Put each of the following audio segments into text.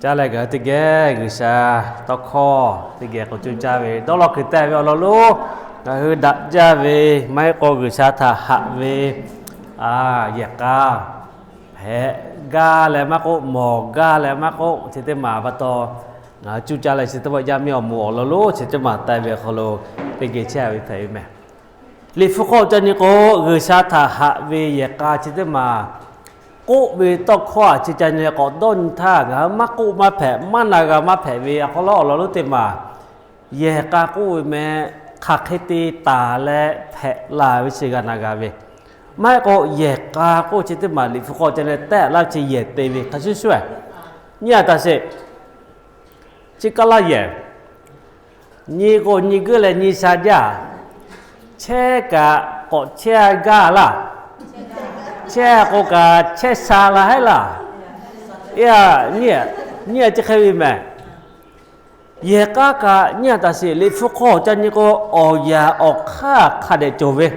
Caˇ leh ngaˬ hui teˇ geh G'uiˬsha tawˇ hkawˇ teˇ geh k'awꞈ cuˇ caˇ ve dawˇ law kuiˬ teh ve awˬ lawn lonˉ, ngaˬ hui daꞈ jaˇ ve maˇ heˆ k'o G'uiˬsha htaꞈ haꞈ ve yehˬ k'a hpehꞈ gaˇ leh maˇ k'oˆ, mawˬ gaˇ leh maˇ k'oˆ, chi teˇ maˬ pa taw ngaˬ hui cuˇ caˇ leh chi teˇ maˬ yaˇ miˇ awˬ moˍ awˬ lawn lonˉ chi teˇ maˬ tai ve awˬ hk'aw lo teˇ geh chehˇ ve hpehꞈ ve meh. Liꞈ hpu hk'aw ca nyi k'o, G'uiˬsha htaꞈ haꞈ ve yehˬ k'a chi teˇ maˬ k'oˆ ve tawˇ hkawˇ a chi ca nyi leh k'awꞈ dawˇ nyi htaˇ, ngaˬ hui maˇ k'oˆ maˇ hpehꞈ, maˇ na g'a maˇ hpehꞈ ve awˬ hk'aw lo awˬ lawn lonˉ teˇ maˬ, yehˬ k'a k'oˆ ve meh hk'aˬ hk'e te taˍ leh hpehꞈ la ve chi g'a na g'a ve. Maˇ heˆ k'o yehˬ k'a k'oˆ chi teˇ maˬ Liꞈ hpu hk'aw ca leh tehˆ laˇ ve chi yehˬ te ve hk'a shuˍ shuˍ nyi a taˍ sheˍ. Chi kaˇ laˇ yehˬ nyi k'o nyi guiˇ leh nyi sha jaˇ. Chehˇ kaꞈ k'awꞈ chehˇ gaˇ laˇ. Chehˇ k'o kaꞈ chehˇ sha la haiˉ laˇ. Nyi a chi hk'e ve meh. Yehˬ k'a kaꞈ nyi a taˍ sheˍ. Liꞈ hpu hk'aw ca nyi k'o, awˬ yaꞈ awˬ hk'aˇ hk'a dehꞈ cawˬ ve.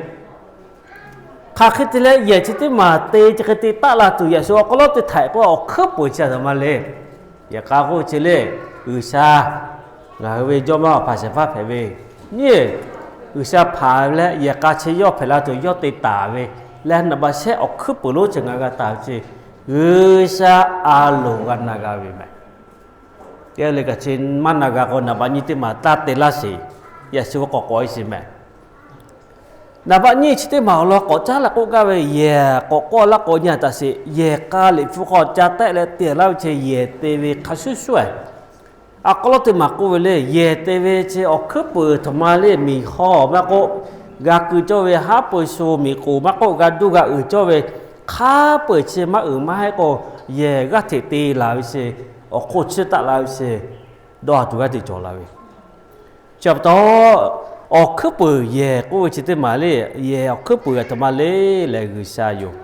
Hk'aˬ hk'e te leh yehˬ chi teˇ maˬ te chi hk'e te taˆ la tuˬ, yaꞈ shu awˬ hk'aw lo teˇ htaiꞈ k'o awˬ hkuiˉ peuˍ chi a htoꞈ ma le. Yehˬ k'a k'oˆ chi le, G'uiˬsha ngaˬ hui ve Jawˇmawˇ Hpaˍsehˍhpaˇ hpehꞈ ve, nyi G'uiˬsha hpanˍ ve leh yehˬ k'a chi yawˇ hpehꞈ la tuˬ yawˇ te taˍ ve leh, naˍ baꞈ shehˆ awˬ hkuiˉ peuˍ lonˉ chi ngaˬ hui g'a taˍ ve chi, G'uiˬsha a loˍ g'a na g'a ve meh. Teˇ g'aˇ le kaꞈ chi maˇ na g'a k'o, naˍ baꞈ nyiˇ teˇ maˬ taˇ te laˇ sheˍ. Yaꞈ shu ve k'awꞈ k'awꞈ e sheˍ meh. Naˍ baꞈ nyiˇ chi teˇ maˬ awˬ lawn k'awꞈ caˉ leh k'oˆ gaˇ ve, yehˬ k'awꞈ k'oˆ laˇ k'o nyi a taˍ sheˍ. Yehˬ k'a Liꞈ hpu hk'aw ca tehˆ leh te laˇ ve chi yehˬ te ve hk'a shuˍ shuˍ, a k'aw lawˉ teˇ maˬ k'oˆ ve le, yehˬ te ve chi awˬ hkuiˉ peuˍ htoꞈ ma le, miˬ haw maˇ k'oˆ, g'a keu cawˇ ve haˉ pui sho miˬ k'oˍ maˇ k'oˆ, g'a duˇ g'a uiˍ cawˇ ve hk'a peu-eˬ chi maˇ uiˍ maˇ heˆ k'o, yehˬ g'aˇ hteꞈ te laˬ ve chi awˬ hk'oˆ chiˇ taˆ la ve chi dawˇ a tuˬ g'aˇ hteꞈ cawˬ la ve. Chi pa taw, awˬ hkuiˉ peuˍ yehˬ k'oˆ ve chi teˇ maˬ le, yehˬ awˬ hkuiˉ peuˍ a htoꞈ ma le lehˬ, G'uiˬsha yoˬ.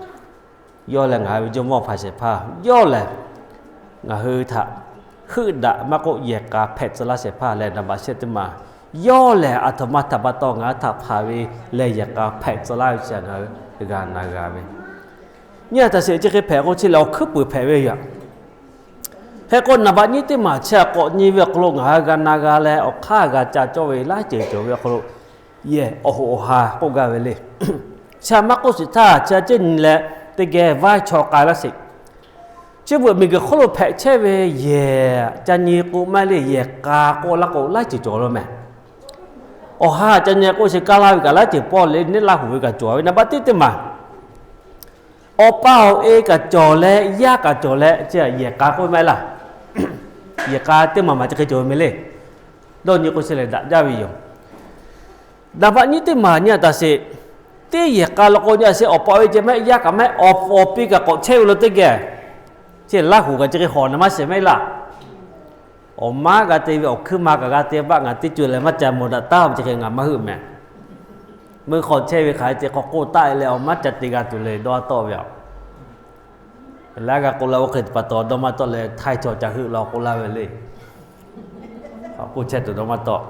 Yawˇ lehˬ ngaˬ hui ve Jawˇmawˇ Hpaˍsehˍhpaˇ, yawˇ lehˬ ngaˬ hui htaꞈ heuˆ daꞈ maˇ k'oˆ, yehˬ k'a hpehꞈ tcuh laˇ shehˍ hpaˇ leh naˍ baꞈ shehˆ teˇ maˬ, yawˇ lehˬ a htoꞈ ma htaꞈ pa taw ngaˬ hui htaꞈ hpanˍ ve leh yehˬ k'a hpehꞈ tcuh laˇ ve chi ngaˬ hui g'a na g'a ve. Nyi a taˍ sheˍ, chi hk'e hpehꞈ k'o chi lehˬ awˬ hkuiˉ peuˍ hpehꞈ ve yoˬ. Hk'e k'o naˍ baꞈ nyiˇ teˇ maˬ chi a k'awꞈ nyi ve awˬ hk'aw lo ngaˬ hui g'a na g'a leh awˬ hk'aˇ g'a ca cawˇ ve laiˉ ceuˬ cawˬ ve awˬ hk'aw lo, yehˬ awˬ hoꞈ awˬ ha k'oˆ gaˇ ve le. Chi a maˇ k'oˆ shiˍ htaˇ, chi a ceh nyi leh teˇ geh vaˇ chaw k'ai laˇ sheˍ. Chi beuꞈ miˬguiˬ hk'oˆ lo hpehꞈ chehˇ ve yehˬ ca nyi k'o maˇ le, yehˬ k'a k'oˆ laˇ k'o laiˉ ceuˬ cawˬ lo meh. Awˬ ha ca nyi k'o chi kaˇ laˇ ve kaꞈ laiˉ ceuˬ pawˆ le, neˉ Laˇ huˍ ve kaꞈ cawˬ ve, naˍ baꞈ teˇ teˇ maˬ awˬ pa awˬ e kaꞈ cawˬ leh, yaˇ kaꞈ cawˬ leh, chi yehˬ k'a k'oˆ maˇ heˆ laˇ. Yehˬ k'a teˇ maˬ maˬ chi hk'e cawˬ ve meh le. Dawˇ nyi k'o chi lehˬ daꞈ jaˇ ve yoˬ. Naˍ baꞈ nyiˇ teˇ maˬ nyi a taˍ sheˍ. Teˇ yehˬ k'a lo k'o nyi a sheˍ, awˬ pa awˬ e ceh maˇ heˆ, yaˇ kaꞈ maˇ heˆ, awˬ pa awˬ pi kaꞈ k'awꞈ chehˇ ve lo teˇ geh, chi Laˇ huˍ kaꞈ chi hk'e hawˬ na maˇ shehˍ maˇ heˆ laˇ. Awˬ maˇ g'a te ve awˬ hkuiˉ ma kaꞈ g'a te baˆ, ngaˬ teˇ co leh maˇ ca mawˬ daꞈ taˉ ve chi hk'e ngaˬ maˇ heuˆ meh. Meuˇ hk'aw chehˇ ve hk'aˬ hk'e te k'awꞈ k'oˆ taˆ e leh awˬ maˇ ca te g'a tuˬ le dawˇ tawˆ ve a. Laˇ g'a k'oˆ la oˇ hk'e pa taw dawˇ maˇ tawˆ leh htaiˇ chaw ca heuˆ law k'oˆ laˇ ve le. K'oˆ chehˇ tuˬ dawˇ maˇ tawˆ.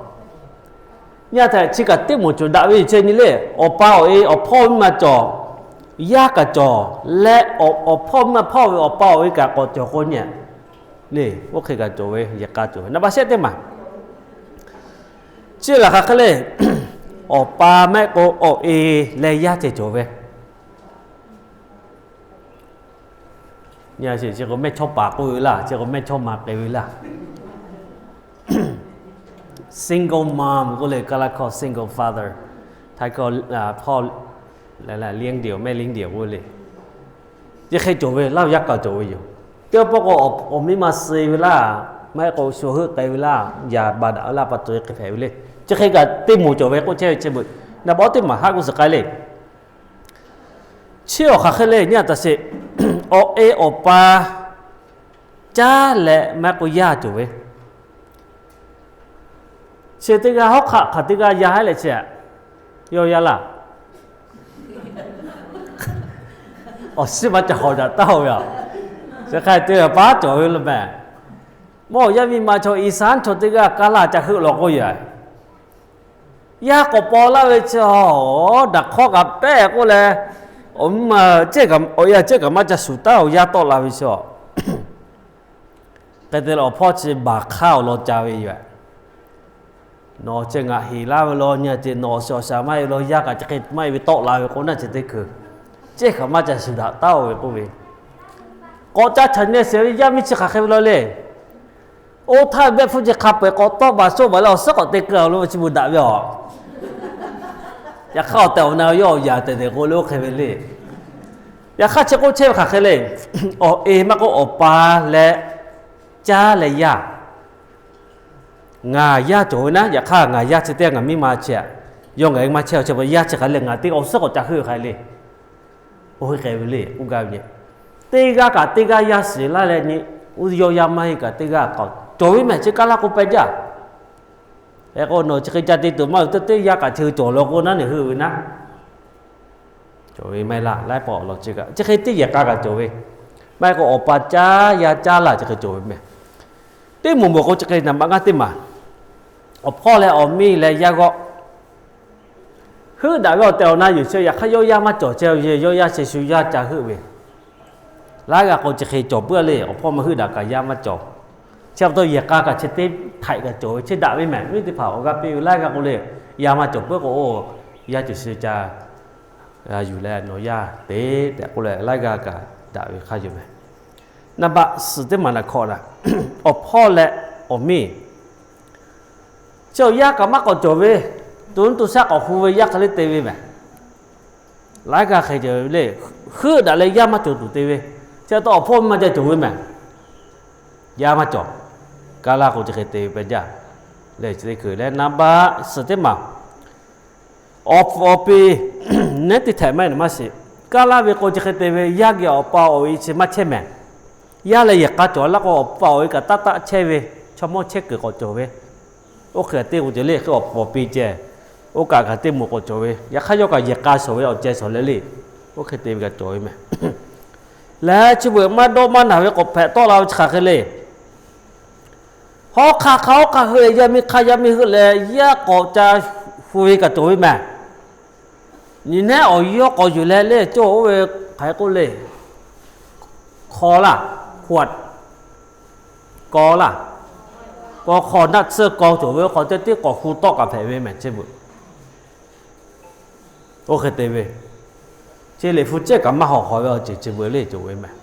Nyi a htaꞈ chi kaꞈ teˇ moˍ cawˬ daꞈ ve yoˬ. Chi nyi le, awˬ pa awˬ e awˬ hpawˇ miˇ ma cawˬ, yaˇ kaꞈ cawˬ leh, awˬ hpawˇ miˇ ma hpawˇ ve awˬ pa awˬ e kaꞈ k'awꞈ cawˬ k'o nyi le, oˇ hk'e kaꞈ cawˬ ve, yehˬ k'a cawˬ ve. Naˍ baꞈ shehˆ teˇ maˬ chi laˬ hk'aˬ hk'e le, awˬ pa mehˆ k'o awˬ e leh yaˇ ceh cawˬ ve. Nyi a sheˍ, chi k'o mehˇ chawˇ paˍ k'oˆ ve laˇ, chi k'o mehˇ chawˇ ma k'ai ve laˇ. Single mom k'oˆ le, kaˇ laˇ hkawˇ single father, htaiˇ hkawˇ hpawˇ liꞈ diˬ mehˆ liꞈ diˬ k'oˆ le. Chi hk'e cawˬ ve, Laˇ huˍ yaˇ kaꞈ cawˬ ve yoˬ. Teˇ pawˆ k'o awˬ miˇ ma suh ve laˇ, maˇ heˆ k'o shu heuˆ k'ai ve laˇ, yaꞈ ba daꞈ ve laˇ pa taw hk'e hpehꞈ ve le. Chi hk'e kaꞈ teˇ moˍ cawˬ ve k'oˆ chehˇ ve chi beuꞈ, naˍ baꞈ teˇ maˬ haˆ k'oˆ suhˍ k'ai le. Chi awˬ hk'aˬ hk'e le nyi a taˍ sheˍ. Awˬ e awˬ pa caˉ leh maˇ heˆ k'o yaˇ cawˬ ve. Chi teˇ g'aˇ hawˉ hk'aˆ hk'aˬ teˇ g'aˇ yaˇ haiˉ leh chi a, yawˇ yaˇ laˇ. Awˬ shiˉ maˇ ca hawˍ daꞈ taˉ-oˬ ve a. Chi hk'a te paˉ cawˬ ve lo meh. Mawˇ yaˇ miˇ ma chaw i sanˉ chaw teˇ g'aˇ kaˇ laˇ ca heuˆ law k'oˆ yaꞈ. Yaˇ k'awꞈ paw laˇ ve chi a, daꞈ hk'awˇ kaꞈ pehˇ k'oˆ leh, awˬ miˇ ma awˬ yaˇ cehˇ kaꞈ maˇ ca shuˍ taˉ-oˬ, yaˇ tawˆ la ve chi a. Hk'e te leh awˬ hpawˇ chi baˬ hk'aˇ awˬ lawn ca ve yoˬ. Nawˬ chi ngaˬ heˍ laˇ ve law nyi a ce, nawˬ awˬ shiˍ awˬ shaˍ maˇ heˆ ve law, yaˇ kaꞈ chi hk'e maˇ heˆ ve tawˆ la ve k'o naˇ, chi teˇ hkui cehˇ hk'aˬ maˇ ca shuˍ daꞈ taˉ-oˬ ve k'oˆ ve, k'awꞈ ca chaꞈ nyi shehˍ ve yaˇ miˇ chi hk'aˬ hk'e ve law le. Oˇ htaˇ behˆ hpfuhˇ chi hk'a peu-eˬ k'awꞈ tawˆ baˬ shoˆ baˬ leh awˬ suhˉ k'awꞈ te keu-a lo ve chi beuꞈ daꞈ ve aˬ. Yaꞈ hk'aˇ awˬ tehˬ awˬ na yawˇ awˬ yaꞈ tehˬ tehˬ k'o le, oˇ hk'e ve le. Yaꞈ hk'aˇ chi k'oˆ chehˇ ve hk'aˬ hk'e le. Awˬ e maˇ k'oˆ, awˬ pa leh caˇ leh yaˇ, ngaˬ yaˇ cawˬ ve naˉ. Yaꞈ hk'aˇ ngaˬ yaˇ chi teˇ g'aˇ ngaˬ miˇ ma chehˇ-a. Yawˇ ngaˬ e maˇ chehˇ-a, chi pa yaˇ chi hk'aˬ le, ngaˬ teˇ awˬ suhˉ k'awꞈ ca heuˆ ve hk'aˬ le. Oˇ hk'e ve le k'oˆ gaˇ ve nyi. Teˇ g'aˇ kaꞈ teˇ g'aˇ yaˇ shiˍ laˇ leh nyi, oˇ yawˇ yaˇ maˇ heˆ kaꞈ teˇ g'aˇ k'awꞈ cawˬ ve mehˬ, chi kaˇ laˇ k'o peh jaˇ. Hk'e k'o nawˬ chi hk'e ca te tuˬ maˇ ve teˇ teˇ yaˇ kaꞈ chi cawˬ law k'o naˉ, neˬ heuˆ ve naˉ. Cawˬ ve maˇ heˆ laˇ, laiˉ pawˆ awˬ lawn chi kaꞈ chi hk'e teˇ yehˬ k'a kaꞈ cawˬ ve. Maˇ heˆ k'o awˬ pa caˇ yaˇ caˇ laˇ chi hk'e cawˬ ve mehˬ. Teˇ moˍ moˍ k'o chi hk'e naˍ baꞈ ngaˇ teˇ maˬ, awˬ hpawˇ leh awˬ miˇ leh yaˇ g'awˆ heuˆ daꞈ ve awˬ tehˬ awˬ na yoˬ. Chi yaꞈ hk'aˇ yawˇ yaˇ maˇ cawˬ chehˇ ve, yawˇ yaˇ chi shu yaˇ ca heuˆ ve. Laiˉ g'aˇ k'o chi hk'e cawˬ puiˉ le, awˬ hpawˇ maˇ heuˆ daꞈ kaꞈ yaˇ maˇ cawˬ. Chi pa taw yehˬ k'a kaꞈ chi teˇ htaiꞈ kaꞈ cawˬ ve, chi daꞈ ve mehˬ. Miˇ teˇ hpaˍ awˬ g'aˇ piˇ ve laiˉ g'aˇ k'o le, yaˇ maˇ cawˬ puiˉ k'o, oˇ yaˇ cawˬ shu ca yuˬ leh nawˬ yaˇ te tehꞈ k'oˆ leh laiˉ g'aˇ kaꞈ daꞈ ve hk'aˇ yoˬ mehˬ. Naˍ baꞈ suhˍ teˇ maˬ naˍ hkawꞈ naˍ, awˬ hpawˇ leh awˬ miˇ chi awˬ yaˇ kaꞈ maˇ k'awꞈ cawˬ ve, to nuˇ to shaˆ k'awꞈ hu ve yaˇ hk'e le te ve mehˬ. Laiˉ g'aˇ hk'e cawˬ ve le, heuˆ daꞈ leh yaˇ maˇ cawˬ tuˬ te ve. Chi pa taw awˬ hpawˇ maˇ ca cawˬ ve mehˬ. Yaˇ maˇ cawˬ. Kaˇ laˇ k'o chi hk'e te ve peh jaˇ. Lehˬ chi teˇ hkui leh naˍ baꞈ suhˍ teˇ maˬ, awˬ pon awˬ pi neˉ teˇ htehꞈ maˇ heˆ naˍ maˇ shiˍ. Kaˇ laˇ ve k'o chi hk'e te ve, yaˇ geh awˬ pa awˬ e chi maˇ chehˇ mehˬ. Yaˇ leh yehˬ k'a cawˬ laˇ k'o awˬ pa awˬ e kaꞈ taˆ taˆ chehˇ ve, chaw mawˇ chehˇ kuiˬ k'awꞈ cawˬ ve. Oˇ hk'e te k'o ceh le, hk'e awˬ pon awˬ pi ceh, oˇ kaꞈ kaꞈ teˇ moˍ k'awꞈ cawˬ ve. Yaꞈ hk'aˇ yawˇ kaꞈ yehˬ k'a shawˍ ve awˬ ceh shawˍ leh le, oˇ hk'e te ve kaꞈ cawˬ ve mehˬ. Lehˬ chi beuꞈ maˇ dawˇ maˇ naˬ ve k'awꞈ hpehꞈ tawˆ la ve chi hk'aˬ hk'e le. Hawˉ hk'aˇ hk'a hawˉ hk'aˇ heuˆ leh yaˇ miˇ hk'aˇ yaˇ miˇ heuˆ leh yaˇ k'awꞈ ca hu ve kaꞈ cawˬ ve mehˬ. Nyi nehˉ awˬ yawˇ k'awꞈ yuˬ leh le cawˬ oˇ ve hk'aˬ hk'e k'oˆ le, hkaw laˇ, hkaw, kaw laˇ, kaw hkaw naˆ tsuhˇ kaw cawˬ ve, oˇ hk'aw teˇ teˇ k'awꞈ hu tawˆ kaꞈ hpehꞈ ve mehˬ chi beuꞈ. Oˇ hk'e te ve, chi liꞈ hpu cehˇ kaꞈ maˇ hawˍ hk'awꞈ ve awˬ ceuˬ chi beuꞈ le cawˬ ve mehˬ.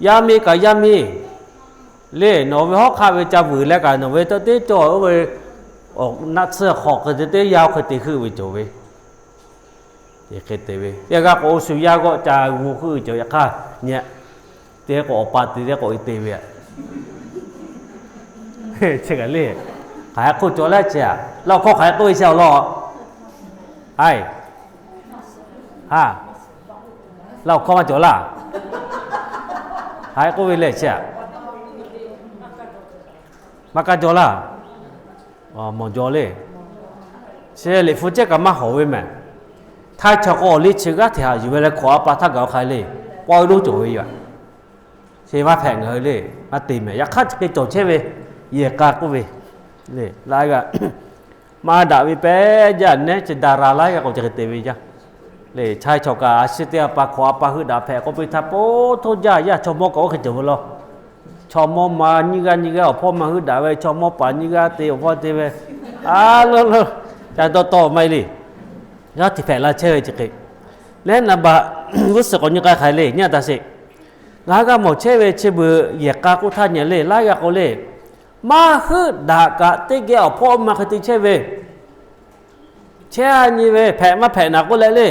Yaˇ miˇ kaꞈ yaˇ miˇ le, nawˬ ve hawˉ hk'aˆ ve ca vuiˬ leh kaꞈ nawˬ ve teˇ teˇ cawˬ oˇ ve naˆ tsuhˇ hk'aw hk'e te teˇ yaˇ oˇ hk'e te heuˆ ve cawˬ ve. Hk'e te ve, teˇ g'aˇ k'o oˇ shu yaˇ g'awˆ ca g'u heuˆ ve cawˬ. Yaꞈ hk'aˇ nyi, teˇ k'o awˬ pa te teˇ k'o e te ve, chi kaꞈ le, hk'aˬ hk'e k'oˆ cawˬ leh chi a, laˇ awˬ hkawˇ hk'aˬ hk'e k'oˆ ve chi awˬ lawn, a, laˇ awˬ hkawˇ maˇ cawˬ laˇ. Hk'aˬ hk'e k'oˆ ve le chi a, maˇ kaˇ jaw laˇ. Mawˬ jaw le. Chi liꞈ hpu cehˇ kaꞈ maˇ hawˍ ve mehˬ. Htaiˇ chaw k'o awˬ liˇ chi g'aˇ hteꞈ haꞈ yuˬ ve leh hkawꞈ a pa htaˇ gaˬ oˇ hk'a le, pawehˇ lonˉ cawˬ ve yoˬ. Chi maˇ hpehꞈ ngaˬ hui le, maˇ te mehˬ. Yaꞈ hk'aˇ chi hk'e cawˬ chehˇ ve, yehˬ k'a k'oˆ ve le, laiˉ g'aˇ maˇ daꞈ ve pehˉ jaˇ nehˉ, chi daꞈ ra laiˉ g'aˇ k'o chi hk'e te ve jaˇ. Le htaiˇ chaw kaꞈ a shu teˇ a pa hkawꞈ a pa heuˆ daꞈ hpehꞈ k'oˆ piˇ htaˇ, po htoˇ jaˇ yaˇ chaw mawˇ kaꞈ oˇ hk'e cawˬ ve law. Chaw mawˇ ma nyiˇ g'aˇ nyiˇ g'aˇ awˬ hpawˇ ma heuˆ daꞈ ve, chaw mawˇ paˍ nyiˇ g'aˇ te awˬ hpawˇ te ve, a, lo lo, ca dawˇ tawˆ maˇ heˆ le. Yaˇ hteꞈ hpehꞈ la chehˇ ve chi hk'e. Leh naˍ baꞈ g'uˇ suhˍ k'awꞈ nyi k'ai hk'aˬ le nyi a taꞈ sheˍ. Ngaˬ hui g'a mawˬ chehˇ ve chi beuꞈ yehˬ k'a k'oˆ htaˇ nyi le, laiˉ g'aˇ k'o le, maˇ heuˆ daꞈ kaꞈ teˇ geh awˬ hpawˇ ma hk'e te chehˇ ve, chehˇ a nyi ve hpehꞈ maˇ hpehꞈ naˍ k'oˆ leh le.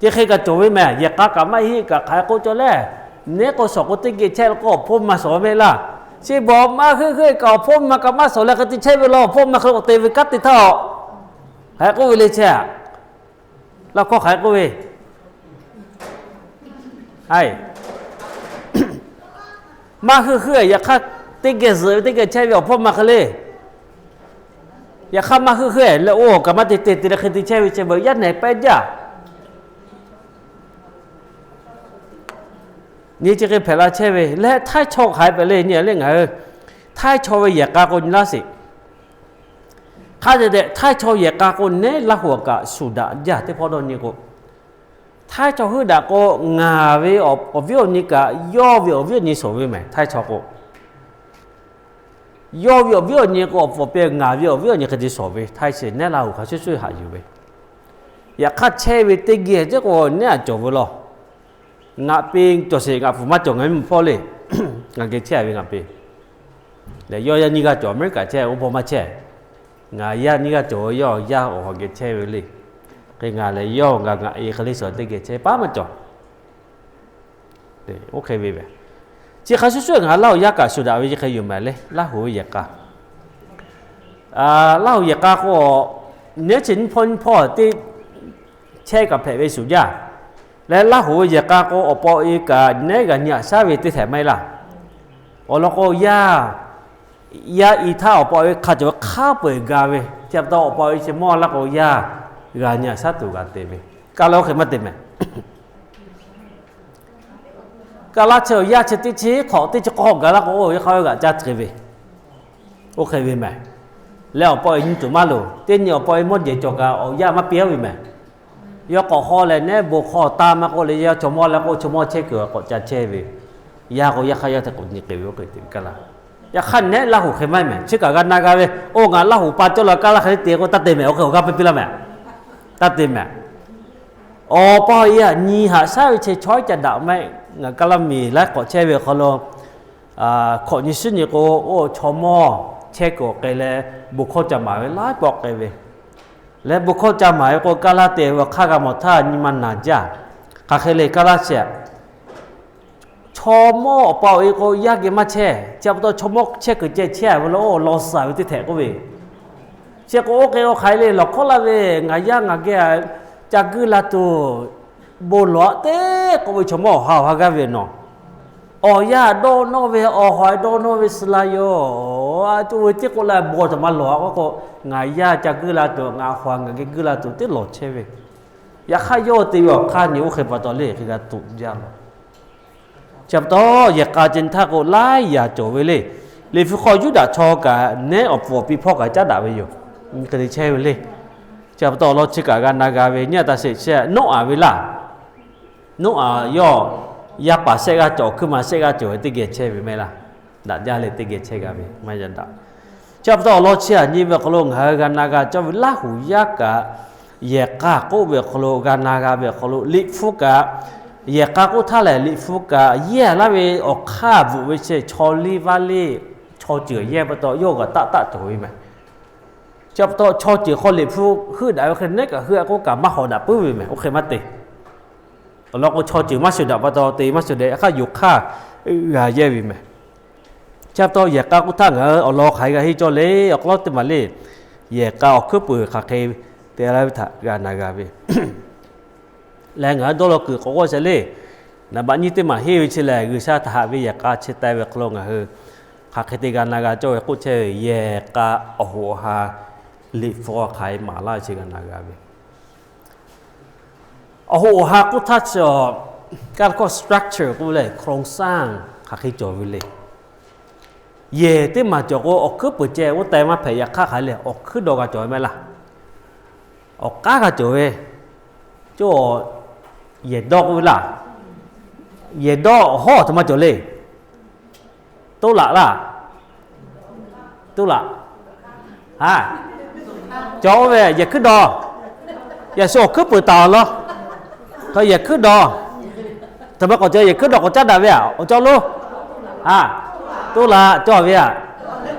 Chi hk'e kaꞈ cawˬ ve mehˬ. Yehˬ k'a kaꞈ maˇ heˆ kaꞈ hk'aˬ hk'e k'oˆ cawˬ leh, neˉ k'o shawˍ k'o teˇ geh chehˇ la k'o awˬ hpawˇ ma shawˍ ve mehˆ laˇ. Chi beuꞈ maˇ heuˆ heuˆ kaꞈ awˬ hpawˇ ma kaꞈ maˇ shawˍ leh hk'e te chehˇ ve law, awˬ hpawˇ ma hk'e k'awꞈ te ve kanˉ te htaˇ a, hk'aˬ hk'e k'oˆ ve le chi a. Laˇ hkawˇ hk'aˬ hk'e k'oˆ ve, a, maˇ heuˆ heuˆ yaꞈ hk'aˇ teˇ geh zuhꞈ ve teˇ geh chehˇ ve awˬ hpawˇ ma hk'e le. Yaꞈ hk'aˇ maˇ heuˆ heuˆ leh oˇ kaꞈ maˇ te te te leh hk'e te chehˇ ve chi beuꞈ yaˇ nehˬ pehˇ jaˇ. Nyi chi hk'e hpehꞈ la chehˇ ve leh htaiˇ chaw hk'aˬ hk'e hpehꞈ le nyi le ngaˬ hui htaiˇ chaw ve yehˬ k'a k'o nyi laˇ sheˍ. Hk'a dehꞈ dehꞈ htaiˇ chaw yehˬ k'a k'o neˉ Laˇ huˍ kaꞈ shuˍ daꞈ jaˇ teˇ hpawˇ dawˇ nyi k'o, Htaiˇ chaw heuˆ daꞈ k'o, ngaˬ ve awˬ viˉ awˬ nyi kaꞈ yawˇ ve awˬ viˉ awˬ nyi shawˍ ve mehˬ. Htaiˇ chaw k'o, yawˇ ve awˬ viˉ awˬ nyi k'o, awˬ pawˍ pehˇ ngaˬ ve awˬ viˉ awˬ nyi hk'e te shawˍ ve. Htaiˇ chi nehˉ Laˇ huˍ hk'a shuˍ shuˍ haꞈ yuˬ ve. Yaꞈ hk'aˇ chehˇ ve teˇ geh tiˉ k'o, nehˉ aꞈ cawˬ ve law. Ngaˬ peˇ cawˬ sheˍ, ngaˬ pfuhˍ maˇ cawˬ, ngaˬ miˇ mvuhˇ hpawˇ le. Ngaˬ geh chehˇ ve ngaˬ peˇ lehˬ, yawˇ yaˇ nyiˇ g'aˇ cawˬ America chehˇ, oˇ hpawˇ maˇ chehˇ. Ngaˬ yaˇ nyiˇ g'aˇ cawˬ ve, yawˇ yaˇ awˬ hk'aw geh chehˇ ve le. Hk'e ngaˬ lehˬ, yawˇ ngaˬ ngaˬ e hk'e le shawˍ teˇ geh chehˇ paˉ maˇ cawˬ. Oˇ hk'e ve mehˬ. Chi hk'a shuˍ shuˍ ngaˬ Laˇ huˍ yaˇ kaꞈ shuˍ daꞈ ve chi hk'e yoˬ mehˬ le, Laˇ huˍ ve yehˬ k'a. Laˇ huˍ yehˬ k'a k'o, nehˉ chi nyiˇ hpawˇ nyiˇ hpawˇ teˇ chehˇ kaꞈ hpehꞈ ve shuˍ jaˇ. Leh Laˇ huˍ ve yehˬ k'a k'o, awˬ pa awˬ e kaꞈ nehˉ g'a nyi haꞈ shaˉ ve teˇ htehꞈ maˇ heˆ laˇ. Awˬ lawn k'o, yaˇ yaˇ i htaˇ awˬ pa awˬ e hk'a cawˬ ve hk'a peu-eˬ ga ve, chi pa taw awˬ pa awˬ e chi mawˇ laˇ k'o, yaˇ g'a nyi haꞈ shaˉ tuˬ g'a te ve. Kaˇ laˇ oˇ hk'e maˇ te mehˬ. Kaˇ laˇ chi awˬ yaˇ chi teˇ chi hk'awꞈ teˇ chi k'awˇ ga laˇ k'o, oˇ yaˇ hk'a g'aꞈ caˇ hk'e ve, oˇ hk'e ve mehˬ. Leh awˬ pa awˬ e nyi tuˬ maˇ loˍ. Teˇ nyi awˬ pa awˬ e mawˇ jehˬ cawˬ kaꞈ awˬ yaˇ maˇ piˇ aˉ ve mehˬ. Yawˇ k'awꞈ haw leh nehˉ bon hk'aw taˇ maˇ k'oˆ leh, yaˇ chaw mawˇ leh k'o, chaw mawˇ chehˇ kuiˬ k'awꞈ ca chehˇ ve. Yaˇ k'o yaˇ hk'aˇ yaˇ hteꞈ k'awꞈ nyi k'ai ve oˇ hk'e te ve kaˇ laˇ. Yaꞈ hk'aˇ nehˉ Laˇ huˍ hk'e maˇ heˆ mehˬ. Chi kaꞈ g'a na g'a ve, oˇ ngaˬ Laˇ huˍ pa cawˇ la kaˇ laˇ hk'e le te k'o, taˇ te mehˬ. Oˇ hk'e awˬ g'aˇ piˇ piˇ laˇ mehˬ. Taˇ te mehˬ. Awˬ pa awˬ e nyi haꞈ shaˉ ve chi chaw iˉ ca daꞈ maˇ heˆ. Ngaˬ kaˇ laˇ miˬ laiˉ k'awꞈ chehˇ ve awˬ hk'aw lo, hk'awꞈ nyi shiˉ nyi k'o, oˇ chaw mawˇ chehˇ kuiˬ k'ai leh, bon hkawˇ ca maˍ ve laiˉ pawˆ k'ai ve. Leh bon hkawˇ ca maˍ ve k'o, kaˇ laˇ te ve awˬ hk'aˇ g'a mawˬ htaˇ nyi ma naˬ jaˇ. Hk'aˬ hk'e le kaˇ laˇ chi aꞈ, chaw mawˇ awˬ pa awˬ e k'o, yaˇ geh maˇ chehˇ. Chi pa taw chaw mawˇ chehˇ kuiˬ ceh chehˇ ve lo, law suhˍ ve teˇ htehꞈ k'oˆ ve. Chi k'o, oˇ hk'e oˇ hk'ai le lawˬ hkawˉ laˇ ve, ngaˬ yaˇ ngaˬ geh ca guiˇ la tuˬ, bon lawˬ aꞈ teˇ k'oˆ ve chaw mawˇ awˬ ha awˬ ha g'aˇ ve nawˬ. Awˬ yaˇ dawˇ nawˇ ve, awˬ ha dawˇ nawˇ ve suh la yoˬ. A co ve teˇ k'oˆ la bon taꞈ ma lawˬ aꞈ k'oˆ k'o, ngaˬ yaˇ ca guiˇ la tuˬ, ngaˬ awˬ ha ngaˬ geh guiˇ la tuˬ teˇ lawˬ chehˇ ve. Yaꞈ hk'aˇ yawˇ te ve awˬ hk'aˇ nyi oˇ hk'e pa taw le hk'e g'a tuꞈ jaˇ lawˬ. Chi pa taw yehˬ k'a ceh htaˇ k'o laiˉ yaꞈ cawˬ ve le. Liꞈ hpu hk'aw Yuˇdaꞈ chaw kaꞈ nehˉ awˬ pfuhˍ awˬ pi hpawˇ kaꞈ caˉ daꞈ ve yoˬ. Hk'e te chehˇ ve le. Chi pa taw awˬ lawn chi kaꞈ g'a na g'a ve nyi a taˇ sheˍ chi Noˉaꞈ ve laˇ. Noˉaꞈ yawˇ yaˇ paˍ shehˆ g'aˇ cawˬ, hkuiˉ ma shehˆ g'aˇ cawˬ ve teˇ geh chehˇ ve maˇ heˆ laˇ. Daꞈ jaˇ leh teˇ geh chehˇ g'a ve maˇ yaˇ daꞈ. Chi pa taw awˬ lawn chi aꞈ nyi ve awˬ hk'aw lo ngaˬ hui g'a na g'a cawˇ ve Laˇ huˍ yaˇ kaꞈ yehˬ k'a k'oˆ ve awˬ hk'aw lo g'a na g'a ve awˬ hk'aw lo Liꞈ hpu kaꞈ, yehˬ k'a k'oˆ htaˇ lehˬ Liꞈ hpu kaꞈ yehˇ laˇ ve awˬ hk'aˇ bvuhꞈ ve chi chaw liˇ vaˇ liˇ chaw ceuˬ yehˇ pa taw yawˇ g'a taˆ taˆ cawˬ ve mehˬ. Chi pa taw chaw ceuˬ hk'aw Liꞈ hpu heuˆ daꞈ ve hk'e nehˉ kaꞈ heuˆ k'oˆ kaꞈ maˇ hawꞈ daꞈ puiˉ ve mehˬ. Oˇ hk'e maˇ te. Awˬ lawn k'o chaw ceuˬ maˇ shuˍ daꞈ pa taw te maˇ shuˍ daꞈ hk'aˇ yonˍ hk'aˇ g'a yehˇ ve mehˬ. Chi pa taw yehˬ k'a k'oˆ htaˇ ngaˬ hui awˬ lawn hk'aˬ hk'e g'a henˇ cawˇ le, awˬ hk'aw lo teˇ maˬ le. Yehˬ k'a awˬ hkuiˉ peuˬ hk'aˬ hk'e te laˇ ve htaꞈ g'a na g'a ve. Leh ngaˬ hui dawˇ law kuiˬ k'awꞈ g'awˇ sheˍ le. Naˍ baꞈ nyiˇ teˇ maˬ henˇ ve chi lehˬ, G'uiˬsha htaꞈ haꞈ ve yehˬ k'a chi taiˍ ve hk'aw lo ngaˬ hui hk'aˬ hk'e te g'a na g'a cawˇ ve k'oˆ chehˇ ve, yehˬ k'a awˬ hoꞈ awˬ ha Liꞈ hpu hk'aˬ hk'e maˍ laˇ ve chi g'a na g'a ve. Awˬ hoꞈ awˬ ha k'oˆ htaˇ chi, kaˇ laˇ k'awˇ structure k'oˆ ve lehˬ, โครงสร้าง hk'aˬ hk'e cawˬ ve le. Yehˬ teˇ maˬ cawˬ k'o awˬ hkuiˉ peuˬ ceh oˇ taiˍ maˇ hpehꞈ. Yaꞈ hk'aˇ hk'aˬ hk'e le, awˬ hkuiˉ dawˇ g'a cawˬ ve maˇ heˆ laˇ. Awˬ k'aˉ g'a cawˬ ve, cawˇ yehˬ dawˇ k'oˆ ve laˇ. Yehˬ dawˇ awˬ hawˉ aˬ htoꞈ ma cawˬ le. Toˇ laꞈ laˇ. Toˇ laꞈ. Haꞈ, cawˬ oˇ ve yehˬ hkuiˉ dawˇ. Yaꞈ shu awˬ hkuiˉ peuˬ taˍ awˬ lawn hk'aw yehˬ hkuiˉ dawˇ. Htoꞈ ma k'awꞈ cawˬ, yehˬ hkuiˉ dawˇ k'awꞈ caˉ daꞈ ve aꞈ, awˬ cawˇ lonˉ. Haꞈ, toˇ laꞈ cawˬ ve aꞈ.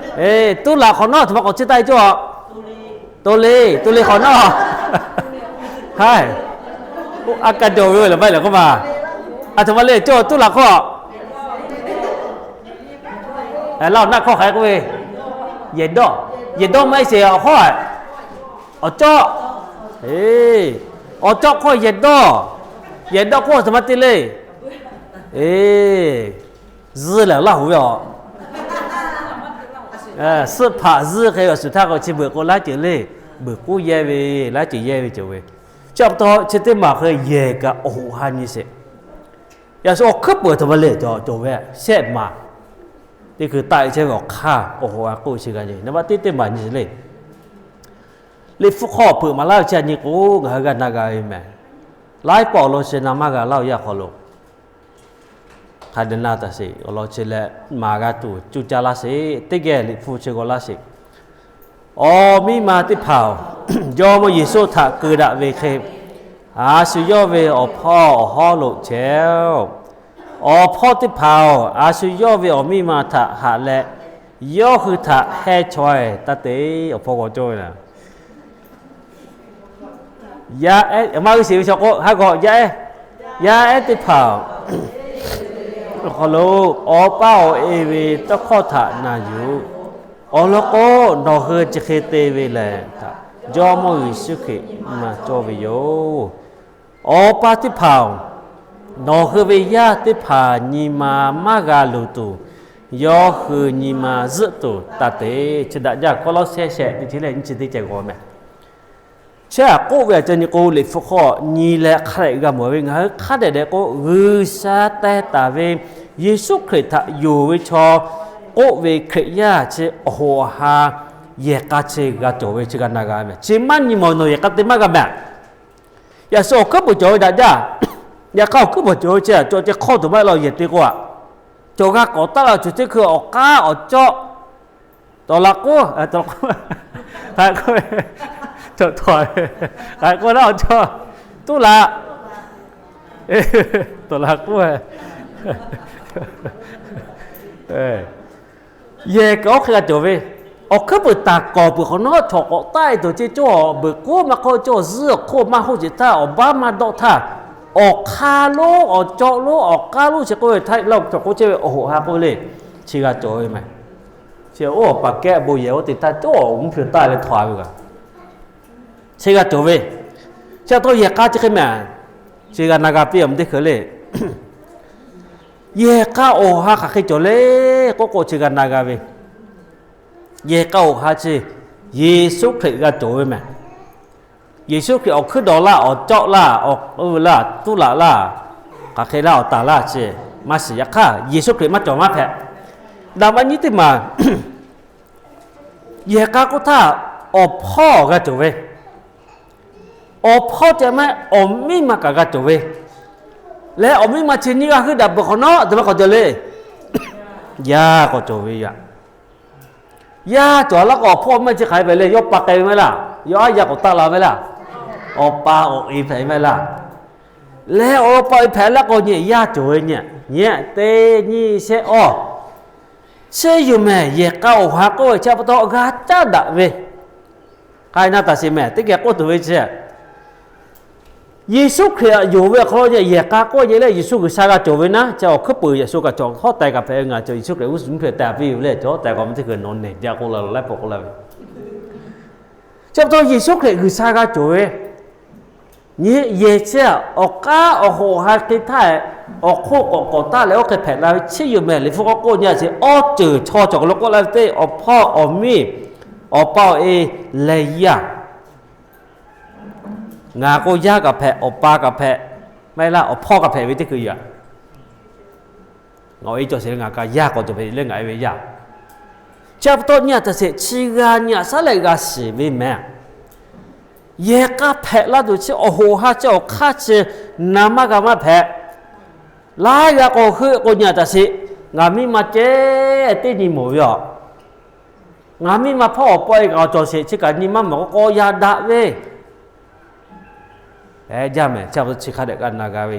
Toˇ laꞈ hk'awꞈ nawˉ htoꞈ ma k'awꞈ chi taˆ e cawˇ. To le, to le hk'awꞈ nawˉ. Haiˬ, a ka cawˬ ve lehˬ maˇ heˆ lehˬ k'oˆ ma. Aˬ htoꞈ ma le cawˇ toˇ laꞈ hk'aw. Laˇ awˬ naˆ hkawˇ hk'aˬ hk'e k'oˆ ve, yehˬ dawˇ, yehˬ dawˇ maˇ heˆ sheˍ awˬ hawˉ, awˬ cawˇ. Awˬ cawˇ hk'aw yehˬ dawˇ, yehˬ dawˇ hk'oˆ a htoꞈ ma te le. Zuhˇ lehˬ Laˇ huˍ ve aˬ, suhˆ hpaꞈ zuhˇ hk'e awˬ shuˍ htaˇ k'o chi beuꞈ k'o laiˉ ceuˬ le, beuꞈ k'oˆ yehˇ ve, laiˉ ceuˬ yehˇ ve cawˬ ve. Chi pa taw chi teˇ maˬ hk'e yehˬ kaꞈ awˬ hoꞈ ha nyi sheˍ. Yaꞈ shu awˬ hkuiˉ peuˬ htoꞈ ma le cawˬ ve, shehˆ maˬ teˇ hkui taˆ e chehˇ ve awˬ hk'aˇ awˬ hoꞈ ha k'oˆ ve chi g'a nyi. Naˍ baˆ teˇ teˇ maˬ nyi sheˍ le. Liꞈ hpu hk'aw peuˬ maˍ laˇ ve chi a nyi k'o ngaˬ hui g'a na g'a ve mehˬ. Laiˉ pawˆ awˬ lawn chi na maˇ g'a laˇ-oˬ, yaˇ hk'aw lo hk'a dehꞈ na taˍ sheˍ. Awˬ lawn chi leh maˍ g'a tuˬ cuˇ caˇ laˇ sheˍ. Teˇ geh Liꞈ hpu chi g'aw laˇ sheˍ. Awˬ miˇ ma teˇ hpaˍ-oˬ, Jawˇmawˇ Yeˍsuˆ htaꞈ keu daꞈ ve hk'e, a shu yawˇ ve awˬ hpawˇ awˬ hawˉ lo chehˇ-oˬ. Awˬ hpawˇ teˇ hpaˍ-oˬ, a shu yawˇ ve awˬ miˇ ma htaꞈ haꞈ leh, yawˇ hui htaꞈ heh chaweh taˇ te. Awˬ hpawˇ g'aw cawˇ ve na, yaˇ ehˉ, maˇ g'uˇ suhˍ ve chaw k'o, haˉ g'awꞈ yaˇ ehˉ, yaˇ ehˉ teˇ hpaˍ-oˬ, awˬ hk'aw lo awˬ pa awˬ e ve tawˇ hkawˇ htaꞈ na yuˬ-oˬ. Awˬ lawn k'o, nawˬ hui chi hk'e te ve lehˬ, Jawˇmawˇ Yeˍsuˆ Hkriꞈ maˇ cawˇ ve yoˬ. Awˬ pa teˇ hpaˍ-oˬ, nawˬ hui ve yaˇ teˇ hpaˍ nyi ma maˇ g'a luˬ tuˬ, yawˇ hui nyi ma zuhˆ tuˬ taˇ te. Chi daꞈ jaˇ. Kawˇlawˇsehˇ shehˆ teˇ chi leh nyiˇ chi teˇ ceh g'aw meh. Chi aꞈ k'oˆ ve aꞈ ca nyi k'o, Liꞈ hpu hk'aw nyi leh hk'a dehꞈ g'a mawˬ ve, ngaˬ hui hk'a dehꞈ dehꞈ k'o, G'uiˬsha teh taˍ ve Yeˍsuˆ Hkriꞈ htaꞈ yonˍ ve chaw k'oˆ ve Hkriꞈ yaˇ chi awˬ hoꞈ awˬ ha yehˬ k'a chi g'a cawˬ ve chi g'a na g'a meh. Chi maˇ nyi mawˬ nawˬ yehˬ k'a te maˇ g'a meh. Yaꞈ shu awˬ hkuiˉ peuˬ cawˬ ve daꞈ jaˇ. Yaꞈ hk'aˇ awˬ hkuiˉ peuˬ cawˬ ve chi cawˬ ceh hk'awˇ tuˬ maˇ heˆ laˇ. Yehˬ te k'o aꞈ, cawˬ g'a k'awꞈ taˆ la cawˬ ceh hkui awˬ k'aˉ awˬ cawˆ, tawˍ laꞈ k'oˆ, tawˍ laꞈ k'oˆ, tawˍ k'oˆ, k'ai k'oˆ naˉ awˬ cawˇ, tuˉ laꞈ, tawˍ laꞈ k'oˆ, yehˬ kaꞈ oˇ hk'e g'a cawˬ ve. Awˬ hkuiˉ peuˬ taˍ kawˍ peuˬ hk'awꞈ nawˉ, chaw k'awꞈ taˆ e tuˬ ceh cawˇ beuꞈ k'oˆ maˇ k'oˆ, cawˇ zuhˉ awˬ hk'oˆ maˇ hoˆ ceˬ htaˇ, awˬ baˆ maˇ dawˆ htaˇ, awˬ hk'aˇ lonˉ awˬ cawˆ lonˉ awˬ k'aˉ lonˉ chi k'oˆ ve htaˇ, laˇ cawˬ k'oˆ chehˇ ve awˬ hoꞈ ha k'oˆ ve le, chi g'a cawˬ ve meh. Chi oˇ awˬ paˍ kehˉ bon yehˬ oˇ te htaˇ cawˇ awˬ mvuhˇ hpeuꞈ taˆ leh htaw a ve kaꞈ, chi g'a cawˬ ve. Chi pa taw yehˬ k'a chi hk'e meh, chi g'a na g'a piˇ awˬ meh teˇ hkui le. Yehˬ k'a awˬ ha hk'aˬ hk'e cawˬ le k'oˆ k'o, chi g'a na g'a ve, yehˬ k'a awˬ ha chi Yeˍsuˆ Hkriꞈ g'a cawˬ ve meh. Yeˍsuˆ Hkriꞈ awˬ hkuiˉ dawˬ laˇ, awˬ cawˆ laˇ, awˬ u laˇ, tuˉ laꞈ laˇ, hk'aˬ hk'e laˇ awˬ taˍ laˇ chi maˇ shiˍ. Yaꞈ hk'aˇ Yeˍsuˆ Hkriꞈ maˇ cawˬ maˇ hpehꞈ. Daꞈ maˇ nyiˉ teˇ maˬ, yehˬ k'a k'oˆ htaˇ, awˬ hpawˇ g'a cawˬ ve, awˬ hpawˇ ceh maˇ heˆ, awˬ miˇ ma kaꞈ g'a cawˬ ve. Leh awˬ miˇ ma chi nyiˇ g'aˇ heuˆ daꞈ peuˬ hk'awꞈ nawˉ, te maˇ k'awꞈ cawˬ le. Yaˇ k'awꞈ cawˬ ve yaꞈ. Yaˇ cawˬ laˇ k'o, awˬ hpawˇ maˇ chi hk'aˬ hk'e hpehꞈ le. Yawˇ pa k'ai ve maˇ heˆ laˇ. Yawˇ aˉ yaˇ k'awꞈ taˆ la maˇ heˆ laˇ. Awˬ pa awˬ e hpehꞈ ve maˇ heˆ laˇ. Leh awˬ pa awˬ e hpehꞈ laˇ k'o, nyi yaˇ cawˬ ve nyi, nyi teˇ nyiˇ shehˆ awˇ. Chi yoˬ mehˬ, yehˬ k'a awˬ ha k'oˆ ve chi pa taw g'a caˉ daꞈ ve. K'ai na taˍ sheˍ mehˬ, teˇ geh k'oˆ tuˬ ve chi Yeˍsuˆ Hkriꞈ aꞈ yonˍ ve awˬ hk'aw lo yehˬ k'a k'oˆ ve le, Yeˍsuˆ G'uiˬsha g'a cawˬ ve naˉ, chi awˬ hkuiˉ peuˬ yaꞈ shu kaꞈ cawˬ hawˉ taiˍ kaꞈ hpehꞈ ve, ngaˬ cawˬ Yeˍsuˆ Hkriꞈ g'uˇ suhˍ mvuhˇ hpeuꞈ teh piˇ ve le, cawˬ hawˉ taiˍ k'awꞈ mvuhˇ teˇ hkui nawˬ nehˬ jaˇ k'oˆ la laiˉ pawˆ k'oˆ la ve. Chi pa taw Yeˍsuˆ Hkriꞈ G'uiˬsha g'a cawˬ ve, nyi yehˬ chi awˬ k'aˉ awˬ hoꞈ awˬ ha hk'e htaˇ, awˬ hk'oˆ k'awꞈ k'awꞈ taˆ leh oˇ hk'e hpehꞈ la ve chi yoˬ mehˬ. Liꞈ hpu k'awꞈ k'oˆ nyi a sheˍ, awˬ ceuˬ chaw cawˬ lo k'oˆ la ve teˇ, awˬ hpawˇ awˬ miˇ, awˬ pa awˬ e leh yaˇ. Ngaˬ k'o yaˇ kaꞈ hpehꞈ, awˬ pa kaꞈ hpehꞈ, maˇ heˆ laˇ, awˬ hpawˇ kaꞈ hpehꞈ ve teˇ hkui yoˬ. Ngaˬ awˬ e cawˬ sheˍ le, ngaˬ kaꞈ yaˇ k'awꞈ cawˬ hpehꞈ le, ngaˬ e ve yaˇ. Chi pa taw nyi a taˍ sheˍ, chi g'a nyi a shaˉ leh g'a shiˍ ve mehˬ. Yehˬ k'a hpehꞈ la tuˬ chi awˬ hoꞈ ha chi awˬ hk'aˇ chi na maˇ g'a maˇ hpehꞈ. Laiˉ g'a k'o heuˆ k'o nyi a taˍ sheˍ, ngaˬ miˇ ma ceh teˇ nyi mawˬ ve aˬ. Ngaˬ miˇ ma hpawˇ awˬ pa e kaꞈ awˬ cawˬ sheˍ, chi kaꞈ nyi maˇ mawˬ k'o k'aw yaˇ daꞈ ve. Eˬ, jaˇ mehˬ, chi pa taw chi hk'a dehꞈ g'a na g'a ve.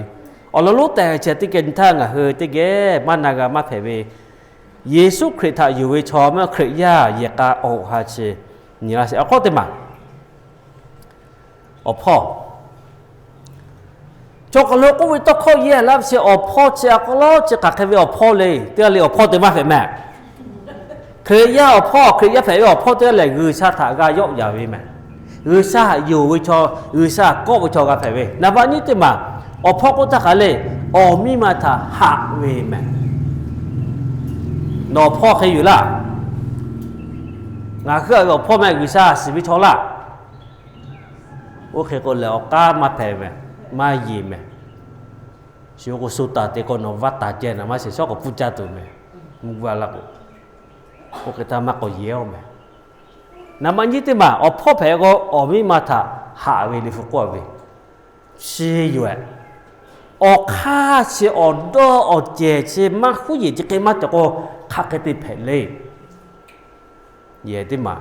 Awˬ lawn lonˉ tehˬ ve chi teˇ geh nyi htaˇ ngaˬ hui teˇ geh maˇ na g'a maˇ hpehꞈ ve. Yeˍsuˆ Hkriꞈ htaꞈ yonˍ ve chaw maˇ Hkriꞈ yaˇ yehˬ k'a awˬ hoꞈ ha chi nyi la sheˍ. Awˬ hk'awˇ teˇ maˬ, awˬ hpawˇ. Chaw hk'aˬ lo k'oˆ ve tawˇ hkawˇ yehˇ laˇ ve chi awˬ hpawˇ chi a k'aw lawˉ chi hk'aˬ hk'e ve awˬ hpawˇ le. Teˇ g'aˇ le awˬ hpawˇ te maˇ hpehꞈ mehˬ. Hkriꞈ yaˇ awˬ hpawˇ, Hkriꞈ yaˇ hpehꞈ ve awˬ hpawˇ teˇ g'aˇ lehˬ, G'uiˬsha htaꞈ g'a yawˆ yan ve mehˬ. G'uiˬsha htaꞈ yonˍ ve chaw, G'uiˬsha kawˆ ve chaw g'a hpehꞈ ve. Naˍ baˆ nyiˉ teˇ maˬ, awˬ hpawˇ k'oˆ htaˇ hk'aˬ le, awˬ miˇ ma htaꞈ haꞈ ve mehˬ. Nawˬ awˬ hpawˇ hk'e yuˬ laˇ. Ngaˬ hui a ve awˬ hpawˇ mehˬ, G'uiˬsha shiˍ ve chaw laˇ. Oˇ hk'e k'o lehˬ, awˬ k'aˉ maˇ hpehꞈ mehˬ, maˇ yeˬ mehˬ. Shu k'o shu taˍ te k'o nawˬ vaˇ taˍ ceh naˍ maˇ shiˍ, shawˉ k'awꞈ pfuhˇ caˇ tuˬ mehˬ. Mvuhˇ g'uˇ a laˇ k'o, oˇ hk'e htaˇ maˇ k'awꞈ yeˬ-oˬ mehˬ. Naˍ baˆ nyiˉ teˇ maˬ, awˬ hpawˇ hpehꞈ k'o awˬ miˇ ma htaꞈ haꞈ ve Liꞈ hpu k'oˆ ve. chi yoˬ. Awˬ hk'aˇ chi awˬ dawˇ awˬ cehˬ chi maˇ huˉ yeˬ chi hk'e maˇ cawˬ k'o, hk'aˬ hk'e te hpehꞈ le. Yehˬ teˇ maˬ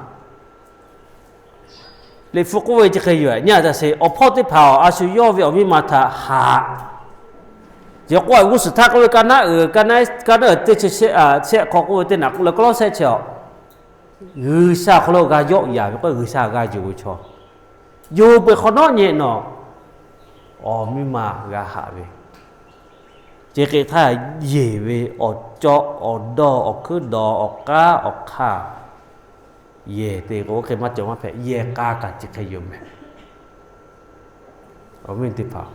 Liꞈ hpu k'oˆ ve chi hk'e yoˬ. Nyi a taꞈ sheˍ, awˬ hpawˇ teˇ hpaˍ a shu yawˇ ve awˬ miˇ ma htaꞈ haꞈ. Yawˬ k'oˆ a, g'uˇ suhˍ htaˇ k'oˆ ve, ka naˉ uiˍ, ka naˉ uiˍ teˇ chi shehˆ hk'aw k'oˆ ve teˇ naꞈ k'oˆ leh, Kawˇlawˇsehˆ chi a, G'uiˬsha awˬ hk'aw lo g'a yawˆ yan ve k'o, G'uiˬsha g'a yonˍ ve chaw, yonˍ peuˬ hk'awꞈ nawˉ nyi nawˬ awˬ miˇ ma g'a haꞈ ve, chi hk'e htaˇ yeˬ ve awˬ cawˇ awˬ dawˇ awˬ hkuiˉ dawˬ awˬ k'aˉ awˬ hk'aˇ yehˬ te k'o, oˇ hk'e maˇ cawˬ maˇ hpehꞈ. Yehˬ k'a kaꞈ chi hk'e yoˬ meh. Awˬ viˉ teˇ hpaˍ,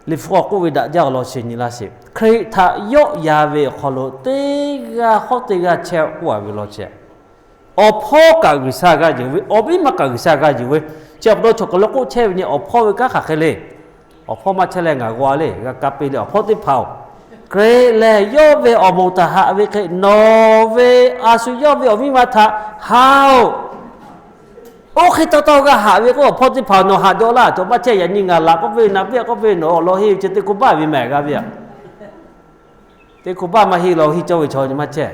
Liꞈ hpu k'oˆ ve daꞈ jaˇ awˬ lawn chi nyi laˇ sheˍ. Hkriꞈ htaꞈ yawˆ yan ve awˬ hk'aw lo teˇ g'aˇ hawˉ teˇ g'aˇ chehˇ k'oˆ a ve law chi, awˬ hpawˇ kaꞈ G'uiˬsha g'a yonˍ ve, awˬ miˇ ma kaꞈ G'uiˬsha g'a yonˍ ve, chi pa taw chaw kaˬ lo k'oˆ chehˇ ve nyi, awˬ hpawˇ ve kanˉ hk'aˬ hk'e le. Awˬ hpawˇ maˇ chehˇ leh ngaˬ g'aw le, g'a ka piˇ le, awˬ hpawˇ teˇ hpaˍ-oˬ, Hkriꞈ lehˬ yawˇ ve awˬ moˍ htaꞈ haꞈ ve hk'e nawˬ ve a shu yawˇ ve awˬ miˇ ma htaꞈ haꞈ-oˬ. Oˇ hk'e taw taw g'a haꞈ ve k'o, awˬ hpawˇ teˇ hpaˍ nawˬ haꞈ jaw laˇ, cawˬ maˇ chehˇ. Yaꞈ nyi ngaˬ laꞈ k'oˆ ve, naˍ piˇ k'oˆ ve, nawˬ awˬ lawn henˇ ve chi teˇ hk'oˆ baˇ ve mehˬ g'a ve a. Teˇ hk'oˆ baˇ maˇ henˇ law henˇ cawˇ ve chaw nyi maˇ chehˇ.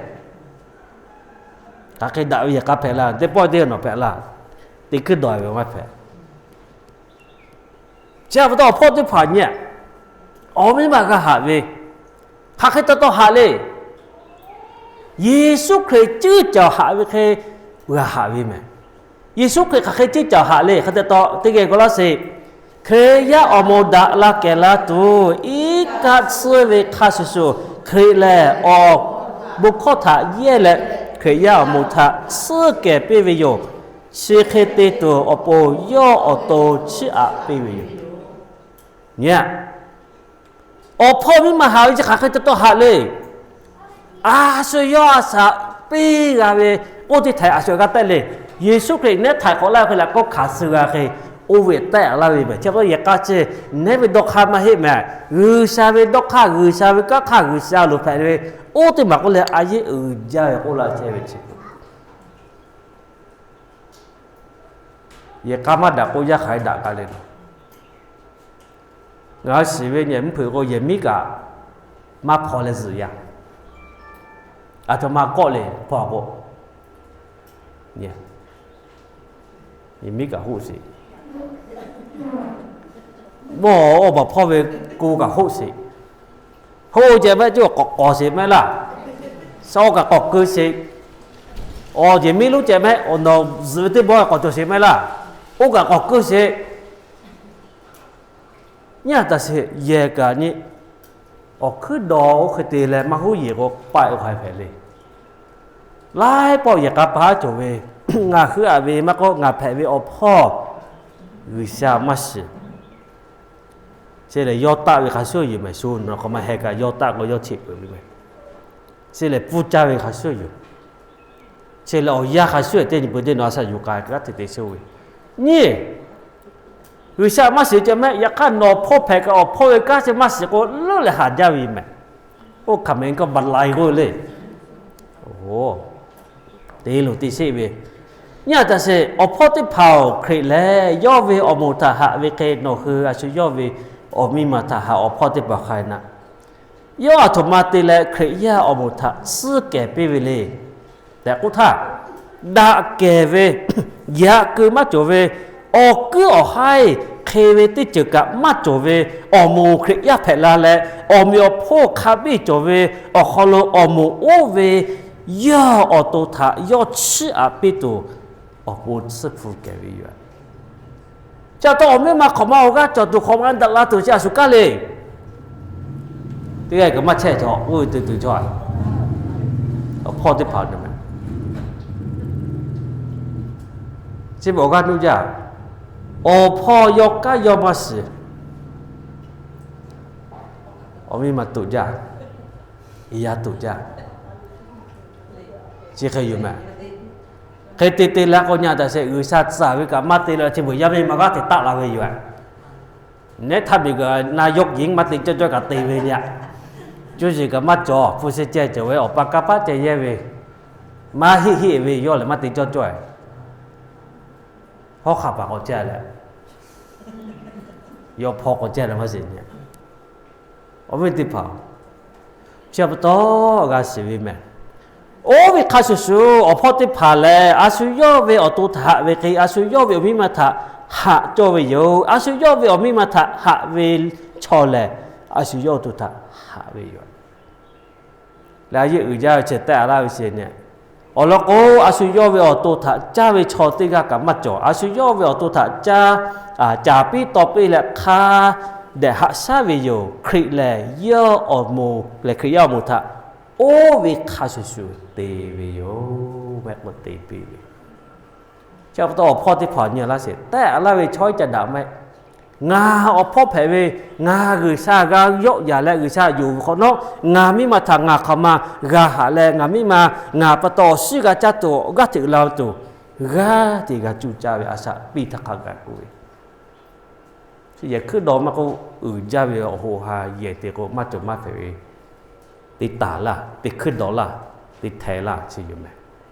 Hk'aˬ hk'e daꞈ ve yehˬ k'a hpehꞈ laˇ, teˇ pawˆ teˇ nawˬ hpehꞈ laˇ, teˇ hkuiˉ dawˬ ve maˇ hpehꞈ. Chi pa taw awˬ hpawˇ teˇ hpaˍ nyi a, awˬ miˇ ma g'a haꞈ ve, hk'aˬ hk'e taw taw haꞈ le. Yeˍsuˆ Hkriꞈ ceuˉ caˍ haꞈ ve hk'e g'a haꞈ ve mehˬ. Yeˍsuˆ Hkriꞈ hk'aˬ hk'e ceuˉ caˍ haꞈ le hk'e te taw, teˇ geh k'o laˇ sheˍ. Hkriꞈ yaˇ awˬ moˍ daꞈ la kehˬ la tuˬ, iˉ kaˆ tsuhˇ ve hk'a shuˍ shuˍ, Hkriꞈ lehˬ awˬ bon hkawˇ htaꞈ yehˇ leh, Hkriꞈ yaˇ awˬ moˍ htaꞈ tsuhˇ kehˬ piˇ ve yoˬ. Chi hk'e te tuˬ awˬ pon yawˇ awˬ to chiˇ aꞈ piˇ ve yoˬ. Nyi a, awˬ hpawˇ miˇ ma haꞈ ve chi hk'aˬ hk'e taw taw haꞈ le. A shu yawˇ a shaꞈ piˇ g'a ve, oˇ teˇ htaiꞈ a shu g'a tehˆ le. Yeˍsuˆ Hkriꞈ nehˉ htaiˍ hk'awꞈ laˇ ve hk'e leh k'oˆ hkanˍ suh g'a hk'e, oˇ ve tehˆ laˇ ve mehˬ. Chi pa taw yehˬ k'a chi nehˉ ve dawˇ hk'aˇ maˇ heˆ mehˬ. G'uiˬsha ve dawˇ hk'aˇ, G'uiˬsha ve kanˉ hk'aˇ, G'uiˬsha loˍ hpehꞈ ve, oˇ teˇ maˬ k'oˆ leh a yeˇ uiˍ jaˇ ve k'oˆ laˇ chehˇ ve chi. Yehˬ k'a maˇ daꞈ k'o, yaˇ hk'aˬ hk'e daꞈ k'ai le. Ngaˬ hui shiˍ ve nyi mvuhˇ hpeuꞈ k'o, yehˬ miˉ kaꞈ maˇ hpaw leh zuhꞈ yaˇ. Aˬ htoꞈ ma kawˆ le hpaw k'o, yehˬ miˉ kaꞈ hoˆ sheˍ. Mawˇ awˬ baˬ hpawˇ ve ko kaꞈ hoˆ sheˍ. Hoˆ ceh mehˆ, cuˇ k'awꞈ k'awꞈ sheˍ mehˆ laˇ. Shaw kaꞈ k'awꞈ keu sheˍ. Awˬ yehˬ miˉ lonˉ ceh mehˆ, awˬ nawˬ zuhꞈ ve teˇ bawˆ k'awꞈ cawˬ sheˍ mehˆ laˇ. Oˇ kaꞈ k'awꞈ keu sheˍ. Nyi a taꞈ sheˍ, yehˬ kaꞈ nyi, awˬ hkuiˉ dawˬ oˇ hk'e te leh maˇ huˉ yeˬ k'o, paˆ oˇ hk'e hpehꞈ le. Laiˉ pawˆ yehˬ k'a pa haˉ cawˬ ve, ngaˬ hui aꞈ ve maˇ k'oˆ, ngaˬ hpehꞈ ve awˬ hpawˇ G'uiˬsha maˇ shiˍ. Chi lehˬ, yawˇ taˆ ve hk'a shuˍ yoˬ mehˬ. Shu nawˬ k'awꞈ maˇ heh kaꞈ, yawˇ taˆ k'o yawˇ cheꞈ peuˬ ve mehˬ. Chi lehˬ, pfuhˇ caˇ ve hk'a shuˍ yoˬ. Chi lehˬ, awˬ yanˇ hk'a shuˍ teˇ nyi peuˬ teˇ nawˬ a shaꞈ yuˬ k'ai g'aˇ hteꞈ te sheˍ ve, nyi, G'uiˬsha maˇ shiˍ ceh mehˆ. Yaꞈ hk'aˇ, nawˬ hpawˇ hpehꞈ kaꞈ awˬ hpawˇ ve kanˉ chi maˇ shiˍ k'o, leuˉ leh haˍ jaˇ ve yoˬ mehˬ. Oˇ hkaˍ mehˍ kaꞈ baˬ lai k'oˆ le. Oˬ, te loˬ te sheˍ ve, nyi a taꞈ sheˍ, awˬ hpawˇ teˇ hpaˍ-oˬ, Hkriꞈ lehˬ yawˇ ve awˬ moˍ htaꞈ haꞈ ve hk'e, nawˬ hui a shu yawˇ ve awˬ miˇ ma htaꞈ haꞈ, awˬ hpawˇ teˇ hpaˍ hk'a na. Yawˇ aˬ htoꞈ ma te leh Hkriꞈ yaˇ awˬ moˍ htaꞈ tsuhˇ kehˬ piˇ ve le tehꞈ k'oˆ htaˇ, daꞈ kehˬ ve, yaꞈ keu maˇ cawˬ ve, awˬ kuiˉ awˬ haiˇ hk'e ve teˇ ceuˬ kaꞈ maˇ cawˬ ve, awˬ moˍ Hkriꞈ yaˇ hpehꞈ la leh, awˬ meꞈ awˬ hponˇ hk'a biˇ cawˬ ve awˬ hk'aw lo awˬ moˍ oˇ ve yawˇ awˬ to htaꞈ yawˇ chiˇ aꞈ piˇ tuˬ awˬ pon tsuhˇ hpu kehˬ ve yoˬ. Chi pa taw awˬ miˇ ma hk'awꞈ ma awˬ g'aˇ cawˬ tuˬ, hk'awꞈ ma daꞈ la tuˬ chi a shu kaˇ le. Teˇ g'aˇ kaꞈ maˇ chehˇ cawˬ, oˇ ve tuˬ tuˬ cawˬ. Awˬ hpawˇ teˇ hpaˍ-oˬ, chi beuꞈ awˬ g'aˇ nuˇ jaˇ. Awˬ hpawˇ yawˇ kaˉ yawˇ maˇ shiˍ. Awˬ miˇ ma tuꞈ jaˇ. Yaˇ tuꞈ jaˇ. Chi hk'e yoˬ mehˬ. Hk'e te te leh k'o, nyi a taꞈ sheˍ, G'uiˬsha tcuhˍ ve kaꞈ maˇ te leh, chi beuꞈ yaˇ miˇ ma g'aˇ hteꞈ taˆ la ve yoˬ. Nehˉ htaˇ miˬguiˬ na yawˇ kiˬ maˇ te cawˇ cawˇ kaꞈ te ve nyi a. Cuˇ yiˍ kaꞈ maˇ cawˬ, hpu shi ceh cawˬ ve awˬ pa kanˇ paˆ ceh yehˇ ve, maˇ heˆ heˆ ve yawˇ lehˬ maˇ te cawˇ cawˇ. Hawˉ hk'aˬ paˍ k'awꞈ ceh leh, Yawˇ hpawˇ k'awꞈ caˇ leh maˇ shiˍ nyi. Awˬ viˉ teˇ hpaˍ, chi pa taw g'a shiˍ ve mehˬ. Oˇ ve hk'a shuˍ shuˍ, awˬ hpawˇ teˇ hpaˍ lehˬ, a shu yawˇ ve awˬ to htaꞈ haꞈ ve hk'e, a shu yawˇ ve awˬ miˇ ma htaꞈ haꞈ cawˇ ve yoˬ. A shu yawˇ ve awˬ miˇ ma htaꞈ haꞈ ve chaw lehˬ, a shu yawˇ awˬ to htaꞈ haꞈ ve yoˬ. Leh a yeˇ uiˍ jaˇ ve chi tehˆ a laˇ ve chi nyi, awˬ lawn k'o, a shu yawˇ ve awˬ to htaꞈ caˇ ve chaw teˇ g'aˇ kaꞈ maˇ cawˬ. A shu yawˇ ve awˬ to htaꞈ caˇ, caˍ piˇ taw piˇ leh hk'a dehꞈ haꞈ shaˉ ve yoˬ. Hkriꞈ lehˬ yawˇ awˬ moˍ lehˬ, Hkriꞈ yaˇ awˬ moˍ htaꞈ oˇ ve hk'a shuˍ shuˍ te ve yoˬ. Mehˆ k'o te piˇ ve Chi pa taw awˬ hpawˇ teˇ hpaˍ nyi laˇ sheˍ. Tehˆ a laˇ ve chaw iˉ ca daꞈ maˇ heˆ. Ngaˬ awˬ hpawˇ hpehꞈ ve, ngaˬ G'uiˬsha g'a yawˆ yaˍ leh G'uiˬsha yonˍ ve hk'awꞈ nawˉ, ngaˬ miˇ ma htaꞈ ngaˬ hk'aˬ ma g'a haꞈ leh, ngaˬ miˇ ma ngaˬ pa taw awˬ shiˉ g'a caˇ tuˬ, g'aˇ hteꞈ la tuˬ, g'aˇ hteꞈ g'a cuˇ caˇ ve a shaꞈ piˇ htaˇ hk'a gaˬ k'oˆ ve Chi yehˬ hkuiˉ dawˬ maˇ k'oˆ, uiˍ jaˇ ve awˬ hoꞈ ha yehˬ te k'o, maˇ cawˬ maˇ hpehꞈ ve, te taˍ laˇ, te hkuiˉ dawˬ laˇ, te hteh laˇ chi yoˬ mehˬ.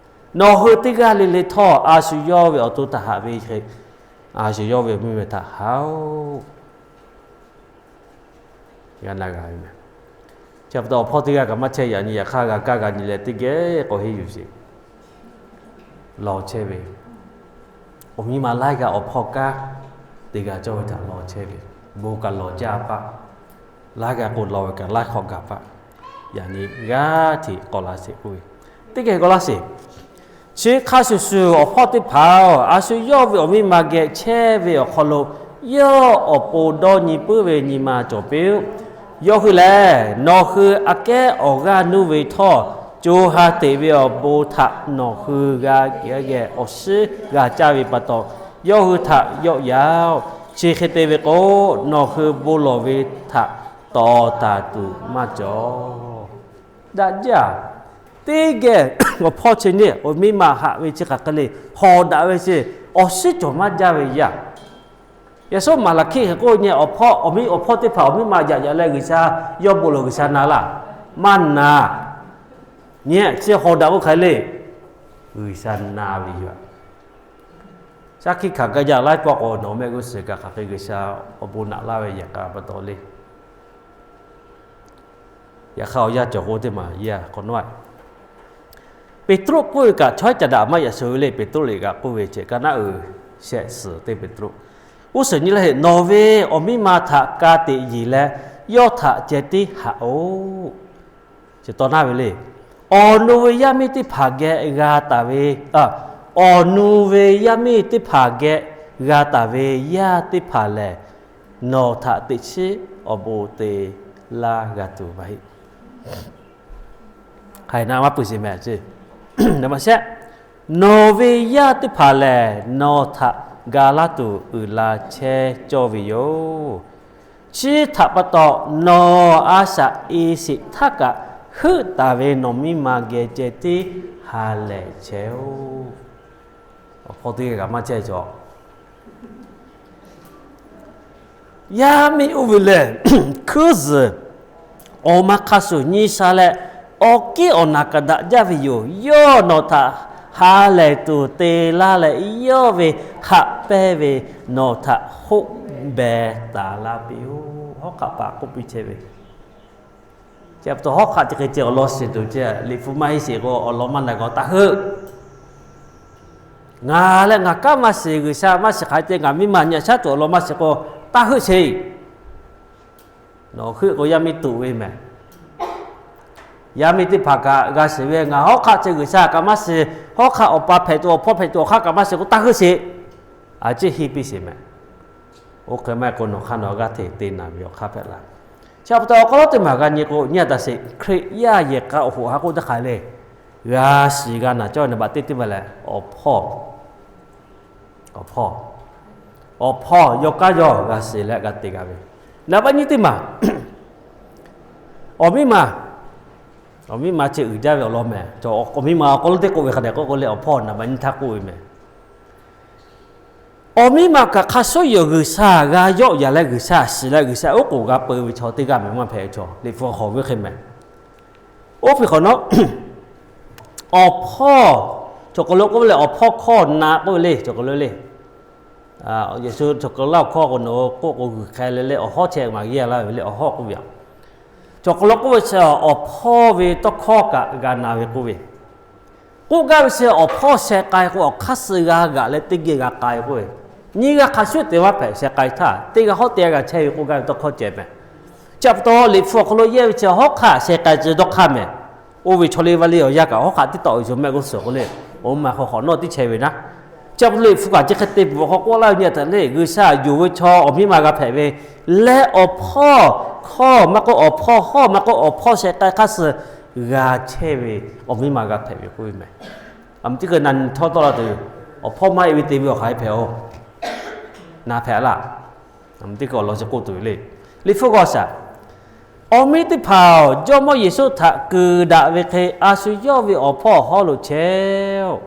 Nawˬ hui teˇ g'aˇ le le htawˇ, a shu yawˇ ve awˬ to htaꞈ haꞈ ve hk'e, a shu yawˇ ve awˬ miˇ ma htaꞈ haꞈ-oˆ. G'a na g'a ve mehˬ. Chi pa taw awˬ hpawˇ teˇ g'aˇ kaꞈ maˇ chehˇ yaꞈ nyi, yaꞈ hk'aˇ g'a kaˇ g'a nyi leh teˇ geh k'awꞈ henˇ yuˬ sheˍ. Lawˬ chehˇ ve, awˬ miˇ ma laiˉ g'aˇ awˬ hpawˇ kanˉ te g'a cawˇ ve htaꞈ lawˬ chehˇ ve, bon kaꞈ lawˬ jaˇ paˆ. Laiˉ g'aˇ k'o lawˬ ve kaꞈ laiˉ hk'awꞈ gaˬ paˆ. Yaꞈ nyi g'aˇ hteꞈ k'awꞈ la sheˍ k'oˆ ve, teˇ geh k'awꞈ laˇ sheˍ. Chi hk'a shuˍ shuˍ, awˬ hpawˇ teˇ hpaˍ-oˬ, a shu yawˇ ve awˬ miˇ ma geh chehˇ ve awˬ hk'aw lo, yawˇ awˬ pon dawˇ nyi puiˉ ve nyi ma cawˬ piˇ-oˆ. Yawˇ hui lehˬ, nawˬ hui aꞈ kehˉ awˬ g'aˇ nuˇ ve htawˇ, co ha teꞈ ve awˬ bon htaꞈ nawˬ hui g'a geh awˬ shiˉ g'a caˇ ve pa taw, yawˇ hui htaꞈ yawˆ yaˍ-oˬ. Chi hk'e te ve k'o, nawˬ hui bon lawˬ ve htaꞈ tawˍ taˍ tuˬ maˇ cawˬ. Daꞈ jaˇ. Teˇ geh awˬ hpawˇ chi nyi awˬ miˇ ma haꞈ ve chi hk'aˬ hk'e le, hawˍ daꞈ ve chi, awˬ shiˉ cawˬ maˇ jaˇ ve yaˇ. Yaꞈ shawˉ Maˍlaˍhkiˆ hk'e k'oˆ nyi, awˬ hpawˇ, awˬ miˇ, awˬ hpawˇ teˇ hpaˍ awˬ miˇ ma yaꞈ yaꞈ leh G'uiˬsha yawˇ bon lawˬ G'uiˬsha na laˇ, maˇ na. Nyi chi hawˍ daꞈ k'o hk'aˬ hk'e le, G'uiˬsha na ve yoˬ. Shaˉ hkiˆ hkanˍ gaˇ jaˇ laiˉ pawˆ k'o, nawˬ mehˆ g'uˇ suhˍ kaꞈ hk'aˬ hk'e G'uiˬsha awˬ bon naꞈ laˇ ve yehˬ k'a pa taw le. Yaꞈ hk'aˇ awˬ yanˇ cawˬ k'o teˇ maˬ yaˇ hk'awꞈ nawˉ, Peˍtruˆ k'oˆ ve kaꞈ chaw iˉ ca daꞈ maˇ yaꞈ shuˍ ve le. Peˍtruˆ liꞈ kaꞈ k'oˆ ve chi ka naˉ uiˍ shehˆ suhˍ teˇ Peˍtruˆ, g'uˇ suhˍ nyi leh heˆ, nawˬ ve awˬ miˇ ma htaꞈ ka tiꞈ yeˬ leh, yawˇ htaꞈ ceh tiˉ haꞈ-oˆ. Chi taw naˇ ve le. Awˬ nu ve yaˇ miˇ teˇ hpaˍ geh g'a taˍ ve, awˬ nu ve yaˇ miˇ teˇ hpaˍ geh g'a taˍ ve yaˇ teˇ hpaˍ lehˬ, nawˬ htaꞈ teꞈ chiˉ awˬ bon te laˇ g'a tuˬ maˇ heˆ. Hk'aˬ hk'e na maˇ pui sheˍ mehˍ ce. Nawˬ ve yaˇ teˇ hpaˍ lehˬ, nawˬ htaꞈ ga laˇ tuˬ uiˍ la chehˇ cawˇ ve yoˬ. Chi htaꞈ pa taw, nawˬ a shaꞈ e sheˍ htaˇ kaꞈ, heuˆ taˍ ve nawˬ miˇ ma geh ceh tiˉ ha lehˬ chehˇ-oˆ. Awˬ hpawˇ teˇ g'aˇ kaꞈ maˇ chehˇ cawˬ. Yaˇ miˇ oˇ ve lehˬ, hkuiˉ zuhˬ awˬ ma hk'a shuˍ nyi sha leh, awˬ kiˉ awˬ naˬ kaꞈ daꞈ jaˇ ve yoˬ. Yawˇ nawˬ htaꞈ ha lehˬ tuˬ te laˇ leh, yawˇ ve hk'aꞈ pehnˇ ve nawˬ htaꞈ hoˆ beh taˍ laˇ piˇ-oˆ. Hawˉ hk'aˆ paˍ k'oˆ piˇ chehˇ ve, chi pa taw hawˉ hk'aˆ chi hk'e ceh awˬ lawn shiˍ tuˬ ceh, liꞈ hpu maˇ heˆ sheˍ k'o, awˬ lawn maˇ na k'o taˇ heuˆ. Ngaˬ leh ngaˬ kanˉ maˇ shiˍ, G'uiˬsha maˇ shiˍ hk'aˬ hk'e te ngaˬ miˇ ma nyi a shaˉ tuˬ awˬ lawn maˇ shiˍ k'o, taˇ heuˆ sheˍ. Nawˬ heuˆ k'o yaˇ miˇ tuꞈ ve mehˍ. Yaˇ miˇ teˇ hpaˍ kaꞈ g'a shiˍ ve, ngaˬ hawˉ hk'aˆ chi G'uiˬsha kaꞈ maˇ shiˍ, hawˉ hk'aˆ awˬ pa hpehꞈ tuˬ awˬ hpawˇ hpehꞈ tuˬ awˬ hk'aˇ kaꞈ maˇ shiˍ k'o, taˇ heuˆ sheˍ. A ciˉ henˇ piˇ sheˍ mehˍ. Oˇ hk'e maˇ heˆ k'o, nawˬ hk'aˇ nawˬ g'aˇ hteꞈ te naˍ ve awˬ hk'aˇ hpehꞈ la. Chi pa taw awˬ hk'aw lo teˇ maˬ g'a nyi k'o, nyi a taꞈ sheˍ, Hkriꞈ yaˇ yehˬ k'a awˬ hoꞈ ha k'oˆ teˇ hk'aˬ le. G'a shiˍ g'a naˬ cawˇ ve naˍ baꞈ teˇ teˇ maˬ lehˬ, awˬ hpawˇ, awˬ hpawˇ, awˬ hpawˇ yawˇ kanˉ yawˇ g'a shiˍ leh g'a te g'a ve. Naˍ baꞈ nyi teˇ maˬ, awˬ miˇ ma, awˬ miˇ ma chi uiˍ jaˇ ve awˬ lawn mehˍ. Awˬ miˇ ma awˬ hk'aw lo teˇ k'oˆ ve hk'a dehꞈ k'oˆ k'o le, awˬ hpawˇ naˍ baꞈ nyi htaˇ k'oˆ ve mehˍ. Awˬ miˇ ma kaꞈ hk'a shuˉ yoˬ, G'uiˬsha g'a yawˆ yaˍ leh G'uiˬsha shiˍ leh G'uiˬsha oˉ k'oˍ g'a peu ve chaw teˇ g'aˇ mehˍ maˇ hpehꞈ ve chaw, Liꞈ hpu hawˬ ve hk'e mehˍ. Oˇ hk'e hk'awꞈ nawˉ, awˬ hpawˇ, cawˬ k'aw lo k'oˆ ve le, awˬ hpawˇ hkawˇ na k'oˆ ve le, cawˬ k'aw lo le. Yeˍsuˆ chaw hk'aw laˇ awˬ hkawˇ k'o, nawˬ hui k'oˆ k'o g'uiˬ hk'ai leh leh awˬ hawˉ chehˇ maˍ g'eˇ laˇ ve le, awˬ hawˉ k'oˆ ve yoˬ. Chaw hk'aw lo k'oˆ ve chi awˬ hpawˇ ve tawˇ hkawˇ kaꞈ g'a na ve k'oˆ ve, k'oˆ gaˇ ve chi awˬ hpawˇ sheh k'ai k'o, awˬ hk'aˇ suh g'a g'aꞈ leh teˇ geh g'a k'ai k'oˆ ve, nyiˇ g'aˇ hk'a shuˍ te maˇ hpehꞈ, sheh k'ai htaˇ teˇ g'aˇ hawˉ teˇ g'aˇ g'a chehˇ ve k'oˆ gaˇ ve tawˇ hkawˇ ceh mehˍ. Chi pa taw Liꞈ hpu awˬ hk'aw lo yehˇ ve chi hawˉ hk'aˇ sheh k'ai tcuh dawˇ hk'aˇ mehˍ. Oˇ ve chaw liˇ vaˇ liˇ awˬ yanˇ kaꞈ hawˉ hk'aˇ teˇ taw awˬ yoˬ mehˆ g'uˇ suhˍ k'o le, awˬ miˇ ma hk'aw hk'awꞈ nawˇ tiˉ chehˇ ve naˉ. Chi pa taw Liꞈ hpu kaꞈ chi hk'e te peuˬ awˬ hk'aw k'oˆ laˇ ve nyi a htaꞈ le, G'uiˬsha yonˍ ve chaw awˬ miˇ ma g'a hpehꞈ ve, leh awˬ hpawˇ hkawˇ maˇ k'oˆ, awˬ hpawˇ hawˉ maˇ k'oˆ, awˬ hpawˇ sheh k'ai hk'aˇ suh g'a chehˇ ve awˬ miˇ ma g'a hpehꞈ ve k'oˆ ve mehˍ. Aˬ miˍ teˇ hkui na nyi htawˇ tawˆ la tuˬ, awˬ hpawˇ maˇ heˆ ve te ve awˬ hk'aˬ hk'e hpehꞈ oˬ, na hpehꞈ laˇ. Aˬ miˍ teˇ hkui awˬ lawn chi k'oˆ tuˬ ve le. Liꞈ hpu g'aw shaˍ, awˬ miˇ teˇ hpaˍ-oˬ, Jawˇmawˇ Yeˍsuˆ htaꞈ kuiˬ daꞈ ve hk'e a shu yawˇ ve awˬ hpawˇ awˬ hawˉ lo chehˇ-oˆ.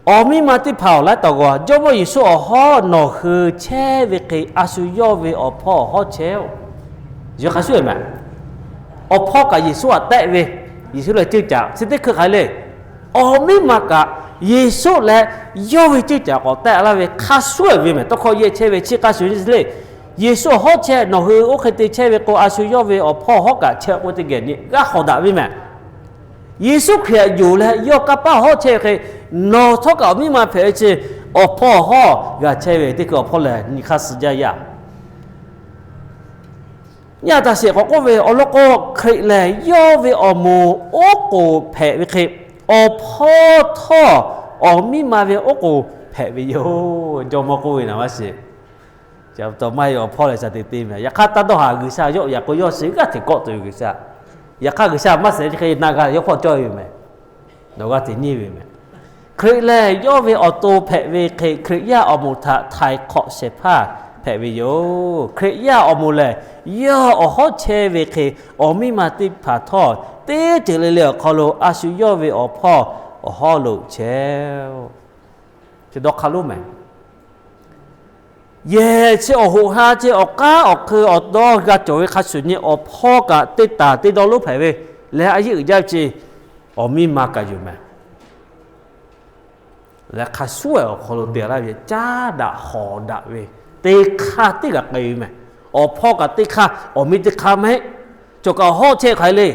Awˬ miˇ ma teˇ hpaˍ-oˬ, laiˉ taw g'aw, Jawˇmawˇ Yeˍsuˆ awˬ hawˉ nawˬ hui chehˇ ve hk'e a shu yawˇ ve awˬ hpawˇ awˬ hawˉ chehˇ-oˆ. Yawˇ hk'a shuˍ mehˍ. Awˬ hpawˇ kaꞈ Yeˍsuˆ htaꞈ tehˆ ve, Yeˍsuˆ leh ceuˇ caꞈ chi teˇ hkui hk'aˬ hk'e le. Awˬ miˇ ma kaꞈ Yeˍsuˆ leh yawˇ ve ceuˇ caꞈ k'awꞈ tehˆ laˇ ve hk'a shuˍ ve mehˍ. Tawˇ hkawˇ yehˇ chehˇ ve chi hk'a shuˍ nyi le. Yeˍsuˆ awˬ hawˉ chehˇ, nawˬ hui oˇ hk'e te chehˇ ve k'o, a shu yawˇ ve awˬ hpawˇ awˬ hawˉ kaꞈ chehˇ k'oˆ ve teˇ geh nyi g'a hawˍ daꞈ ve mehˍ. Yeˍsuˆ Hkriꞈ htaꞈ yonˍ leh yawˇ kanˇ paˆ awˬ hawˉ chehˇ ve hk'e, nawˬ htawˇ kaꞈ awˬ miˇ ma hpehꞈ ve chi awˬ hpawˇ awˬ hawˉ g'a chehˇ ve teˇ hkui awˬ hpawˇ lehˬ nyi hk'aˇ suh jaˇ yaˇ. Nyi a htaꞈ sheˍ k'awꞈ k'oˆ ve awˬ lawn k'o, Hkriꞈ lehˬ yawˇ ve awˬ moˍ oˉ k'oˍ hpehꞈ ve hk'e, awˬ hpawˇ htawˇ awˬ miˇ ma ve oˉ k'oˍ hpehꞈ ve yoˬ. Jawˇmawˇ k'oˆ ve naˍ maˇ shiˍ. Chi pa taw maˇ heˆ, awˬ hpawˇ lehˬ shaˍ te te mehˍ. Yaꞈ hk'aˇ taˇ dawˇ haˍ, G'uiˬsha yawˆ yaꞈ k'o yawˇ shiˍ g'aˇ hteꞈ kawˆ tuˬ ve G'uiˬsha. Yaꞈ hk'aˇ G'uiˬsha maˇ shehˍ chi hk'e na g'a yawˇ hpawˇ cawˇ ve mehˍ. Nawˬ g'aˇ hteꞈ nyi ve mehˍ. Hkriꞈ lehˬ yawˇ ve awˬ to hpehꞈ ve hk'e, Hkriꞈ yaˇ awˬ moˍ htaꞈ htaiˍ hk'awꞈ shehˍ hpaˇ hpehꞈ ve yoˬ. Hkriꞈ yaˇ awˬ moˍ lehˬ, yawˇ awˬ hawˉ chehˇ ve hk'e, awˬ miˇ ma teˇ hpaˍ htawˇ teˇ ceuˬ le le awˬ hk'aw lo a shu yawˇ ve awˬ hpawˇ awˬ hawˉ lo chehˇ-oˆ. Chi dawˇ hk'aˇ lonˉ mehˍ. Yehˬ chi awˬ hoꞈ ha chi awˬ k'aˉ awˬ hk'eun awˬ dawˇ g'a cawˬ ve hk'a shuˍ nyi, awˬ hpawˇ kaꞈ teˇ taˍ teˇ dawˇ lonˉ hpehꞈ ve leh, a yeˇ uiˍ jaˇ ve chi awˬ miˇ ma kaꞈ yoˬ mehˍ. Leh hk'a shuˍ awˬ hk'aw lo te laˇ ve caˉ daꞈ hawˍ daꞈ ve teˇ hk'aˇ teˇ g'aꞈ k'ai ve mehˍ. Awˬ hpawˇ kaꞈ teˇ hk'aˇ, awˬ miˇ teˇ hk'aˇ mehˍ. Cawˬ kaꞈ awˬ hawˉ chehˇ hk'aˬ hk'e le.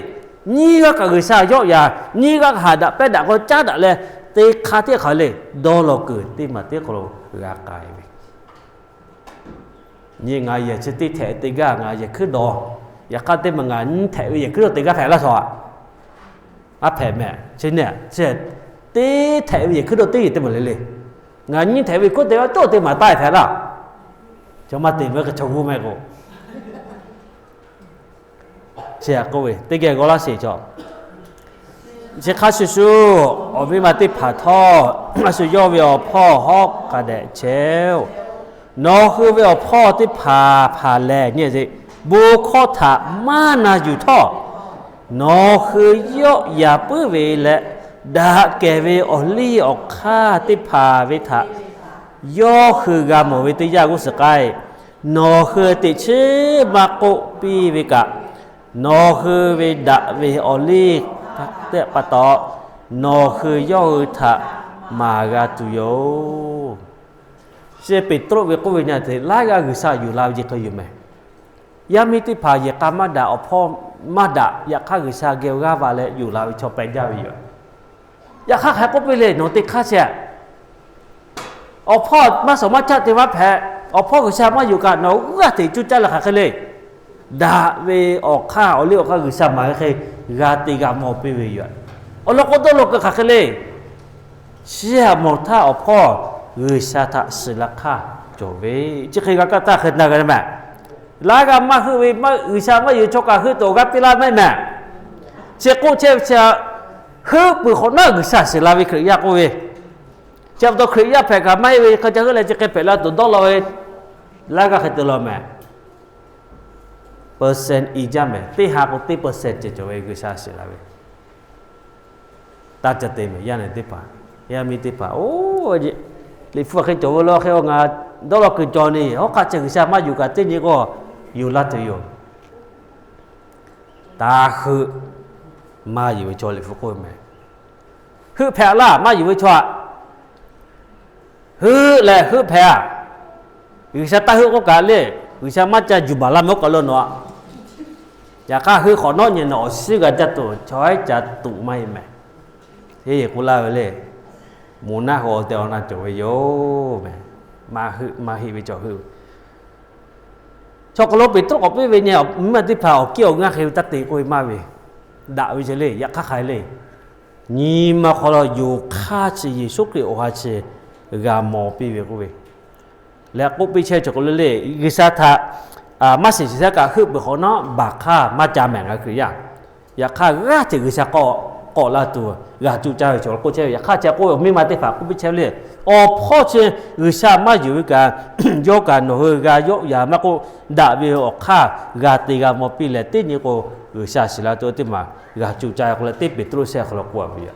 Nyiˇ g'aˇ kaꞈ G'uiˬsha yawˆ yaꞈ, nyiˇ g'aˇ kaꞈ haˍ daꞈ pehˇ daꞈ k'o caˉ daꞈ leh, teˇ hk'aˇ teˇ hk'aˬ hk'e le, dawˇ law kuiˬ teˇ maˬ teˇ hk'aw lo g'a k'ai ve. Nyi ngaˬ yehˬ chi teˇ htehꞈ te gaˇ ngaˬ yehˬ hkuiˉ dawˬ. Yaꞈ hk'aˇ teˇ maˬ ngaˬ nyiˇ htehꞈ ve yehˬ hkuiˉ dawˬ te gaˇ hpehꞈ laˇ shaw aꞈ. A hpehꞈ mehˍ. Chi nyi teˇ htehꞈ ve yehˬ hkuiˉ dawˬ teˇ yehˬ teˇ maˬ le le. Ngaˬ nyiˇ htehꞈ ve hkuiˉ te g'a cawˇ teˇ maˬ taˆ hpehꞈ laˇ. Chaw maˇ te mehˍ, chaw g'uˇ mehˍ k'o. Chi aꞈ k'oˆ ve teˇ geh g'aw laˇ sheˍ chaw. Chi hk'a shuˍ shuˍ, awˬ miˇ ma teˇ hpaˍ htawˇ a shu yawˇ ve awˬ hpawˇ hawˉ hk'a dehꞈ chehˇ-oˆ. Nawˬ hui ve awˬ hpawˇ teˇ hpaˍ hpaˍ lehˬ nyi, bon hkawˇ htaꞈ maˇ na yuˬ htawˇ, nawˬ hui yawˆ yaꞈ puiˉ ve leh, daꞈ kehˬ ve awˬ liˇ awˬ hk'aˇ teˇ hpaˍ ve htaꞈ yawˇ hui g'a mawˬ ve teˇ yanˇ g'uˇ suhˍ k'ai. Nawˬ hui teꞈ chiˉ maˇ k'oˆ piˇ ve kaꞈ, nawˬ hui ve daꞈ ve awˬ liˇ teˇ pa taw, nawˬ hui yawˇ hui htaꞈ maˍ g'a tuˬ yoˬ. Chi Peˍtruˆ ve k'oˆ ve nyi te, laiˉ g'aˇ G'uiˬsha yuˬ la ve ce hk'e yoˬ mehˍ. Yaˇ miˇ teˇ hpaˍ yehˬ k'a maˇ daꞈ, awˬ hpawˇ maˇ daꞈ, yaꞈ hk'aˇ G'uiˬsha geh g'aˇ va leh yuˬ la ve chaw pehꞈ jaˇ ve yoˬ. Yaꞈ hk'aˇ hk'aˬ hk'e k'oˆ piˇ le, nawˬ teˇ hk'aˇ chi awˬ hpawˇ maˇ shawˍ maˇ caˆ te maˇ hpehꞈ. Awˬ hpawˇ G'uiˬsha maˇ yuˬ kaꞈ nawˬ g'aˇ hteꞈ cuˇ caˇ leh hk'aˬ hk'e le, daꞈ ve awˬ hk'aˇ awˬ liˇ awˬ hk'aˇ G'uiˬsha maˍ ve hk'e g'a te g'a mawˬ piˇ ve yoˬ. Awˬ lawn k'o dawˇ law keu hk'aˬ hk'e le, chi aꞈ mawˬ htaˇ awˬ hpawˇ G'uiˬsha htaꞈ shiˍ la hk'aˇ cawˬ ve, chi hk'e g'a kaˇ htaˇ hk'e na g'a mehˍ. Laiˉ g'aˇ maˇ heuˆ ve, G'uiˬsha maˇ yuˬ chaw kaꞈ heuˆ tuˬ awˬ g'aˇ piˇ laˇ mehˍ mehˍ. Chi k'oˆ chehˇ ve chi, heuˆ peuˬ hk'awꞈ nawˉ G'uiˬsha shiˍ la ve Hkriꞈ yaˇ k'oˆ ve, chi pa taw Hkriꞈ yaˇ hpehꞈ kaꞈ maˇ heˆ ve hk'a ca heuˆ leh chi hk'e hpehꞈ la tuˬ dawˇ law ve, laiˉ g'aˇ hk'e te law mehˍ. Percent i jaˇ mehˍ, teˇ ha k'o teˇ percent ceh cawˬ ve G'uiˬsha shiˍ la ve. Taˇ ca te mehˍ, yaˇ nehˬ teˇ hpaˍ, yaˇ miˇ teˇ hpaˍ-oˬ, Liꞈ hpu hk'e cawˬ ve law hk'e ngaˬ dawˇ law kuiˬ cawˬ neˬ, hawˉ hk'aˆ ceh G'uiˬsha maˇ yuˬ kaꞈ teˇ nyi k'o yuˬ laˇ tuˬ yoˬ. Taˇ heuˆ, maˇ yuˬ ve chaw Liꞈ hpu k'oˆ ve mehˍ. Heuˆ hpehꞈ laˇ maˇ yuˬ ve chaw aꞈ. Heuˆ leh heuˆ hpehꞈ-a. G'uiˬsha taˇ heuˆ k'oˆ kaꞈ le, G'uiˬsha maˇ ca juˬ baˬ laˇ meh oˉ k'aꞈ lawˇ nawˬ-a. Yaꞈ hk'aˇ heuˆ hk'awꞈ nawˉ nyi nawˬ awˬ suhˉ g'a caˇ tuˬ chaw haiˉ ca tuꞈ maˇ heˆ meh. Heˆ k'oˆ laˇ ve le. Moˬ naˆ hoꞈ awˬ tehˬ awˬ na cawˬ ve yoˬ meh. Maˇ heˆ ve cawˬ heuˆ. Chaw hk'aw lo Peˍtruˆ k'awꞈ piˇ ve nyi, mvuhˇmiˬ teˇ hpaˍ awˬ kiˇ awˬ ngaˇ hk'e ve taˇ te k'oˆ ve maˇ ve, daꞈ ve ce le. Yaꞈ hk'aˇ hk'aˬ hk'e le, nyi ma hk'aw lo yonˍ hk'aˇ chi Yeˍsuˆ Hkriꞈ awˬ ha chi g'a mawˬ piˇ ve k'oˆ ve, leh k'oˆ piˇ chehˇ cawˬ k'o le le, G'uiˬsha htaꞈ maˇ shiˍ shiˍ shaˉ kaꞈ heuˆ peuˬ hk'awꞈ nawˉ baˬ hk'aˇ maˇ ca mehˍ ngaˬ hui Hkriꞈ yaˇ. Yaꞈ hk'aˇ g'aˇ hteꞈ G'uiˬsha k'awꞈ k'awꞈ la tuˬ g'a cuˇ caˇ ve cawˬ k'oˆ chehˇ ve. Yaꞈ hk'aˇ chi k'oˆ ve awˬ miˇ ma teˇ hpaˍ k'oˆ piˇ chehˇ ve le, awˬ hpawˇ chi G'uiˬsha maˇ yonˍ ve kaꞈ, yawˇ kaꞈ nawˬ hui g'a yawˆ yan maˇ k'oˆ, daꞈ ve awˬ hk'aˇ g'a te g'a mawˬ piˇ leh teˇ nyi k'o, G'uiˬsha shiˍ la tuˬ teˇ maˬ g'a cuˇ caˇ k'oˆ leh teˇ Peˍtruˆ shehˆ hk'aw lo k'oˆ a ve yoˬ.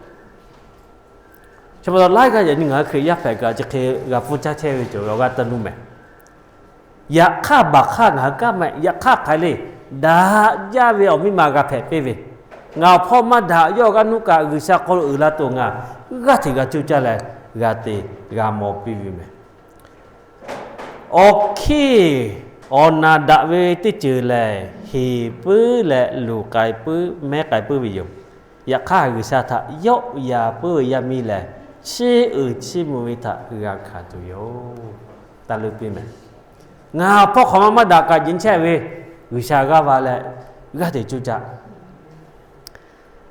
Chi pa taw laiˉ g'aˇ yaꞈ nyi ngaˬ hui Hkriꞈ yaˇ hpehꞈ kaꞈ chi hk'e g'a pfuhˇ caˇ chehˇ ve cawˬ ve awˬ g'aˇ taˇ nuˇ mehˍ. Yaꞈ hk'aˇ baˬ hk'aˇ ngaˬ hui kaˇ mehˍ. Yaꞈ hk'aˇ hk'aˬ hk'e le, daꞈ jaˇ ve awˬ miˇ ma g'a hpehꞈ piˇ ve, ngaˬ awˬ hpawˇ maˇ daꞈ, yawˇ g'aˇ nuˇ kaꞈ G'uiˬsha hk'aw lo uiˍ la tuˬ ngaˬ g'aˇ hteꞈ g'a cuˇ caˇ leh g'a te g'a mawˬ piˇ ve meh. Awˬ hkiˇ awˬ naˬ daꞈ ve teˇ ceuˬ lehˬ, heˍ puiˉ leh luˬ k'ai puiˉ mehˉ k'ai puiˉ ve yoˬ. Yaꞈ hk'aˇ G'uiˬsha htaꞈ yawˆ yan puiˉ ve yaˇ miˇ lehˬ, chiˇ uiˍ chiˇ mvuh ve htaꞈ g'a hkanˍ tuˬ yoˬ. Taˇ leuˉ piˇ meh. Ngaˬ awˬ hpawˇ hk'awꞈ ma maˇ daꞈ kaꞈ nyi chehˇ ve, G'uiˬsha g'aˇ va leh g'aˇ hteꞈ cuˇ caˇ.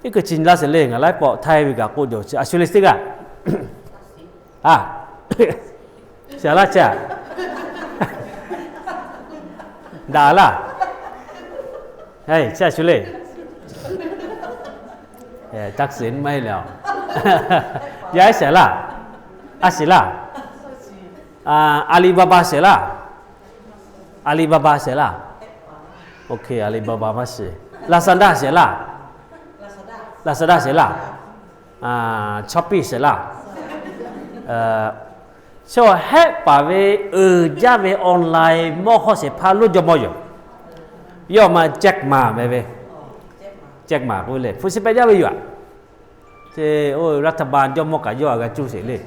Iˉ kuiˬ chi nyi laˇ sheˍ le, ngaˬ laiˉ pawˆ htaiˇ ve kaꞈ k'oˆ jawˬ chi a shu le teˇ g'aˇ. A, shaˍ laˇ chi a, daꞈ laˇ. Chi a shu le, taˇ sheˍ maˇ heˆ le. Yaˇ shaˍ laˇ, a sheˍ laˇ, Alibaba sheˍ laˇ, Alibaba sheˍ laˇ, OK, Alibaba maˇ sheˍ, Lazada sheˍ laˇ, Lazada sheˍ laˇ, Shopee sheˍ laˇ. Chaw hehˆ paˍ ve uiˍ jaˇ ve online mawˇ hawˇ shehˍ hpaˇ lonˉ jawˇmawˇ yoˬ. Yawˇ ma Jack Ma meh ve, Jack Ma k'oˆ ve le, hpu shi peh jaˇ ve yoˬ aꞈ. Oˇ รัฐบาล jawˇmawˇ kaꞈ yawˇ a g'a cuˇ sheˍ le.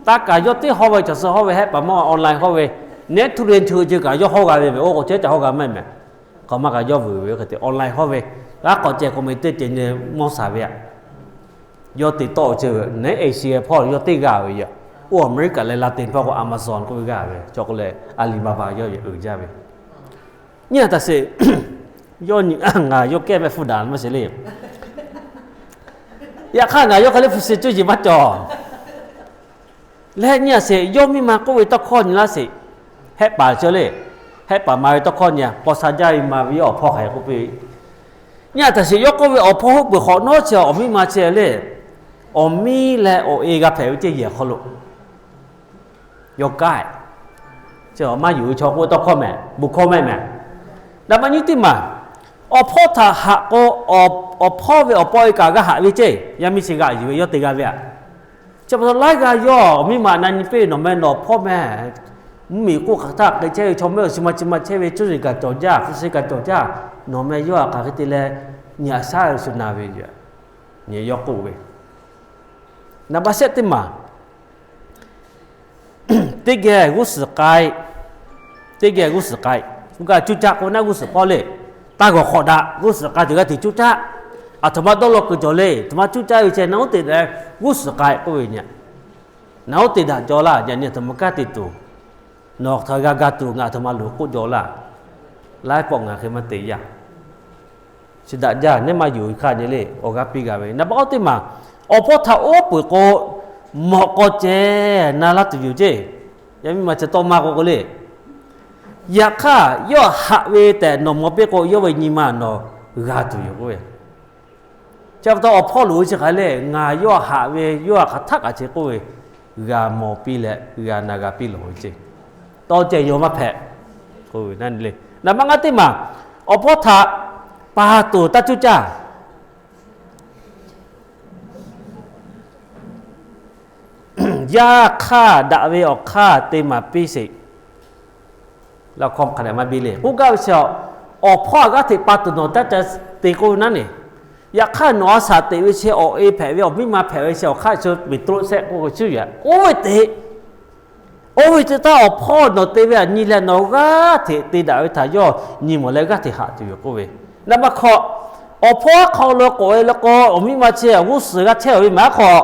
Taˇ kaꞈ yawˇ teˇ hawˇ ve cawˬ suh hawˇ ve hehˆ paˍ mawˇ online hawˇ ve, neˉ tuˇ ren tuˇ ceuˬ kaꞈ yawˇ hawˇ g'a ve meh. Oˇ k'o ceh caꞈ hawˇ g'a maˇ meh. Hk'aˬ ma kaꞈ yawˇ vuiˬ ve hk'e te online hawˇ ve, g'a k'awꞈ ceh k'o meh teˇ ceuˬ nyi mawˇ shaˍ ve aꞈ. Yawˇ te tawˆ ceh ve neˉ Asia hpawˇ yawˇ teˇ g'aˇ ve yoˬ. Oˇ America leh Latin hpawˇ k'o Amazon k'oˆ ve g'aˇ ve, chaw k'o leh Alibaba yawˇ uiˍ jaˇ ve. Nyi a taꞈ sheˍ, yawˇ nyi ngaˬ yawˇ kehˉ meh hpu daꞈ maˇ sheˍ le. Yaꞈ hk'aˇ ngaˬ yawˇ hk'e le hpu shi cuˇ yiˍ maˇ cawˬ. Leh nyi a sheˍ, yawˇ miˇ ma k'oˆ ve tawˇ hkawˇ nyi laˇ sheˍ. Hehˆ paˍ cawˬ le, hehˆ paˍ ma ve tawˇ hkawˇ nyi a, paw sha jaˇ ve ma ve yawˇ awˬ hpawˇ hk'aˬ hk'e k'oˆ piˇ ve. Nyi a taꞈ sheˍ, yawˇ k'oˆ ve awˬ hpawˇ hoˆ peuˬ hk'awꞈ nawˉ chi awˬ miˇ ma chi le, awˬ miˇ leh awˬ e g'a hpehꞈ ve ceh yehˬ hk'aw lo yawˇ kaˇ, maˇ yuˬ ve chaw k'oˆ ve tawˇ hkawˇ meh, bon hkawˇ meh meh. Daꞈ ma nyi teˇ maˬ, awˬ hpawˇ htaꞈ haꞈ k'o, awˬ hpawˇ ve awˬ paw e kaꞈ g'a haꞈ ve ceh, yaˇ miˇ chi g'aꞈ yuˬ ve yawˇ te g'a ve aꞈ. Chi pa taw laiˉ g'aˇ yawˇ awˬ miˇ ma na nyi piˇ ve, nawˬ meh nawˬ hpawˇ meh, mvuhˇmiˬ k'oˆ hk'aˬ htaˇ k'ai chehˇ ve chaw mehˆ awˬ shu ma chi ma chehˇ ve, cuˇ yiˍ kaꞈ cawˬ jaˇ, hpu shi kaꞈ cawˬ jaˇ, nawˬ meh yawˇ htaꞈ hk'aˬ hk'e te leh nyi a shaˉ ve shu na ve yoˬ. Nyi yawˇ k'oˆ ve, naˍ baˆ shehˆ teˇ maˬ, teˇ geh g'uˇ suhˍ k'ai, teˇ geh g'uˇ suhˍ k'ai, g'a cuˇ caˆ k'o naˉ g'uˇ suhˍ hpawˇ le, taˇ g'awˬ hk'awꞈ daꞈ, g'uˇ suhˍ k'ai tuˬ g'aˇ hteꞈ cuˇ caˆ. Aˬ htoꞈ ma dawˇ law kuiˬ cawˬ le, aˬ htoꞈ ma cuˇ caˆ ve ceh naˉ oˉ te daꞈ g'uˇ suhˍ k'ai k'oˆ ve nyi. Naˉ oˉ te daꞈ cawˬ laˇ, yaꞈ nyi aˬ htoꞈ ma kaˇ te tuˬ, nawˬ htaꞈ g'a ga tuˬ ngaˬ aˬ htoꞈ ma loˍ k'oˆ jaw laˇ. Laiˉ pawˆ ngaˬ hk'e maˇ te yaˇ. Chi daꞈ jaˇ, neˇ maˇ yonˍ ve hk'aˇ nyi le, awˬ g'aˇ piˇ g'a ve. Naˍ baˆ oˇ teˇ maˬ, awˬ hpawˇ htaꞈ oˉ peunˍ k'o, mawꞈ k'aw ceh na laˇ tuˬ yoˬ ceˇ. Yaˇ miˇ ma chi tawˇ maˇ k'oˆ k'o le. Yaꞈ hk'aˇ yawˇ haꞈ ve tehꞈ nawˬ mawˬ piˇ k'o, yawˇ ve nyi ma nawˬ g'a tuˬ yoˬ k'oˆ ve. Chi pa taw awˬ hpawˇ loˍ ve chi hk'aˬ le, ngaˬ yawˇ haꞈ ve, yawˇ htaꞈ hk'aˬ htaˆ kaꞈ chi k'oˆ ve, g'a mawˬ piˇ leh g'a na g'a piˇ lawˬ ve ceˇ. Tawˇ ceh yawˇ maˇ hpehꞈ. Naˍ baˆ ngaˇ teˇ maˬ, awˬ hpawˇ htaꞈ pa toˬ taˇ cuˇ caˇ. Yaˇ hk'aˇ daꞈ ve awˬ hk'aˇ te maˍ piˇ sheˍ. Laˇ hkawˇ hk'a dehꞈ maˇ biˇ le k'oˆ gaˇ ve chi, awˬ hpawˇ a g'aˇ hteꞈ pa tuˬ nawˬ taˇ ca te k'oˆ ve naˉ ne. Yaꞈ hk'aˇ nawˬ a shaꞈ teꞈ ve chi awˬ e hpehꞈ ve awˬ miˇ ma hpehꞈ ve chi awˬ hk'aˇ chi Peˍtruˆ shehˆ k'oˆ ve cuˇ yaꞈ k'oˆ ve teꞈ Oˇ ve teˇ taˇ awˬ hpawˇ nawˬ te ve aꞈ nyi leh nawˬ g'aˇ hteꞈ te daꞈ ve htaꞈ yawˇ nyi mawˬ leh g'aˇ hteꞈ haꞈ tuˬ yoˬ k'oˆ ve. Naˍ baˆ hk'aw, awˬ hpawˇ aˉ hk'aw lo k'oꞈ e le k'o, awˬ miˇ ma chi awˬ g'uˇ suhˍ g'a chehˇ ve maˬ aˉ hk'aw,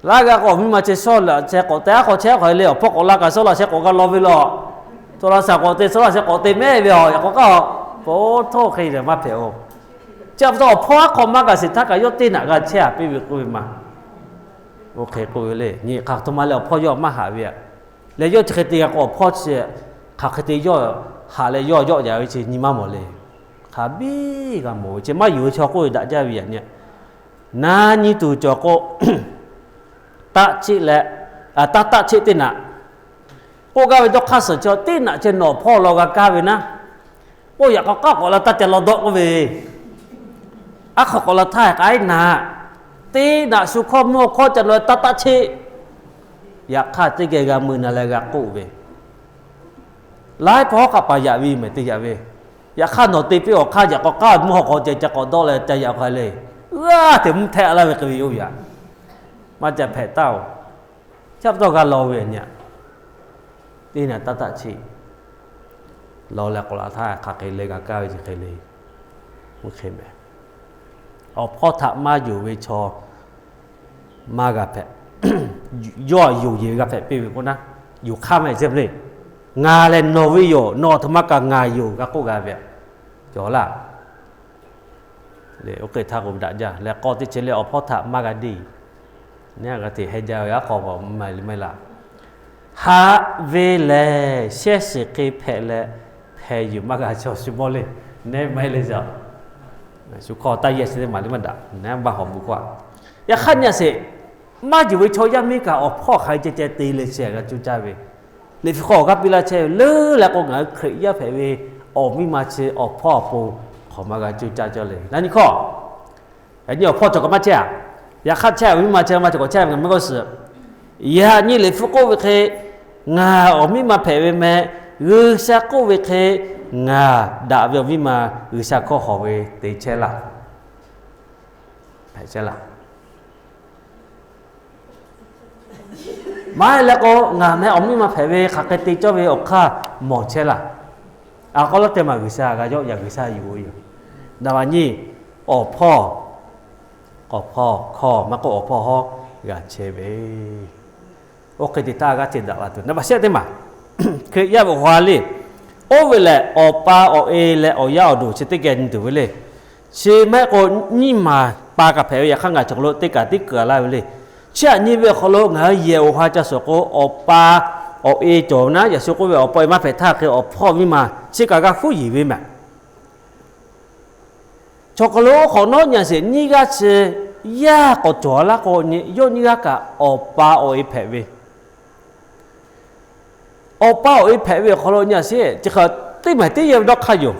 laˇ g'a k'o, awˬ miˇ ma chi shawˉ laꞈ sheh k'awꞈ te aˉ hk'aw chehˇ hk'aw e le, awˬ hpawˇ k'awꞈ la kaꞈ shawˉ laꞈ sheh k'awꞈ g'a law ve law. Shawˉ laꞈ sheh k'awꞈ te, shawˉ laꞈ sheh k'awꞈ te mehˆ ve a, yaꞈ k'aw k'aˇ a, po htawˇ hk'e lehˬ maˇ hpehꞈ oˬ. Chi pa taw awˬ hpawˇ aˉ hk'aw maˇ g'a shiˍ htaˇ kaꞈ yawˇ teˇ naꞈ g'a chehˇ a piˇ ve k'oˆ ve maˬ. Oˇ hk'e k'oˆ ve le, nyi hk'aˬ htoꞈ ma leh awˬ hpawˇ yawˇ maˇ haꞈ ve a. Leh yawˇ chi hk'e te g'a k'o, awˬ hpawˇ chi hk'aˬ hk'e te yawˇ haꞈ leh yawˇ yawˆ yaꞈ ve chi nyi maˇ mawˬ le. Hk'aˬ biˇ g'a mawˬ ve chi maˇ yonˍ ve chaw k'oˆ ve daꞈ jaˇ ve yaꞈ nyi. Na nyi tuˬ cawˬ k'o, taˆ cheˆ leh, taˇ taˆ cheˆ teˇ naꞈ k'oˆ gaˇ ve dawˇ hk'aˇ suhˍ chi teˇ naꞈ chi nawˬ awˬ hpawˇ law g'a kaˇ ve naˉ, k'oˆ yaꞈ k'aw k'aˇ k'awꞈ la taˇ ca law dawˆ k'oˆ ve, aˉ hk'aw k'awꞈ la htaˇ k'ai naˍ, teˇ naꞈ shu hkawˇ mvuhˇ hkawˇ ca nawˬ taˇ taˆ cheˆ. Yaꞈ hk'aˇ teˇ geh g'a mui na leh g'a k'oˆ ve, laiˉ hpawˇ hk'aˆ paˍ yaꞈ ve mehˍ te yaꞈ ve. Yaꞈ hk'aˇ nawˬ te piˇ awˬ hk'aˇ yaꞈ k'aw k'aˇ mvuhˇ hawˬ k'awꞈ ceh ca k'awꞈ dawˆ leh ca yaꞈ k'ai le. G'aˇ hteꞈ mvuhˇ htehˆ laˇ ve k'ai ve yoˬ yaꞈ. Maˇ ca hpehꞈ taˇ oˬ. Chi pa taw g'a law ve nyi a. Teˇ naꞈ taˇ taˆ cheˆ. Law leh k'awꞈ la htaˇ hk'aˬ hk'e le g'a kaˇ ve chi hk'e le. Oˇ hk'e mehˍ. Awˬ hpawˇ htaꞈ maˇ yonˍ ve chaw maˇ g'a hpehꞈ. Yawˇ yonˍ yeˬ ve g'a hpehꞈ piˇ ve k'o naˉ, yonˍ hk'aˇ mehˍ ce le. Ngaˬ lehˬ nawˬ ve yoˬ, nawˬ aˬ htoꞈ ma kaꞈ ngaˬ yoˬ g'a k'oˆ g'a ve a. Cawˬ laˇ. Oˇ hk'e htaˇ k'o daꞈ jaˇ leh k'aw teˇ ceuˬ leh awˬ hpawˇ htaꞈ maˇ g'a deˇ. Neˇ g'a hteꞈ heh jaˇ ve aˉ hk'aw maˇ maˇ laˇ. Haꞈ ve lehˬ shehˇ shiˍ hk'e hpehꞈ leh hpehꞈ yuˬ maˇ g'a chaw shu mawˇ le. Neˇ maˇ heˆ le a. Shu hkawˇ taˇ yehˇ chi teˇ maˬ le maˇ daꞈ. Neˇ baˆ hawˍ bvuhꞈ hkawˇ a. Yaꞈ hk'aˇ nyi a sheˍ, maˇ yonˍ ve chaw yaˇ miˇ kaꞈ awˬ hpawˇ hk'aˬ hk'e ceh ceh te leh chehˇ g'a cuˇ caˇ ve, Liꞈ hpu hk'aw awˬ g'aˇ piˇ laˇ chehˇ ve leuˉ leh k'o, ngaˬ hui Hkriꞈ yaˇ hpehꞈ ve awˬ miˇ ma chi awˬ hpawˇ awˬ pon hk'awꞈ ma g'a cuˇ caˇ cawˇ le. Na nyi hkawˇ, yaꞈ nyi awˬ hpawˇ cawˬ kaꞈ maˇ chehˇ a. Yaꞈ hk'aˇ chehˇ ve miˇ ma chi maˇ cawˬ kaꞈ chehˇ ve ngaˬ meh k'oˆ suhˍ. Yaꞈ nyi Liꞈ hpu k'oˆ ve hk'e, ngaˬ awˬ miˇ ma hpehꞈ ve meh, G'uiˬsha k'oˆ ve hk'e ngaˬ daꞈ ve awˬ miˇ ma G'uiˬsha hkawˇ hawˍ ve te chehˇ laˇ. Hpehꞈ chehˇ laˇ. Maˇ heˆ leh k'o, ngaˬ meh awˬ miˇ ma hpehꞈ ve hk'aˬ hk'e te cawˇ ve awˬ hk'aˇ mawˬ chehˇ laˇ. A k'aw lawˉ teˇ maˬ G'uiˬsha g'a yawˆ yaꞈ G'uiˬsha yuˬ ve yoˬ. Naˍ baˬ nyi, awˬ hpawˇ, awˬ hpawˇ hkawˇ maˇ k'oˆ, awˬ hpawˇ hawˉ g'a chehˇ ve. Oˇ hk'e te htaˇ g'aˇ hteꞈ daꞈ la tuˬ naˍ baˬ shehˆ teˇ maˬ, Hkriꞈ yaˇ ve awˬ ha le. Oˇ ve lehˬ, awˬ pa awˬ e leh awˬ yaˇ awˬ duˬ chi teˇ geh nyi tuˬ ve le. Chi maˇ heˆ k'o, nyiˇ maˬ pa kaꞈ hpehꞈ ve, yaꞈ hk'aˇ ngaˬ cawˬ lo teˇ kaꞈ tiˉ keu a laˇ ve le. Chi aꞈ nyi ve awˬ hk'aw lo ngaˬ hui yehˬ awˬ ha ca suhˍ k'o, awˬ pa awˬ e cawˬ ve naˉ, yaꞈ shu k'oˆ ve awˬ pa awˬ e maˇ hpehꞈ htaˇ hk'e awˬ hpawˇ miˇ ma chi kaꞈ g'a huˉ yeˬ ve mehˍ. Chaw hk'aw lo hk'awꞈ nawˉ nyi a sheˍ, nyiˇ g'aˇ chi yaˇ k'awꞈ cawˬ laˇ k'o, yawˇ nyiˇ g'aˇ kaꞈ awˬ pa awˬ e hpehꞈ ve. Awˬ pa awˬ e hpehꞈ ve awˬ hk'aw lo nyi a sheˍ, chi hk'e teˇ maˬ teˇ yehˇ ve dawˇ hk'aˇ yoˬ.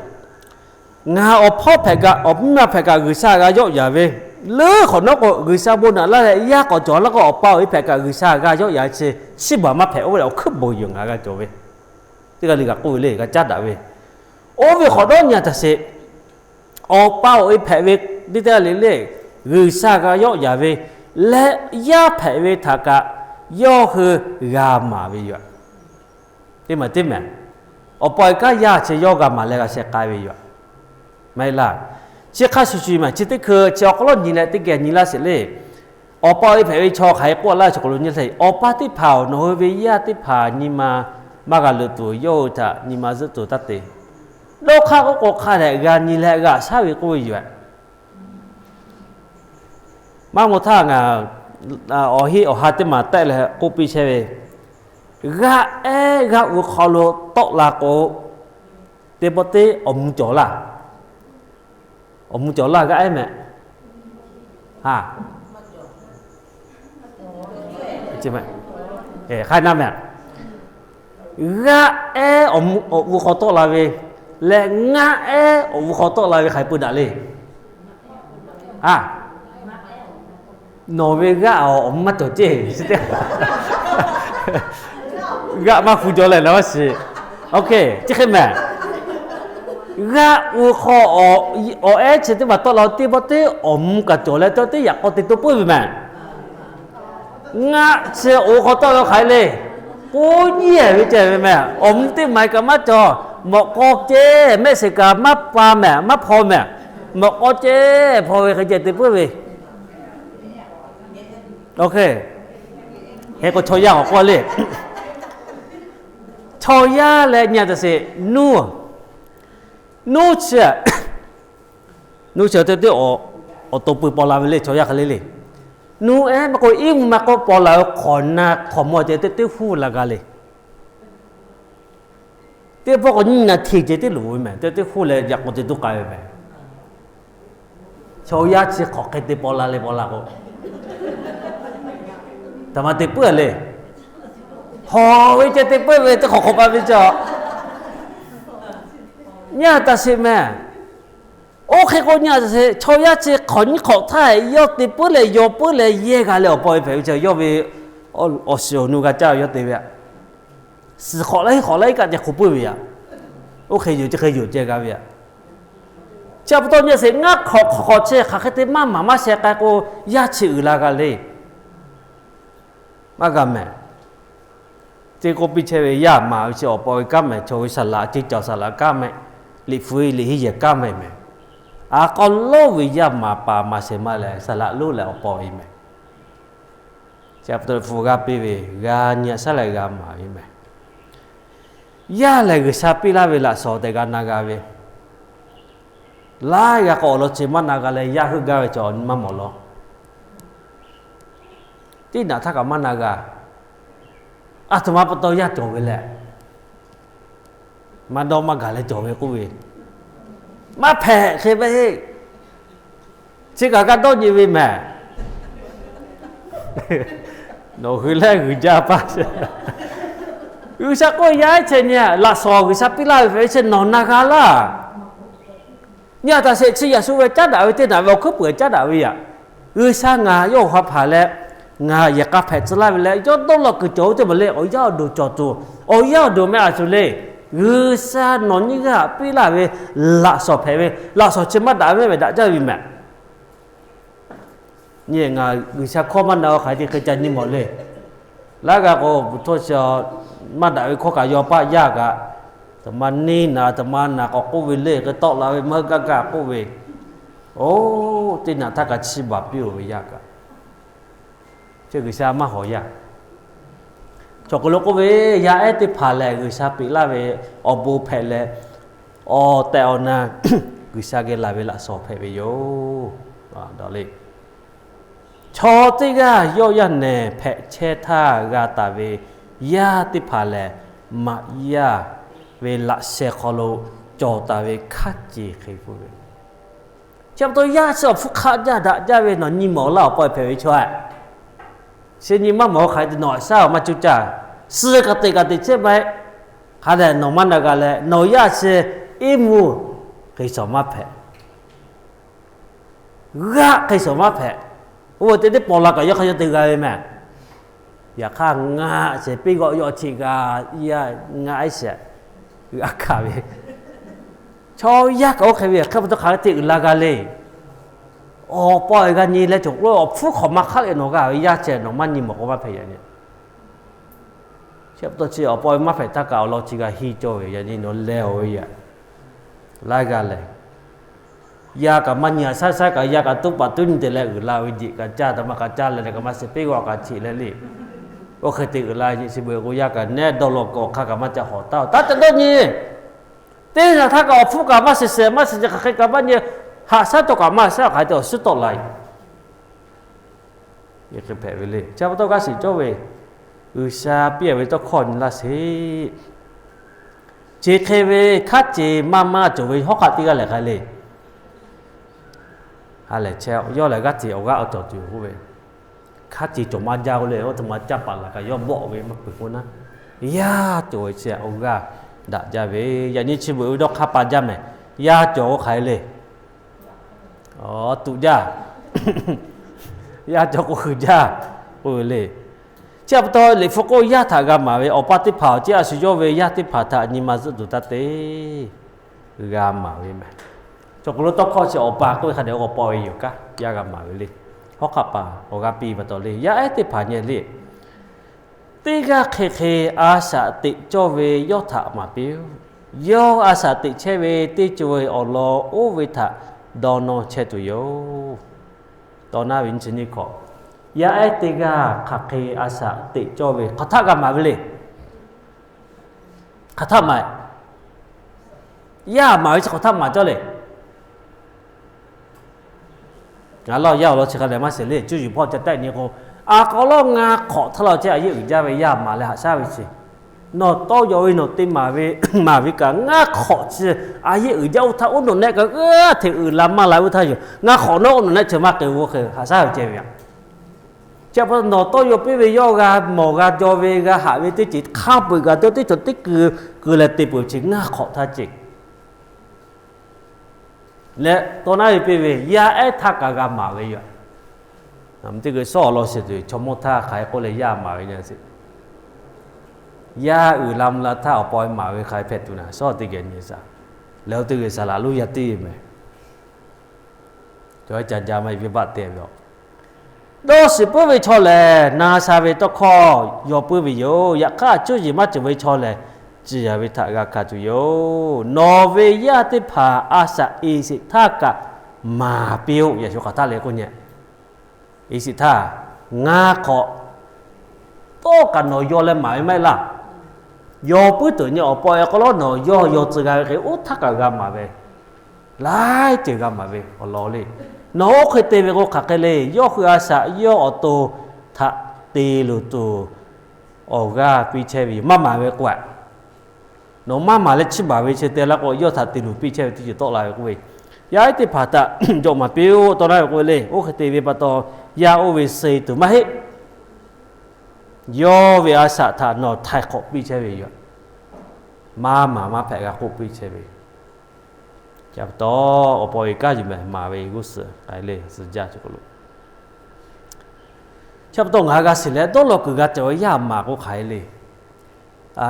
Ngaˬ awˬ hpawˇ hpehꞈ kaꞈ, awˬ miˇ ma hpehꞈ kaꞈ G'uiˬsha g'a yawˆ yaꞈ ve. Leuˉ hk'awꞈ nawˉ k'o, G'uiˬsha bon naꞈ laˇ leh yaˇ k'awꞈ cawˬ laˇ k'o, awˬ pa awˬ e hpehꞈ kaꞈ G'uiˬsha g'a yawˆ yaꞈ chi, chiˇ baˬ maˇ hpehꞈ. Oˇ ve awˬ hkuiˉ bon yoˬ ngaˬ g'a cawˬ ve. Teˇ g'aˇ le g'a k'oˆ ve le, g'a caˉ daꞈ ve. Oˇ ve hk'awꞈ nawˉ nyi a taꞈ sheˍ. Awˬ pa awˬ e hpehꞈ ve teˇ teˇ g'aˇ le le, G'uiˬsha g'a yawˆ yaꞈ ve leh, yaˇ hpehꞈ ve htaꞈ kaꞈ yawˇ hui g'a maˍ ve yoˬ. Teˇ maˬ teˇ mehˍ, awˬ pa awˬ e kanˉ yaˇ chi yawˇ g'a maˍ leh g'a sheh k'ai ve yoˬ. Maˇ heˆ laˇ. Chi hk'a shuˍ shuˍ maˬ chi teˇ hkui chi awˬ hk'aw lo nyi leh teˇ geh nyi laˇ sheˍ le. Awˬ pa awˬ e hpehꞈ ve chaw hk'aˬ hk'e k'oˆ laˇ chaw hk'aw lo nyi le, awˬ pa teˇ hpaˍ-oˬ, nawˬ hui ve yaˇ teˇ hpaˍ nyi ma maˇ g'a luꞈ tuˬ, yawˇ hui htaꞈ nyi ma zuhˆ tuˬ taˇ te. Dawˇ hk'aˇ k'oˆ k'o hk'a dehꞈ g'a nyi leh g'aꞈ shaˉ ve k'oˆ ve yoˬ. Maˇ maw htaˇ ngaˬ awˬ heˆ awˬ ha teˇ maˬ tehˆ leh k'oˆ piˇ chehˇ ve, g'aˆ ehˉ g'aˆ u hk'aw lo tawˆ la k'o, teˇ pawˆ teˇ awˬ mvuh cawˬ laˇ. Awˬ mvuh cawˬ laˇ g'aˆ ehˉ mehˍ. Hk'aˬ na mehˍ. G'aˆ ehˉ awˬ mvuh awˬ u hk'aw tawˆ la ve leh ngaˆ ehˉ awˬ u hk'aw tawˆ la ve hk'aˬ hk'e peu daꞈ le. A, nawˬ ve g'aˆ awˬ mvuh maˇ cawˬ ceˇ. G'aˆ maˇ hpu jaw leh na maˇ shiˍ. Oˇ hk'e chi hk'e mehˍ. G'aˆ u hk'aw awˬ ehˉ chi teˇ maˬ tawˆ la teˇ pawˆ teˇ awˬ mvuh kaꞈ cawˬ leh tawˇ teˇ yaꞈ k'aw te to puiˉ ve mehˍ. Ngaˆ chi oˍ hk'aw tawˆ ve hk'aˬ hk'e le. K'oˆ nyi ve ceh ve mehˬ. Awˬ mvuh teˇ maˍ kaꞈ maˇ cawˬ. Mawꞈ k'aw ceh mehˆ shiˍ kaꞈ maˇ pa mehˍ, maˇ hpaw mehˍ. Mawꞈ k'aw ceh hpaw ve hk'e ceh te puiˉ ve. Hk'e k'o chaw yaˇ k'awꞈ k'oˆ le. Chaw yaˇ leh nyi a taꞈ sheˍ, nuˇ, nuˇ chi, nuˇ chi teˇ teˇ awˬ to pui paw la ve le, chaw yaˇ hk'e le le. Nuˇ ehˉ maˇ k'o, iˉ mvuhˇ maˇ k'oˆ, paw la ve hk'awꞈ na hk'awꞈ mawˇ ceh teˇ teˇ huˉ la g'a le. Teˇ pawˆ k'o nyiˇ naˍ hteˇ ceh tiˉ loˍ ve mehˬ, teˇ teˇ huˉ leh yaꞈ k'aw te tuˉ k'ai ve mehˬ. Chaw yaˇ chi hk'awꞈ hk'e te paw la le, paw la k'o, htaꞈ ma te puiˉ le. Hawˬ ve ceh te puiˉ ve teˇ hk'awꞈ hk'awꞈ pa ve cawˬ. Nyi a taꞈ sheˍ mehˬ. Oˇ hk'e k'o nyi a taꞈ sheˍ, chaw yaˇ chi hk'awꞈ nyiˇ hk'awꞈ htaˇ yawˇ te puiˉ leh yaw puiˉ leh yehˇ g'a leh awˬ paw ve hpehꞈ ve cawˬ, yawˇ ve awˬ shiˍ awˬ nu g'a caˇ ve yawˇ te ve aꞈ. Suhˍ hk'awꞈ laiˉ hk'awꞈ laiˉ kaˆ ceh hk'oˆ puiˉ ve aꞈ. Oˇ hk'e yoˬ, chi hk'e yoˬ ceh g'a ve aꞈ. Chi pa taw nyi a sheˍ, ngaˇ hk'awꞈ hk'awꞈ chi hk'aˬ hk'e te maˇ maˍ maˇ sheh k'ai k'o, yaˇ chi uiˍ la g'a le. Maˇ g'a mehˬ. Teˇ k'oˆ piˇ chehˇ ve, yaˇ maˍ ve chi awˬ paw ve kanˉ mehˬ, chaw ve saˍ laꞈ ceh cawˬ saˍ laꞈ kanˉ mehˬ, liꞈ hpu liꞈ henˇ yehˬ kanˉ mehˬ mehˬ. A k'aw lonˉ ve yaˇ maˍ paˍ maˍ shehˍ maˇ leh saˍ laꞈ lonˉ leh awˬ paw ve mehˬ. Chi pa taw hpu g'a piˇ ve, g'a nyi a shaˉ leh g'a maˍ ve mehˬ. Yaˇ lehˬ G'uiˬsha piˇ laˇ ve laꞈ shawnˍ tehꞈ g'a na g'a ve, laiˉ g'a k'o awˬ lawn chi maˇ na g'a leh yaˇ heuˆ gaˇ ve cawˬ nyi maˇ mawˬ law. Teˇ naꞈ htaˇ kaꞈ maˇ na g'a. Aˬ htoꞈ ma pa taw yaˇ cawˬ ve lehˬ, maˇ dawˇ maˇ gaˬ leh cawˬ ve k'oˆ ve, maˇ hpehꞈ hk'e ve heˆ. Chi kaꞈ g'a dawˇ nyi ve mehˬ. Nawˬ hui lehˬ g'uiˬ jaˇ paˇ. G'uiˬsha k'oˆ yaˇ ehˉ chehˇ nyi, laꞈ shawnˍ G'uiˬsha piˇ laˇ ve hpehꞈ ve chi nawˬ na g'a laˇ. Nyi a taꞈ sheˍ, chi yaꞈ shu ve caˉ daꞈ ve teˇ naꞈ ve awˬ hkuiˉ puiˍ caˉ daꞈ ve yaꞈ. G'uiˬsha ngaˬ yawˇ awˬ ha hpaˍ leh, ngaˬ yehˬ k'a hpehꞈ tcuh laˇ ve leh, yawˇ dawˇ law kuiˬ cawˬ ve teˇ maˬ le, awˬ yaˇ awˬ duˬ cawˬ tuˬ, awˬ yaˇ awˬ duˬ meh a shuˍ le. G'uiˬsha nawˬ nyiˇ g'aˇ piˇ laˇ ve laꞈ shawnˍ hpehꞈ ve, laꞈ shawnˍ chi maˇ daꞈ ve mehˬ daꞈ jaˇ ve mehˬ. Nyi ngaˬ G'uiˬsha hkawˇ maˇ na-o hk'aˬ hk'e te hk'e ca nyi mawˬ le. Laˇ g'a k'o, bvuhˬ htawˇ chi maˇ daꞈ ve hkawˇ kaꞈ yaw paˆ yaˇ kaꞈ, taꞈ ma neˇ naˍ taꞈ ma naˍ k'awꞈ k'oˆ ve le, hk'e tawˆ la ve maˇ heˆ gaˇ gaˇ k'oˆ ve. Oˬ, teˇ naꞈ htaˇ kaꞈ chiˇ baˬ piˇ-oˬ ve yaˇ kaꞈ, chi G'uiˬsha maˇ hawˍ yaˇ. Chaw hk'aw lo k'oˆ ve, yaˇ ehˉ teˇ hpaˍ lehˬ G'uiˬsha peꞈ laˇ ve awˬ bon hpehꞈ leh, awˬ tehˬ awˬ na G'uiˬsha geh laˬ ve laꞈ shawnˍ hpehꞈ ve yoˬ. Chaw teˇ g'aˇ yawˇ yaˇ nehˬ hpehꞈ chehˇ htaˇ g'a taˍ ve yaˇ teˇ hpaˍ lehˬ, maꞈ yaˇ ve laꞈ sheh hk'aw lo cawˬ taˍ ve hkaˉ ceˬ hk'e k'oˆ ve, chi pa taw yaˇ chi awˬ hpfuhˇ hk'aˆ jaˇ daꞈ jaˇ ve nawˬ nyi mawˬ laˇ awˬ paw hpehꞈ ve chaw a. Chi nyi maˇ mawˬ hk'aˬ hk'e te nawˬ a shaˉ awˬ maˇ cuˇ caˇ. Suh ka teꞈ ka teꞈ chehˇ maˇ heˆ. Hk'a dehꞈ nawˬ maˇ na g'a leh nawˬ yaˇ chi iˉ mvuhˇ hk'e shawˍ maˇ hpehꞈ. G'aˆ hk'e shawˍ maˇ hpehꞈ. Oˇ ve teˇ teˇ paw la kaꞈ yawˇ hk'a yawˇ te g'a ve mehˬ. Yaꞈ hk'aˇ ngaˆ shehˍ piˇ g'awˆ yawˇ chi g'a, yaˇ ngaˆ ehˉ shehˍ g'a hkanˍ ve. Chaw yaˇ kaꞈ oˇ hk'e ve hk'e pa taw hk'aˬ hk'e te uiˍ la g'a le. Awˬ paw g'a nyi leh cawˬ k'o, awˬ hpfuhˇ hk'awꞈ maˇ hk'aˆ leh nawˬ g'a ve yaˇ ceh nawˬ maˇ nyi mawˬ k'o maˇ hpehꞈ yaꞈ nyi. Chi pa taw chi awˬ paw maˇ hpehꞈ htaˇ kaꞈ awˬ lawn chi g'a henˇ cawˇ ve yaꞈ nyi nawˬ leh-oˬ ve yaꞈ. Laiˉ g'aˇ lehˬ, yaˇ kaꞈ maˇ nyi a shaˉ shaˉ kaꞈ yaˇ kaꞈ tuˉ paˍ tuˉ nyi te leh uiˍ la ve jeꞈ kaꞈ caˇ, taꞈ ma kaꞈ caˇ leh leh kaꞈ maˇ shehˍ piˇ g'awˆ kaꞈ cheꞈ leh le. Oˇ hk'e te uiˍ la nyi chi beuꞈ k'o yaˇ kaꞈ nehˉ dawˇ law k'o awˬ hk'aˇ kaꞈ maˇ ca hawˍ taˉ-oˬ, taˇ ca dawˇ nyi. Teˇ naꞈ htaˇ kaꞈ awˬ hpfuhˇ kaꞈ maˇ shehˍ shehˍ maˇ shehˍ ceh hk'aˬ hk'e kaꞈ maˇ nyi, haꞈ shaˉ tawˆ kaꞈ maˇ shaˉ hk'aˬ hk'e te awˬ suhˉ tawˆ la-e. Hk'e hpehꞈ ve le. Chi pa taw g'a shiˍ cawˇ ve, G'uiˬsha piˇ-a ve tawˇ hkawˇ nyi laˇ sheˍ. Chi hk'e ve hkaˉ ceˬ maˇ maˇ cawˬ ve hawˉ hk'aˆ teˇ g'aˇ lehˬ hk'aˬ le. Ha lehˬ chehˇ yawˇ lehˬ g'aˇ hteꞈ awˬ g'aˇ awˬ cawˬ tuˬ k'oˆ ve, hkaˉ ceˬ cawˬ maˇ jaˇ k'oˆ le, oˇ htoꞈ ma caˇ paˍ laˬ kaꞈ yawˇ bawˆ ve maˇ peuˬ k'o naˉ, yaˇ cawˬ ve chi awˬ g'aˇ daꞈ jaˇ ve. Yaꞈ nyi chi beuꞈ ve dawˇ hk'aˇ pa jaˇ mehˍ. Yaˇ cawˬ k'o hk'aˬ hk'e le. Awˬ tuꞈ jaˇ. Yaˇ cawˬ k'o hkui jaˇ k'oˆ ve le. Chi pa taw Liꞈ hpu k'oˆ yaˇ htaꞈ g'a maˍ ve, awˬ pa teˇ hpaˍ awˬ ceˉ a shu yawˇ ve yaˇ teˇ hpaˍ htaꞈ nyi ma zuhˆ tuˬ taˇ te g'a maˍ ve mehˬ. Chaw hk'aw lo tawˇ hkawˇ chi awˬ pa k'oˆ ve hk'a dehꞈ k'awꞈ paw ve yoˬ kaꞈ yaˇ g'a maˍ ve le. hawˉ hk'aˆ paˍ awˬ g'aˇ piˇ pa taw le, yaˇ ehˉ teˇ hpaˍ nyi le, teˇ g'aˇ hk'e hk'e a shaꞈ teꞈ cawˇ ve yawˇ htaꞈ maˍ piˇ-oˆ. Yawˇ a shaꞈ teꞈ chehˇ ve teˇ co e awˬ lawn oˇ ve htaꞈ dawˇ nawˇ chehˇ tuˬ yoˬ. Tawˇ naˉ ve nyi chi nyi hkawꞈ, yaˇ ehˉ teˇ g'aˇ hk'aˬ hk'e a shaꞈ teꞈ cawˇ ve hk'aˬ htaˆ g'a maˍ ve le. Hk'aˬ htaˆ maˍ, yaˇ maˍ ve chi hk'aˬ htaˆ maˍ cawˇ le. Ngaˬ lawˇ yaˇ awˬ lawn chi hk'a dehꞈ maˇ shiˍ le. Cuˇ yiˍ hpawˇ ca tehˆ nyi k'o, a k'aw lawˉ ngaˇ hk'awꞈ htaˇ la ceh a yehˉ uiˍ jaˇ ve yaˇ maˍ leh haꞈ shaˉ ve chi, nawˬ tawˇ yaw ve nawˬ te maˍ ve, maˍ ve kaꞈ ngaˇ hk'awꞈ chi a yehˉ uiˍ jaˇ oˇ htaˇ, oˇ nawˬ nehˆ kaꞈ g'aˇ hteꞈ uiˍ la maˇ la oˇ htaˇ yoˬ. Ngaˇ hk'awꞈ nawˉ oˇ nawˬ nehˆ chi maˇ k'ai-o k'o hk'e haꞈ shaˉ ve ceh ve yoˬ. Chi pa taw nawˬ tawˇ yaw piˇ ve yawˇ g'a mawˬ g'a jaw ve g'a haꞈ ve teˇ ceuˬ hk'a peu-eˬ kaꞈ dawˇ teˇ cawˬ teˇ ku keu leh te peuˬ chi ngaˇ hk'awꞈ htaˇ ceh leh tawˇ naˉ ve piˇ ve yaˇ ehˉ htaˇ kaꞈ g'a maˍ ve yoˬ. Teˇ g'aˇ shawˉ awˬ lawn shiˍ tuˬ chaw mawˇ htaˇ hk'aˬ hk'e k'oˆ leh yaˇ maˍ ve nyi sheˍ. Yaˇ uiˍ la mvuh la htaˇ awˬ pa e maˍ ve hk'aˬ hk'e hpehꞈ tuˬ na shawˉ teˇ geh nyi shaˍ. Leh oˇ teˇ g'aˇ shaˍ laꞈ lonˉ yaˇ teˇ meh, cawˬ ca ja maˇ e venˇ baˆ te ve a. Dawˇ shiˍ puiˉ ve chaw lehˬ, na sha ve tawˇ hkawˇ yaw puiˉ ve yoˬ. Yaꞈ hk'aˇ cuˇ yiˍ maˇ cawˬ ve chaw lehˬ, ciˍ yanˍ ve htaꞈ g'a hkanˍ tuˬ yoˬ. Nawˬ ve yaˇ teˇ hpaˍ a shaꞈ e sheˍ htaˇ kaꞈ maˍ piˇ-oˆ. Yaꞈ shu hk'aˬ htaˆ leh k'oˆ nyi, e sheˍ htaˇ ngaˇ hk'awꞈ tawˇ kaꞈ nawˬ yaw leh maˍ ve maˇ heˆ laˇ. Yaw puiˉ tuˬ nyi awˬ pa e k'aw lawˉ nawˬ yawˇ yaw tcuh g'a ve hk'e oˇ htaˇ kaꞈ g'a maˍ ve, laiˉ ceuˬ g'a maˍ ve awˬ lawn le. Nawˬ oˇ hk'e te ve k'o hk'aˬ hk'e le, yawˇ hui a shaꞈ yawˇ awˬ to htaꞈ te luˬ tuˬ awˬ g'aˇ piˇ chehˇ ve yoˬ. Maˇ maˍ ve k'o a, nawˬ maˇ maˍ leh chiˇ baˬ ve chi te la k'o, yawˇ htaꞈ te luˬ piˇ chehˇ ve teˇ ceuˬ tawˆ la ve k'oˆ ve, yaˇ ehˉ teˇ hpaˍ htaꞈ jawꞈ maˍ piˇ-oˆ. Tawˇ naˉ ve k'oˆ ve le, oˇ hk'e te ve pa taw, yaˇ oˇ ve suh e tuˬ maˇ heˆ. Yawˇ ve a shaꞈ htaꞈ nawˬ htaiˍ hk'awꞈ piˇ chehˇ ve yoˬ. Maˇ maˍ maˇ hpehꞈ g'a k'oˆ piˇ chehˇ ve. Chi pa taw, awˬ pa e kanˉ yuˬ mehˍ maˍ ve g'uˇ suhˍ k'ai le, suhˍ jaˇ chi k'o lo. Chi pa taw ngaˬ g'a shiˍ leh dawˇ law kuiˬ g'a cawˬ ve yaˇ maˍ k'o hk'aˬ hk'e le.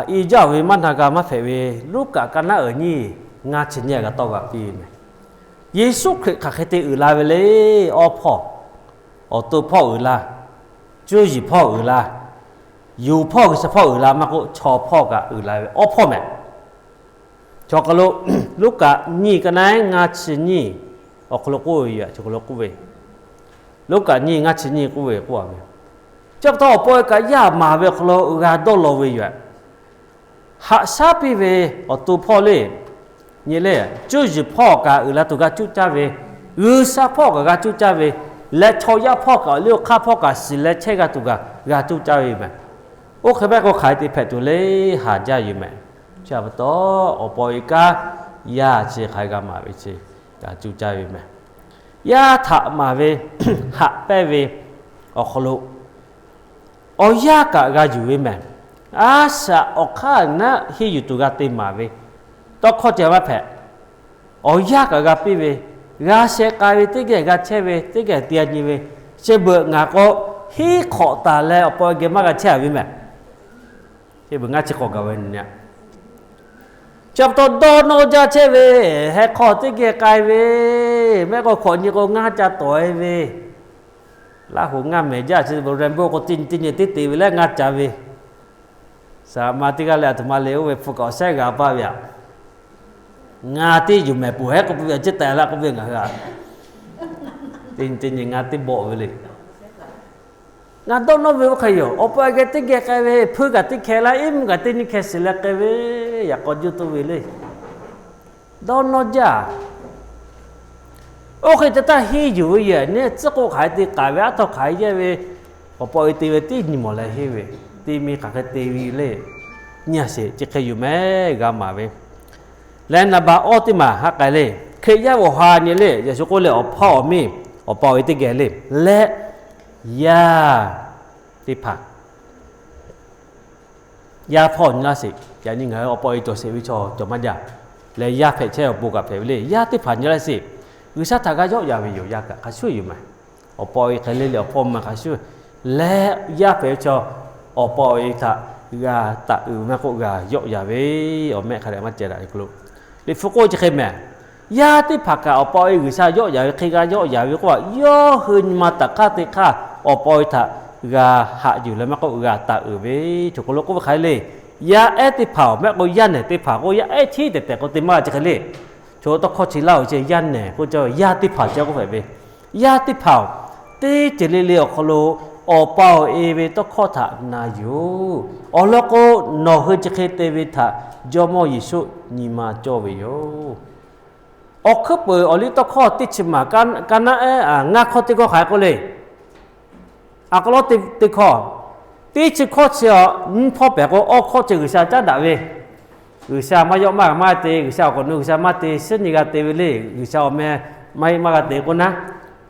I jaˇ ve maˇ na g'a maˇ hpehꞈ ve, Luˉkaꞈ ka naˉ uiˍ nyiˇ, ngaˇ chi nyiˇ g'a tawˇ g'a piˇ meh. Yeˍsuˆ Hkriꞈ hk'aˬ hk'e te uiˍ la ve le. Awˇ hpawˇ, awˬ to hpawˇ uiˍ la, cuˇ yiˍ hpawˇ uiˍ la, yuˬ hpawˇ G'uiˬsha hpawˇ uiˍ la maˇ k'oˆ, chaw hpawˇ kaꞈ uiˍ la ve awˇ hpawˇ meh. Chaw hk'aw lo Luˉkaꞈ nyiˇ ka naˉ ngaˇ chi nyiˇ awˬ hk'aw lo k'oˆ ve yoˬ. Chaw hk'aw lo k'oˆ ve, Luˉkaꞈ nyiˇ ngaˇ chi nyiˇ k'oˆ ve k'oˆ a ve, chi pa taw awˬ pa e kaꞈ yaˇ maˍ ve awˬ hk'aw lo g'a dawˇ law ve yoˬ. Haꞈ shaˉ piˇ ve awˬ to hpawˇ le, nyi le, cuˇ yiˍ hpawˇ kaꞈ uiˍ la tuˬ g'a cuˇ caˇ ve, G'uiˬsha hpawˇ kaꞈ g'a cuˇ caˇ ve, leh chaw yaˇ hpawˇ kaꞈ awˬ liˇ awˬ hk'aˇ hpawˇ kaꞈ shiˍ leh chehˇ g'a tuˬ kaꞈ g'a cuˇ caˇ ve yoˬ meh. Oˇ hk'e maˇ k'o hk'aˬ hk'e te hpehꞈ tuˬ le, haˍ jaˇ yoˬ meh. Chi pa taw awˬ pa e kanˉ yaˇ chi hk'aˬ hk'e g'a maˍ ve chi g'a cuˇ caˇ ve meh. Yaˇ htaꞈ maˍ ve, haꞈ pehnˇ ve awˬ hk'aw lo awˬ yanˇ kaꞈ g'a yuˬ ve meh. A shaꞈ awˬ hk'aˇ naˆ henˇ yuˬ tuˬ g'a te maˍ ve tawˇ hkawˇ ceh maˇ hpehꞈ. Awˬ yanˇ kaꞈ g'a piˇ ve, g'a sheh k'ai ve teˇ geh g'a chehˇ ve teˇ geh te a nyi ve, chi beuꞈ ngaˬ k'o henˇ hk'awꞈ taˍ leh awˬ pa e geh maˇ g'a chehˇ a ve meh. Chi beuꞈ ngaˇ chi hk'awꞈ gaˬ ve nyi a. Chi pa taw dawˇ nawˇ jaˇ chehˇ ve, heh hk'aw teˇ geh k'ai ve, mehˆ k'aw hk'awꞈ nyi k'o ngaˇ ca tawˍ e ve, Laˇ hu ngaˇ mehˍ jaˇ chi beuꞈ Rainbow k'o teˇ nyi teˇ nyi teˇ te ve leh ngaˇ ca ve, saˍ laꞈ ma teˇ g'aˇ leh aˬ htoꞈ ma le oˇ ve hpu kaꞈ awˬ shehˉ g'a paˇ ve aꞈ. Ngaˇ teˇ yuˬ mehˍ peuˬ hehˉ k'oˆ piˇ ve a ciˉ taiˍ laˇ k'oˆ piˇ ngaˬ hui a. Teˇ nyi teˇ nyi ngaˇ teˇ bawˆ ve le. Ngaˬ dawˇ nawˇ ve oˇ hk'e yoˬ. Awˬ pa geh teˇ geh k'ai ve, hpuiˇ kaꞈ teˇ hkeh laˇ, iˉ mvuhˇ kaꞈ teˇ nyi hkeh shiˍ leh k'ai ve, yaꞈ k'aw juˇ toˇ ve le. Dawˇ nawˇ jaˇ. Oˇ hk'e te taˇ henˇ yuˬ ve yehˬ neˇ tcuhˉ k'oˆ hk'aˬ hk'e te k'aˍ ve aˉ htawˇ hk'aˬ hk'e yehˇ ve, awˬ pa e te ve tiˉ nyi mawˬ leh henˇ ve, te mi hk'aˬ hk'e te ve le. Nyi a sheˍ, chi hk'e yuˬ meh g'a maˍ ve. Leh naˍ baˬ awˇ teˇ maˬ ha k'ai le. Hkriꞈ yaˇ ve awˬ ha nyi le, Yeˍsuˆ k'oˆ leh awˬ hpawˇ awˬ miˇ awˬ pa awˬ e teˇ geh le. Leh yaˇ teˇ hpaˍ, yaˇ hpawˇ nyi laˇ sheˍ. Yaꞈ nyi ngaˬ hui awˬ pa awˬ e cawˬ sheˍ ve chaw cawˬ maˇ jaˇ. Leh yaˇ hpehꞈ chehˇ awˬ pon kaꞈ hpehꞈ ve le. Yaˇ teˇ hpaˍ nyi laˇ sheˍ. G'uiˬsha htaꞈ g'a yawˆ yan ve yoˬ. Yaˇ kaꞈ hk'a shuˍ yuˬ meh. Awˬ pa awˬ e hk'e le le awˬ hpawˇ ma hk'a shuˍ. Leh yaˇ hpehꞈ ve chaw awˬ pa awˬ e htaꞈ g'a taꞈ uiˍ maˇ k'oˆ g'a yawˆ yan ve, awˬ mehˆ hk'a dehꞈ maˇ ceh daꞈ ve k'o lo. Liꞈ hpu k'oˆ chi hk'e meh. Yaˇ teˇ hpaˍ kaꞈ awˬ pa awˬ e G'uiˬsha yawˆ yaˍ ve hk'e g'a yawˆ yaˍ ve k'oˆ a, yawˇ hui nyi ma taꞈ hk'aˇ teˇ hk'aˇ awˬ pa awˬ e htaꞈ g'a haꞈ yuˬ leh maˇ k'oˆ g'a taˍ uiˍ ve, choˬ hk'aw lo k'oˆ ve hk'aˬ le. Yaˇ ehˉ teˇ hpaˍ-oˬ, mehˆ k'o yaˇ nehˬ teˇ hpaˍ k'o, yaˇ ehˉ hteˉ tehˬ tehˬ k'o te maˇ g'a chi hk'e le. Choˬ tawˇ hkawˇ chi laˇ-oˬ, chi yaˇ nehˬ k'oˆ cawˇ ve, yaˇ teˇ hpaˍ ceh k'oˆ hpehꞈ ve. Yaˇ teˇ hpaˍ-oˬ, teˇ ceuˬ le le awˬ hk'aw lo awˬ pa awˬ e ve tawˇ hkawˇ htaꞈ na yuˬ-oˬ. Awˬ lawn k'o, nawˬ hui chi hk'e te ve htaꞈ Jawˇmawˇ Yeˍsuˆ nyi ma cawˇ ve yoˬ. Awˬ hkuiˉ peuˬ awˬ liˇ tawˇ hkawˇ teˇ chi maˬ, ka naˉ ehˉ ngaˇ hkawˇ teˇ hkawˇ hk'aˬ hk'e k'oˆ le. A k'aw lawˉ teˇ hkawˇ, teˇ chi hkawˇ chi a nyiˇ hpawˇ pehˍ k'o, awˇ hkawˇ chi G'uiˬsha caˉ daꞈ ve. G'uiˬsha maˇ yawˆ maˇ g'a maˇ te, G'uiˬsha awˬ hk'awꞈ nu G'uiˬsha maˇ te, suhˉ nyi g'a te ve le, G'uiˬsha awˬ meh maˇ heˆ maˇ g'a te k'oˆ naˉ.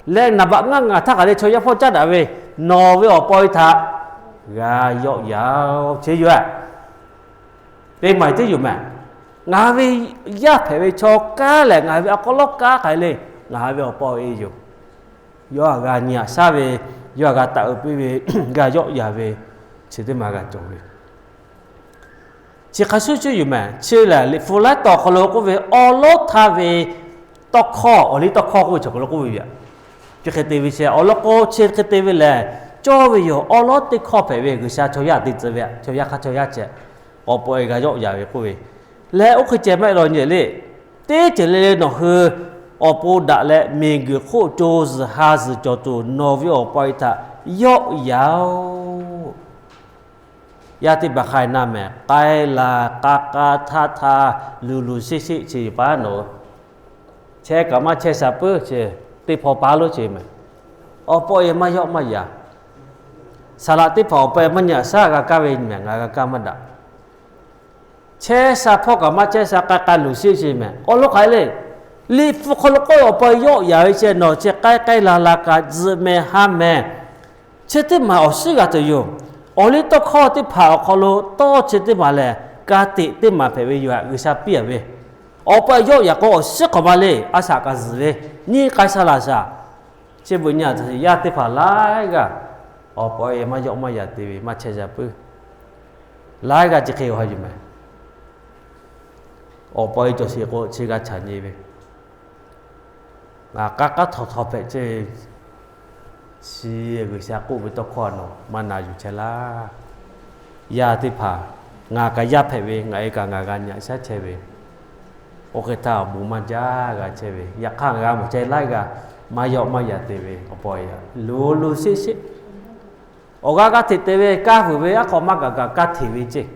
Leh naˍ baꞈ ngaˇ ngaˬ htaˇ hk'aˬ le chaw yaˇ hpawˇ caˉ daꞈ ve, nawˬ ve awˬ pa awˬ e htaꞈ g'a yawˆ yaˍ-oˬ, chi yoˬ. Teˇ maˬ teˇ yoˬ mehˍ. Ngaˬ hui ve yaˇ hpehꞈ ve chaw kanˉ lehˬ, ngaˬ hui ve a k'aw lawˉ kanˉ hk'aˬ hk'e le, ngaˬ hui ve awˬ pa awˬ e yoˬ. Yawˇ htaꞈ g'a nyi aꞈ shaˉ ve, yawˇ htaꞈ g'a taˆ uiˍ piˇ ve, g'a yawˆ yaˍ ve, chi teˇ maˬ g'a cawˬ ve. Chi hk'a shuˍ shuˍ yoˬ mehˍ. Chi lehˬ, Liꞈ hpu laiˉ taw awˬ hk'aw lo k'oˆ ve awˉ lawˉ htaˇ ve tawˇ hkawˇ, awˬ liˇ tawˇ hkawˇ k'oˆ ve chaw hk'aw lo k'oˆ ve yoˬ. Chi hk'e te ve chi awˉ lawˉ k'o, chi hk'e te ve lehˬ, cawˇ ve yoˬ. Awˉ lawˉ teˇ hkawˇ hpehꞈ ve G'uiˬsha chaw yaˇ te tcuh ve, chaw yaˇ hk'aˇ chaw yaˇ ceh, awˬ pa awˬ e g'a yawˆ yaˍ ve k'oˆ ve. Leh oˇ hk'e ceh maˇ heˆ law nyi le. Teˇ ceuˬ le le nawˬ hui awˬ pon daꞈ leh miˬguiˬ hk'oˆ co zuhˬ ha zuhˬ cawˬ tuˬ nawˬ ve awˬ pa awˬ e htaꞈ yawˆ yaˍ-oˬ. Yaˇ teˇ hpaˍ hk'a na mehˍ, k'ai laˬ k'a k'a htaˇ htaˇ, luˬ luˬ sheˆ sheˆ chi pa nawˬ chehˇ kaꞈ maˇ chehˇ sha puiˉ chi, teˇ hpaw pa lonˉ chi mehˍ. Awˬ pa awˬ e maˇ yawˆ maˇ yaˍ. Saˍ laꞈ teˇ hpaˍ awˬ pa awˬ e maˇ nyi aꞈ shaˉ g'a kaˇ ve mehˍ, ngaˬ g'a kaˇ maˇ daꞈ. Chehˇ sha hpawˇ kaꞈ maˇ chehˇ sha, k'ai k'ai luˬ sheˆ sheˆ mehˍ. Awˬ lawn hk'aˬ hk'e le. Liꞈ hpu hk'aw lo k'oˆ ve awˬ pa awˬ e yawˆ yaˍ ve chi nawˬ chi k'ai k'ai laˬ laˬ kaꞈ zuhꞈ mehˍ ha mehˍ. Chi teˇ maˬ awˬ shiˉ g'a tuˬ yoˬ. Awˬ liˇ tawˇ hkawˇ teˇ hpaˍ awˬ hk'aw lo tawˇ chi teˇ maˬ lehˬ, ka tiꞈ teˇ maˬ hpehꞈ ve yoˬ. G'uiˬsha piˇ a ve, awˬ pa awˬ e yawˆ yaˍ k'o awˬ shiˉ hk'awꞈ ma le, a shaꞈ kaꞈ zuhˬ ve, nyiˇ k'ai sha laˬ shaꞈ. Chi beuꞈ nyi a, yaˇ teˇ hpaˍ laiˉ g'aˇ awˬ pa awˬ e maˇ yawˆ maˇ yaˍ te ve maˇ chehˇ sha puiˉ. Laiˉ g'aˇ chi hk'e awˬ ha yuˬ mehˍ. Awˬ pa awˬ e cawˬ sheˍ k'o chi g'a chaꞈ nyi ve, ngaˬ k'aˉ k'aˉ htaw htaw hpehꞈ chehˇ ve, chi G'uiˬsha k'oˆ ve tawˇ hkawˇ nawˬ maˇ na yuˬ chehˇ laˇ. Yaˇ teˇ hpaˍ, ngaˬ kaꞈ yaˇ hpehꞈ ve, ngaˬ e kaꞈ ngaˬ g'a nyi aꞈ shaˉ chehˇ ve, oˇ hk'e htaˇ awˬ bon maˇ jaˇ g'a chehˇ ve, yaꞈ hk'aˇ g'a mawˬ chehˇ laiˉ g'aˇ maˇ yawˆ maˇ yaˍ te ve awˬ pa awˬ e luˬ luˬ sheˆ sheˆ. Awˬ g'aˇ g'aˇ hteꞈ te ve, kaˇ vuiˬ ve aˉ hk'aw maˇ kaꞈ kaꞈ kaˇ hteꞈ ve ceˇ.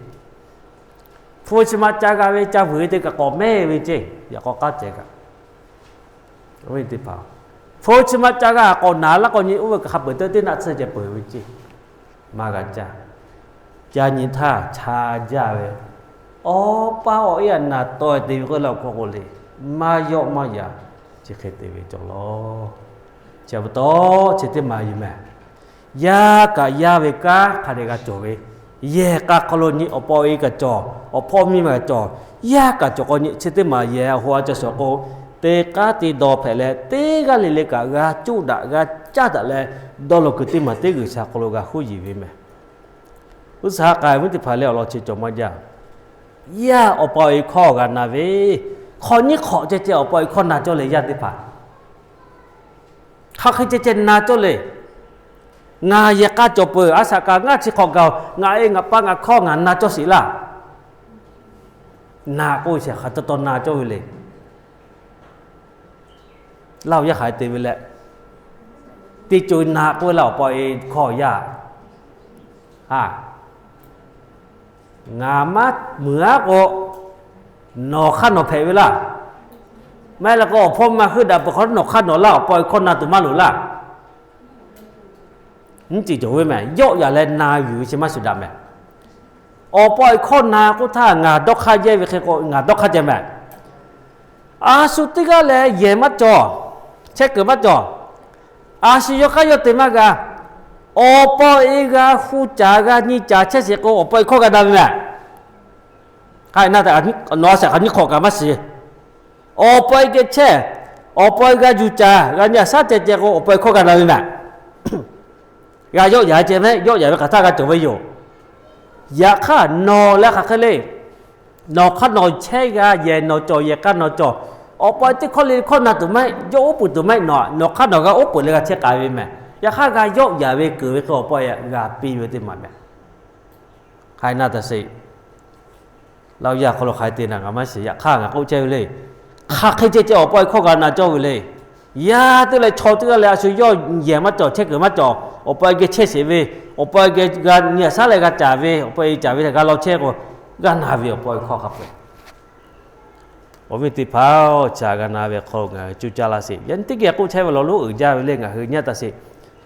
Hpu chi ma ca g'a ve ca vuiˬ ve te kaꞈ k'awꞈ mehˉ ve ceˇ, yaꞈ k'aw k'aˉ ceh kaꞈ. Teˇ hpaˍ, hpu chi ma ca g'a k'awꞈ naˍ laˇ k'awꞈ nyi oˇ ve kaꞈ hk'a peuˬ teˇ teˇ naˆ tsuhˇ ceh peuˬ ve ceˇ. Maˇ g'a caˇ. Ca nyi htaˇ ca jaˇ ve, awˬ pa awˬ e aꞈ naˍ tawˆ e te ve k'oˆ la awˬ hk'aw k'o le, maˇ yawˆ maˇ yaˍ chi hk'e te ve cawˬ law. Chi pa taw chi teˇ maˬ yuˬ mehˍ. Yaˇ kaꞈ yaˇ ve kanˉ hk'a dehꞈ g'a cawˬ ve, yehˬ k'a hk'aw lo nyi awˬ pa awˬ e kaꞈ cawˬ, awˬ hpawˇ miˇ ma kaꞈ cawˬ, yaˇ kaꞈ cawˬ k'o nyi chi teˇ maˬ yehˬ awˬ ha a ca shawˍ k'o, te k'aˉ te dawˬ hpehꞈ leh teˇ g'aˇ le le kaꞈ g'a cuˇ daꞈ g'a caˇ daꞈ leh, dawˇ law kuiˬ teˇ maˬ teˇ G'uiˬsha hk'aw lo g'a huˉ yiˍ ve mehˍ. G'uiˬsha k'ai ve teˇ hpaˍ lehˬ awˬ lawn chi cawˬ maˇ jaˇ. Yaˇ awˬ pa awˬ e hkawˇ g'a na ve, hk'awꞈ nyiˇ hk'awꞈ ceh ceh awˬ pa awˬ e hkawˇ na cawˇ le yaˇ teˇ hpaˍ. Hk'aˬ hk'e ceh ceh na cawˇ le. Ngaˬ yehˬ k'a cawˬ peuˬ, a shaꞈ kaꞈ ngaˇ chi hk'awꞈ gaˬ-oˬ, ngaˬ e ngaˬ pa ngaˬ hkawˇ ngaˬ na cawˇ sheˍ laˇ. Na k'oˆ shehˍ hk'aˬ taw taw na cawˇ ve le. Laˇ-oˬ, yaˇ hk'aˬ hk'e te ve leh, teˇ co na k'oˆ ve laˇ awˬ pa awˬ e hkawˇ yaˇ. A, ngaˬ maˇ muiˬ aˉ k'o, nawˬ hk'aˇ nawˬ hpehꞈ ve laˇ. Maˇ heˆ leh k'o awˬ hpawˇ maˇ heuˆ daꞈ peuˬ hk'aw nawˬ hk'aˇ nawˬ laˇ, awˬ pa awˬ e hkawˇ na tuˬ maˇ loˍ laˇ. Nyiˇ ceuˬ cawˬ ve mehˍ, yawˆ yaˍ leh na yuˬ ve chi maˇ shuˍ daꞈ mehˍ. Awˬ pa awˬ e hkawˇ na k'oˆ htaˇ ngaˬ dawˇ hk'aˇ jehˇ ve hk'e k'o ngaˬ dawˇ hk'aˇ ceh mehˍ. A shu teˇ g'aˇ leh yehˬ maˇ cawˬ, chehˇ kuiˬ maˇ cawˬ. A shu yawˇ k'aˉ yawˇ te maˇ g'a. Awˬ pa awˬ e g'a hu caˍ g'a nyi caˍ chehˇ sheˍ k'o awˬ pa awˬ e hkawˇ g'a na ve mehˍ. Hk'a na, nawˬ a shaꞈ hk'aˬ nyiˇ hk'awꞈ kaꞈ maˇ shiˍ. Awˬ pa awˬ e geh chehˇ, awˬ pa awˬ e g'a yuˬ caˍ g'a nyi aꞈ shaˉ ceh ceh k'o awˬ pa awˬ e hkawˇ g'a na ve mehˍ. G'a yawˆ yaˍ ceh mehˍ, yawˆ yaˍ ve hk'aˬ htaˇ g'a cawˬ ve yoˬ. Yaꞈ hk'aˇ nawˬ leh hk'aˬ hk'e le. Nawˬ hk'aˇ nawˬ chehˇ g'a, yehˬ nawˬ cawˬ, yehˬ k'a nawˬ cawˬ. Awˬ pa teˇ hkawˇ le hkawˇ na tuˬ maˇ heˆ, yawˇ oˉ peunˍ tuˬ maˇ heˆ, nawˬ hk'aˇ nawˬ g'a oˉ peunˍ leh g'a chehˇ k'ai ve mehˍ. Yaꞈ hk'aˇ g'a yawˆ yaˍ ve keunˍ ve hk'e awˬ pa g'a piˇ ve teˇ maˬ mehˍ. Hk'aˬ na taˍ sheˍ. Laˇ yaˇ hk'aw lo hk'aˬ hk'e te na ngaˬ maˇ shiˍ. Yaꞈ hk'aˇ ngaˬ k'oˆ chehˇ ve le. Hk'aˬ hk'e ceh ceh awˬ pa hkawˇ g'a na cawˇ ve le. Yaˇ teˇ leh chaw teˇ g'aˇ leh a shu yawˇ yehˬ maˇ cawˬ, chehˇ kuiˬ maˇ cawˬ, awˬ pa geh chehˇ sheˍ ve, awˬ pa geh g'a nyi aꞈ shaˉ leh g'a caˍ ve, awˬ pa caˍ ve leh g'a law chehˇ k'o, g'a na ve awˬ pa hkawˇ hk'a peu-eˬ. Awˬ viˉ teˇ hpaˍ-oˬ, chi htaꞈ g'a na ve hk'aw lo ngaˬ hui cuˇ caˇ laˇ sheˍ. Yaꞈ nyi teˇ geh k'oˆ chehˇ ve law lonˉ uiˍ jaˇ ve le, ngaˬ hui nyi taˍ sheˍ.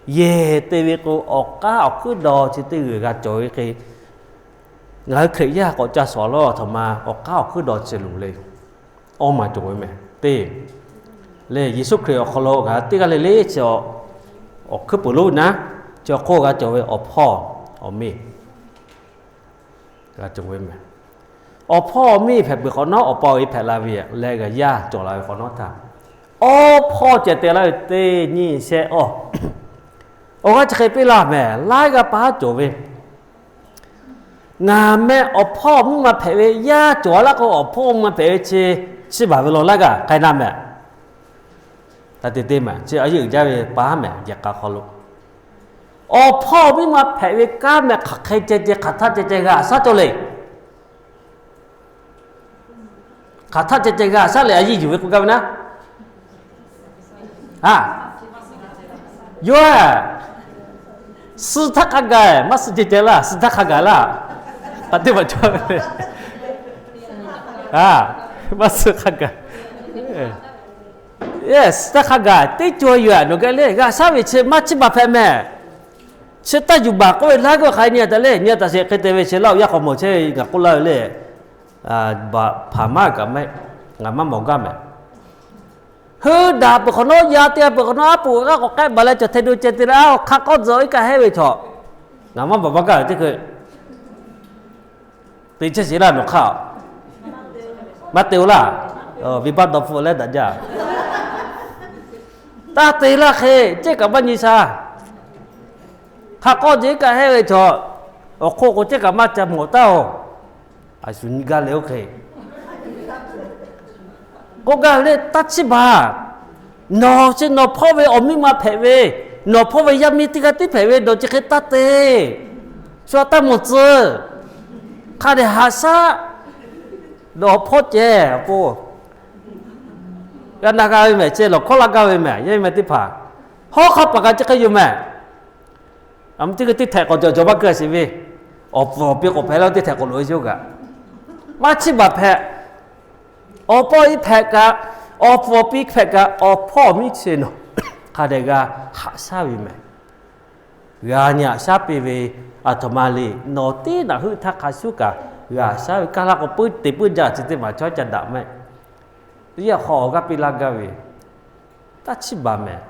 Yehˬ te ve k'o, awˬ k'aˉ awˬ hkuiˉ daw chi teˇ g'uiˬ g'a cawˬ ve hk'e, ngaˬ hui Hkriꞈ yaˇ k'awꞈ ca shawˍ lawˇ a htoꞈ ma awˬ k'aˉ awˬ hkuiˉ daw chi loˍ le. Awˇ maˬ cawˬ ve mehˍ. Teˇ le, Yeˍsuˆ Hkriꞈ awˬ hk'aw lo ngaˬ hui teˇ g'aˇ le le chi awˬ hkuiˉ puiˍ lonˉ naˉ, chi awˬ hk'oˆ g'a cawˬ ve awˬ hpawˇ awˬ miˇ g'a cawˬ ve mehˍ. Awˬ hpawˇ awˬ miˇ hpehꞈ peuˬ hk'awꞈ nawˉ, awˬ pa awˬ e hpehꞈ la ve leh g'a yaˇ cawˬ la ve hk'awꞈ nawˉ htaˇ, awˬ hpawˇ ceh te laˇ ve teˇ nyi shehˆ awˇ, awˬ g'aˇ chi hk'e piˇ laˇ mehˍ. Laiˉ g'aˇ paˉ cawˬ ve, ngaˬ meh awˬ hpawˇ awˬ miˇ ma hpehꞈ ve yaˇ cawˬ laˇ k'o, awˬ hpawˇ awˬ miˇ ma hpehꞈ ve chi, chi baˬ ve law laiˉ g'aˇ k'ai na mehˍ. Taˇ te te mehˍ, chi a yeˇ uiˍ jaˇ ve paˉ mehˍ, yehˬ k'a hk'aw lo. Awˬ hpawˇ awˬ miˇ ma hpehꞈ ve kanˉ mehˍ, hk'aˬ hk'e ceh ceh hk'aˬ htaˆ ceh ceh g'a shaˉ cawˇ le. Hk'aˬ htaˆ ceh ceh g'a shaˉ leh a yeˇ yuˬ ve k'oˆ gaˇ ve naˉ. A, yawˇ, suh htaˇ hk'a gaˬ, maˇ suh ceh ceh laˇ, suh htaˇ hk'a gaˬ laˇ. Hk'aˬ teˇ maˬ cawˬ ve, a, maˇ suh hk'a gaˬ. Suh htaˇ hk'a gaˬ teˇ cawˬ yuˬ a nawˬ geh le, g'a shaˉ ve chi maˇ chiˇ baˬ hpehꞈ mehˍ. Chi taˇ yuˬ baˬ k'oˆ ve laiˉ g'aˇ hk'aˬ hk'e nyi taˍ le, nyi taˍ sheˍ hk'e te ve chi Laˇ huˍ yaˇ hk'aw mawˬ chehˇ ve ngaˬ k'oˆ laˇ ve le. Hpaˍ maˇ kaꞈ maˇ heˆ, ngaˬ maˇ mawˬ gaˇ mehˍ. Heuˆ daꞈ peuˬ hk'awꞈ nawˉ, yaˇ teˇ g'aˇ peuˬ hk'awꞈ nawˉ, aˉ poꞈ g'aˇ k'awꞈ k'ehˆ baˬ leh cawˬ hteh do ceh te leh, a, hk'a k'awˇ tzuhꞈ iˉ kaˆ hehˉ ve chaw, ngaˬ maˇ mawˬ maˇ gaˇ ve teˇ hkui te chehˇ sheˍ laˇ nawˬ hk'aˇ. Maˇ te-o laˇ. Venˇbaˆ dawˇ hpfuhˆ leh daꞈ jaˇ. Taˇ te laˇ hk'e, cehˇ kaꞈ maˇ nyi sha. Hk'a k'awˇ ceh iˉ kaˆ hehˉ ve chaw, awˬ hk'oˆ k'o cehˇ kaꞈ maˇ ca mawˬ taˉ-oˬ. A shu nyi gaˇ leh oˇ hk'e k'oˆ gaˇ ve le, taˇ chiˇ baˬ. Nawˬ chi nawˬ hpawˇ ve awˬ miˇ ma hpehꞈ ve, nawˬ hpawˇ ve yaˇ miˇ teˇ g'aˇ tiˉ hpehꞈ ve, nawˬ chi hk'e taˇ te. Shu taˇ mawˬ tcuh. Hk'a dehꞈ haꞈ shaˉ. Nawˬ hpawˇ ceh k'o, g'a na g'a ve mehˍ, ceh lawˬ hkawˇ laˇ gaˇ ve mehˍ, yaˇ miˇ teˇ hpaˍ. Hawˉ hk'aˇ paˍ kaꞈ chi hk'e yoˬ mehˍ. A, teˇ g'aˇ teˇ htehꞈ k'awꞈ cawˬ cawˬ maˇ keu a sheˍ ve, awˬ pfuhˍ awˬ pi k'awꞈ hpehꞈ la teˇ htehꞈ k'awꞈ loꞈ ve yoˬ kaꞈ, maˇ chiˇ baˬ hpehꞈ. Awˬ pa awˬ e hpehꞈ kaꞈ, awˬ pfuhˍ awˬ pi hpehꞈ kaꞈ, awˬ hpawˇ awˬ miˇ chi nawˬ hk'a dehꞈ g'a haꞈ shaˉ ve mehˍ. G'a nyi haꞈ shaˉ piˇ ve, aˬ htoꞈ ma le, nawˬ teˇ naꞈ heuˆ htaˇ hk'a shuˉ kaꞈ g'a haꞈ shaˉ ve, kaˇ laˇ k'o puiˉ te puiˉ jaˇ chi teˇ maˬ chaw ca daꞈ mehˍ. Teˇ yanˇ hk'aw awˬ g'aˇ piˇ laˇ gaˇ ve, taˇ chiˇ baˬ mehˍ.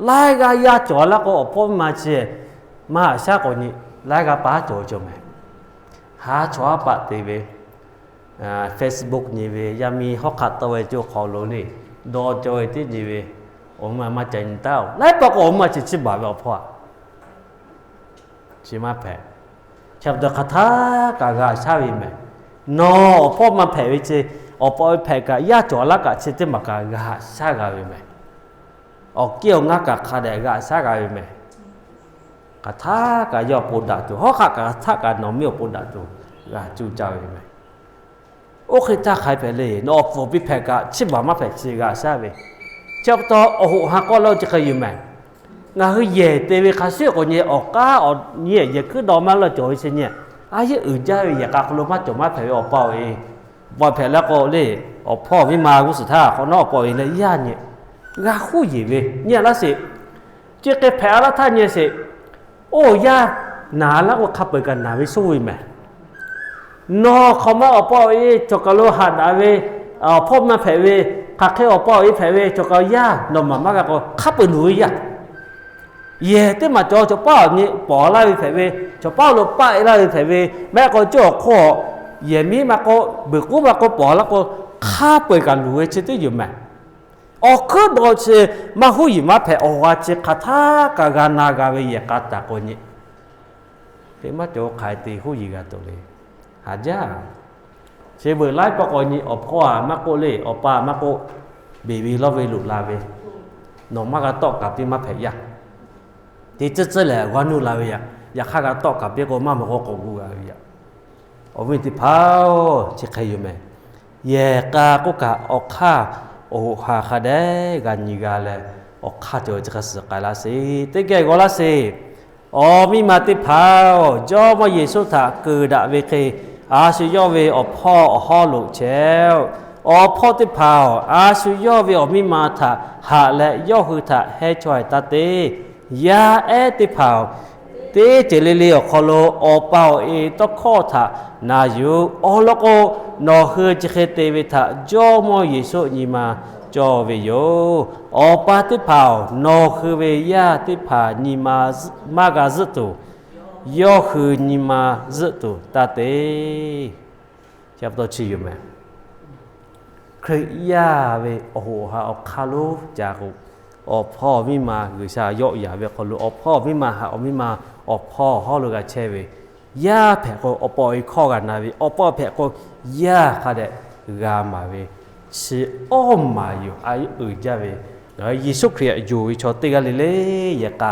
Laiˉ g'aˇ yaˇ cawˬ laˇ k'o, awˬ hpawˇ miˇ ma chi maˇ haꞈ shaˉ k'awꞈ nyi, laiˉ g'aˇ paˉ cawˬ cawˬ mehˍ. Haˉ chawˬ haˉ paˆ te ve, Facebook nyi ve, yaˇ miˇ hawˉ hk'aˆ tawˆ ve co hk'aw lo le, dawˇ cawˬ ve teˇ nyi ve, awˬ miˇ ma maˇ ca nyi taˉ-oˬ. Laiˉ pa k'o awˬ miˇ ma chi chiˇ baˬ ve awˬ hpawˇ a chi maˇ hpehꞈ. Chi pa taw hk'aˬ htaˇ kaꞈ g'a haꞈ shaˉ ve mehˍ. Nawˬ awˬ hpawˇ maˇ hpehꞈ ve chi, awˬ pa awˬ e hpehꞈ kaꞈ, yaˇ cawˬ laˇ kaꞈ chi teˇ maˬ kaꞈ g'a haꞈ shaˉ g'a ve mehˍ. Awˬ kiˇ awˬ ngaˇ kaꞈ hk'a dehꞈ g'a haꞈ shaˉ g'a ve mehˍ. Hk'aˬ htaˇ kaꞈ yawˇ awˬ pon daꞈ tuˬ, hawˉ hk'aˆ kaꞈ hk'aˬ htaˇ kaꞈ nawˬ miˇ awˬ pon daꞈ tuˬ g'a cuˇ caˇ ve mehˍ. Oˇ hk'e htaˇ hk'aˬ hk'e hpehꞈ le, nawˬ awˬ pfuhˍ awˬ pi hpehꞈ kaꞈ chiˇ baˬ maˇ hpehꞈ chi g'a haꞈ shaˉ ve. Chi pa taw awˬ hoꞈ ha k'awˇ lawˇ chi hk'e yoˬ mehˍ. Ngaˬ hui yehˬ te ve hk'a shuˍ k'o nyi awˬ k'aˉ awˬ nyi yehˬ hkuiˉ daw maˇ lawˇ cawˬ ve chi nyi, a yeˇ uiˍ jaˇ ve yehˬ k'a hk'aw lo maˇ cawˬ maˇ hpehꞈ ve awˬ pa awˬ e, awˬ pa hpehꞈ laˇ k'o le, awˬ hpawˇ awˬ miˇ ma g'uˇ suhˍ htaˇ hk'awꞈ nawˉ awˬ pa awˬ e leh yaˇ nyi, g'a huˉ yeˬ ve nyi laˇ sheˍ. Chi hk'e hpehꞈ laˇ htaˇ nyi sheˍ. Oˇ yaˇ naˬ laˇ k'o hk'a peu-eˬ kaꞈ naˬ ve soˇ ve mehˍ. Nawˬ hk'awꞈ ma awˬ pa awˬ e cawˬ kaˬ lo haꞈ daꞈ ve, awˬ hpawˇ maˇ hpehꞈ ve, hk'aˬ hk'e awˬ pa awˬ e hpehꞈ ve cawˬ kaˬ lo yaˇ nawˬ maˍ maˇ g'a k'o, hk'a peu-eˬ luˬ ve yaˇ. Yehˬ teˇ maˬ cawˬ, cawˬ paˉ awˬ nyi pawˍ laˇ ve hpehꞈ ve, cawˬ paˉ lo paˆ e laˇ ve hpehꞈ ve, maˇ heˆ k'o cawˬ awˬ hk'oˆ, yehˬ miˉ maˇ k'oˆ, buiˬ k'uˉ maˇ k'oˆ, pawˍ laˇ k'o, hk'a peu-eˬ kaꞈ luˬ ve chi teˇ yoˬ mehˍ. Awˬ hkuiˉ dawˬ chi maˇ huˉ yeˬ maˇ hpehꞈ, awˬ g'a chi hk'aˬ htaˇ kaꞈ g'a na g'a ve yehˬ k'a taˍ k'o nyi, teˇ maˇ cawˬ hk'aˬ hk'e te huˉ yeˬ g'a tuˬ le. Haꞈ jaˇ. Chi beuꞈ laiˉ pa k'awꞈ nyi, awˬ hpawˇ a maˇ k'oˆ le, awˬ pa a maˇ k'oˆ, beˬ ve lawˇ ve loꞈ la ve, nawˬ maˇ g'a tawˆ kaꞈ piˇ maˇ hpehꞈ yaˇ. Teˇ tcuhˉ tcuhˉ lehˬ g'a nuˇ la ve yaꞈ, yaꞈ hk'aˇ g'a tawˆ kaꞈ piˇ k'o maˇ mawˬ k'o k'awꞈ gu g'a ve yaꞈ. Awˬ viˉ teˇ hpaˍ-oˬ, chi hk'e yoˬ mehˍ. Yehˬ k'a k'oˆ kaꞈ awˬ hk'aˇ awˬ hoꞈ ha hk'a dehꞈ g'a nyi g'a leh, awˬ hk'aˇ cawˬ ve chi hk'a suhˍ k'ai laˇ sheˍ. Teˇ geh g'aw laˇ sheˍ. Awˬ miˇ ma teˇ hpaˍ-oˬ, Jawˇmawˇ Yeˍsuˆ htaꞈ keunˍ daꞈ ve hk'e, a shu yawˇ ve awˬ hpawˇ awˬ hawˉ lo chehˇ-oˆ. Awˬ hpawˇ teˇ hpaˍ-oˬ, a shu yawˇ ve awˬ miˇ ma htaꞈ haꞈ leh yawˇ hui htaꞈ heh chaweh taˇ te. Yaˇ ehˉ teˇ hpaˍ-oˬ, teˇ ceuˬ le le awˬ hk'aw lo awˬ pa awˬ e tawˇ hkawˇ htaꞈ na yuˬ. Awˬ lawn k'o, nawˬ hui chi hk'e te ve htaꞈ Jawˇmawˇ Yeˍsuˆ nyi ma cawˇ ve yoˬ. Awˬ pa teˇ hpaˍ-oˬ, nawˬ hui ve yaˇ teˇ hpaˍ nyi ma maˇ g'a zuhˆ tuˬ, yawˇ hui nyi ma zuhˆ tuˬ taˇ te. Chi pa taw chi yoˬ mehˍ. Hkriꞈ yaˇ ve awˬ hoꞈ awˬ ha awˬ hk'aˇ lonˉ ca k'o, awˬ hpawˇ awˬ miˇ ma G'uiˬsha yawˆ yaˍ ve hk'aw lo awˬ hpawˇ awˬ miˇ ma haꞈ awˬ miˇ ma awˬ hpawˇ awˬ hawˉ lo g'a chehˇ ve, yaˇ hpehꞈ k'o awˬ pa awˬ e hkawˇ g'a na ve, awˬ pa hpehꞈ k'o yaˇ hk'a dehꞈ g'a maˍ ve, chi awˇ maˍ yoˬ. A uiˍ jaˇ ve, ngaˬ hui Yeˍsuˆ Hkriꞈ htaꞈ yonˍ ve chaw teˇ g'aˇ le le yehˬ k'a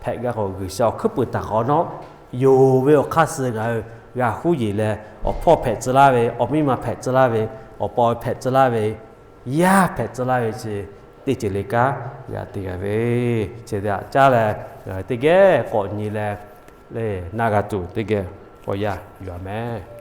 hpehꞈ gaˇ k'o, G'uiˬsha awˬ hkuiˉ puiˍ htaꞈ k'awꞈ nawˉ yonˍ ve awˬ hk'aˇ suh ngaˬ hui g'a huˉ yeˬ leh, awˬ hpawˇ hpehꞈ tcuh laˇ ve, awˬ miˇ ma hpehꞈ tcuh laˇ ve, awˬ pa awˬ e hpehꞈ tcuh laˇ ve, yaˇ hpehꞈ tcuh laˇ ve chi teˇ ceuˬ le kanˉ g'a te g'a ve, chi htaꞈ caˇ leh ngaˬ hui teˇ geh k'awꞈ nyi leh, le na g'a tuˬ teˇ geh awˬ yanˇ yuˬ-a mehˍ.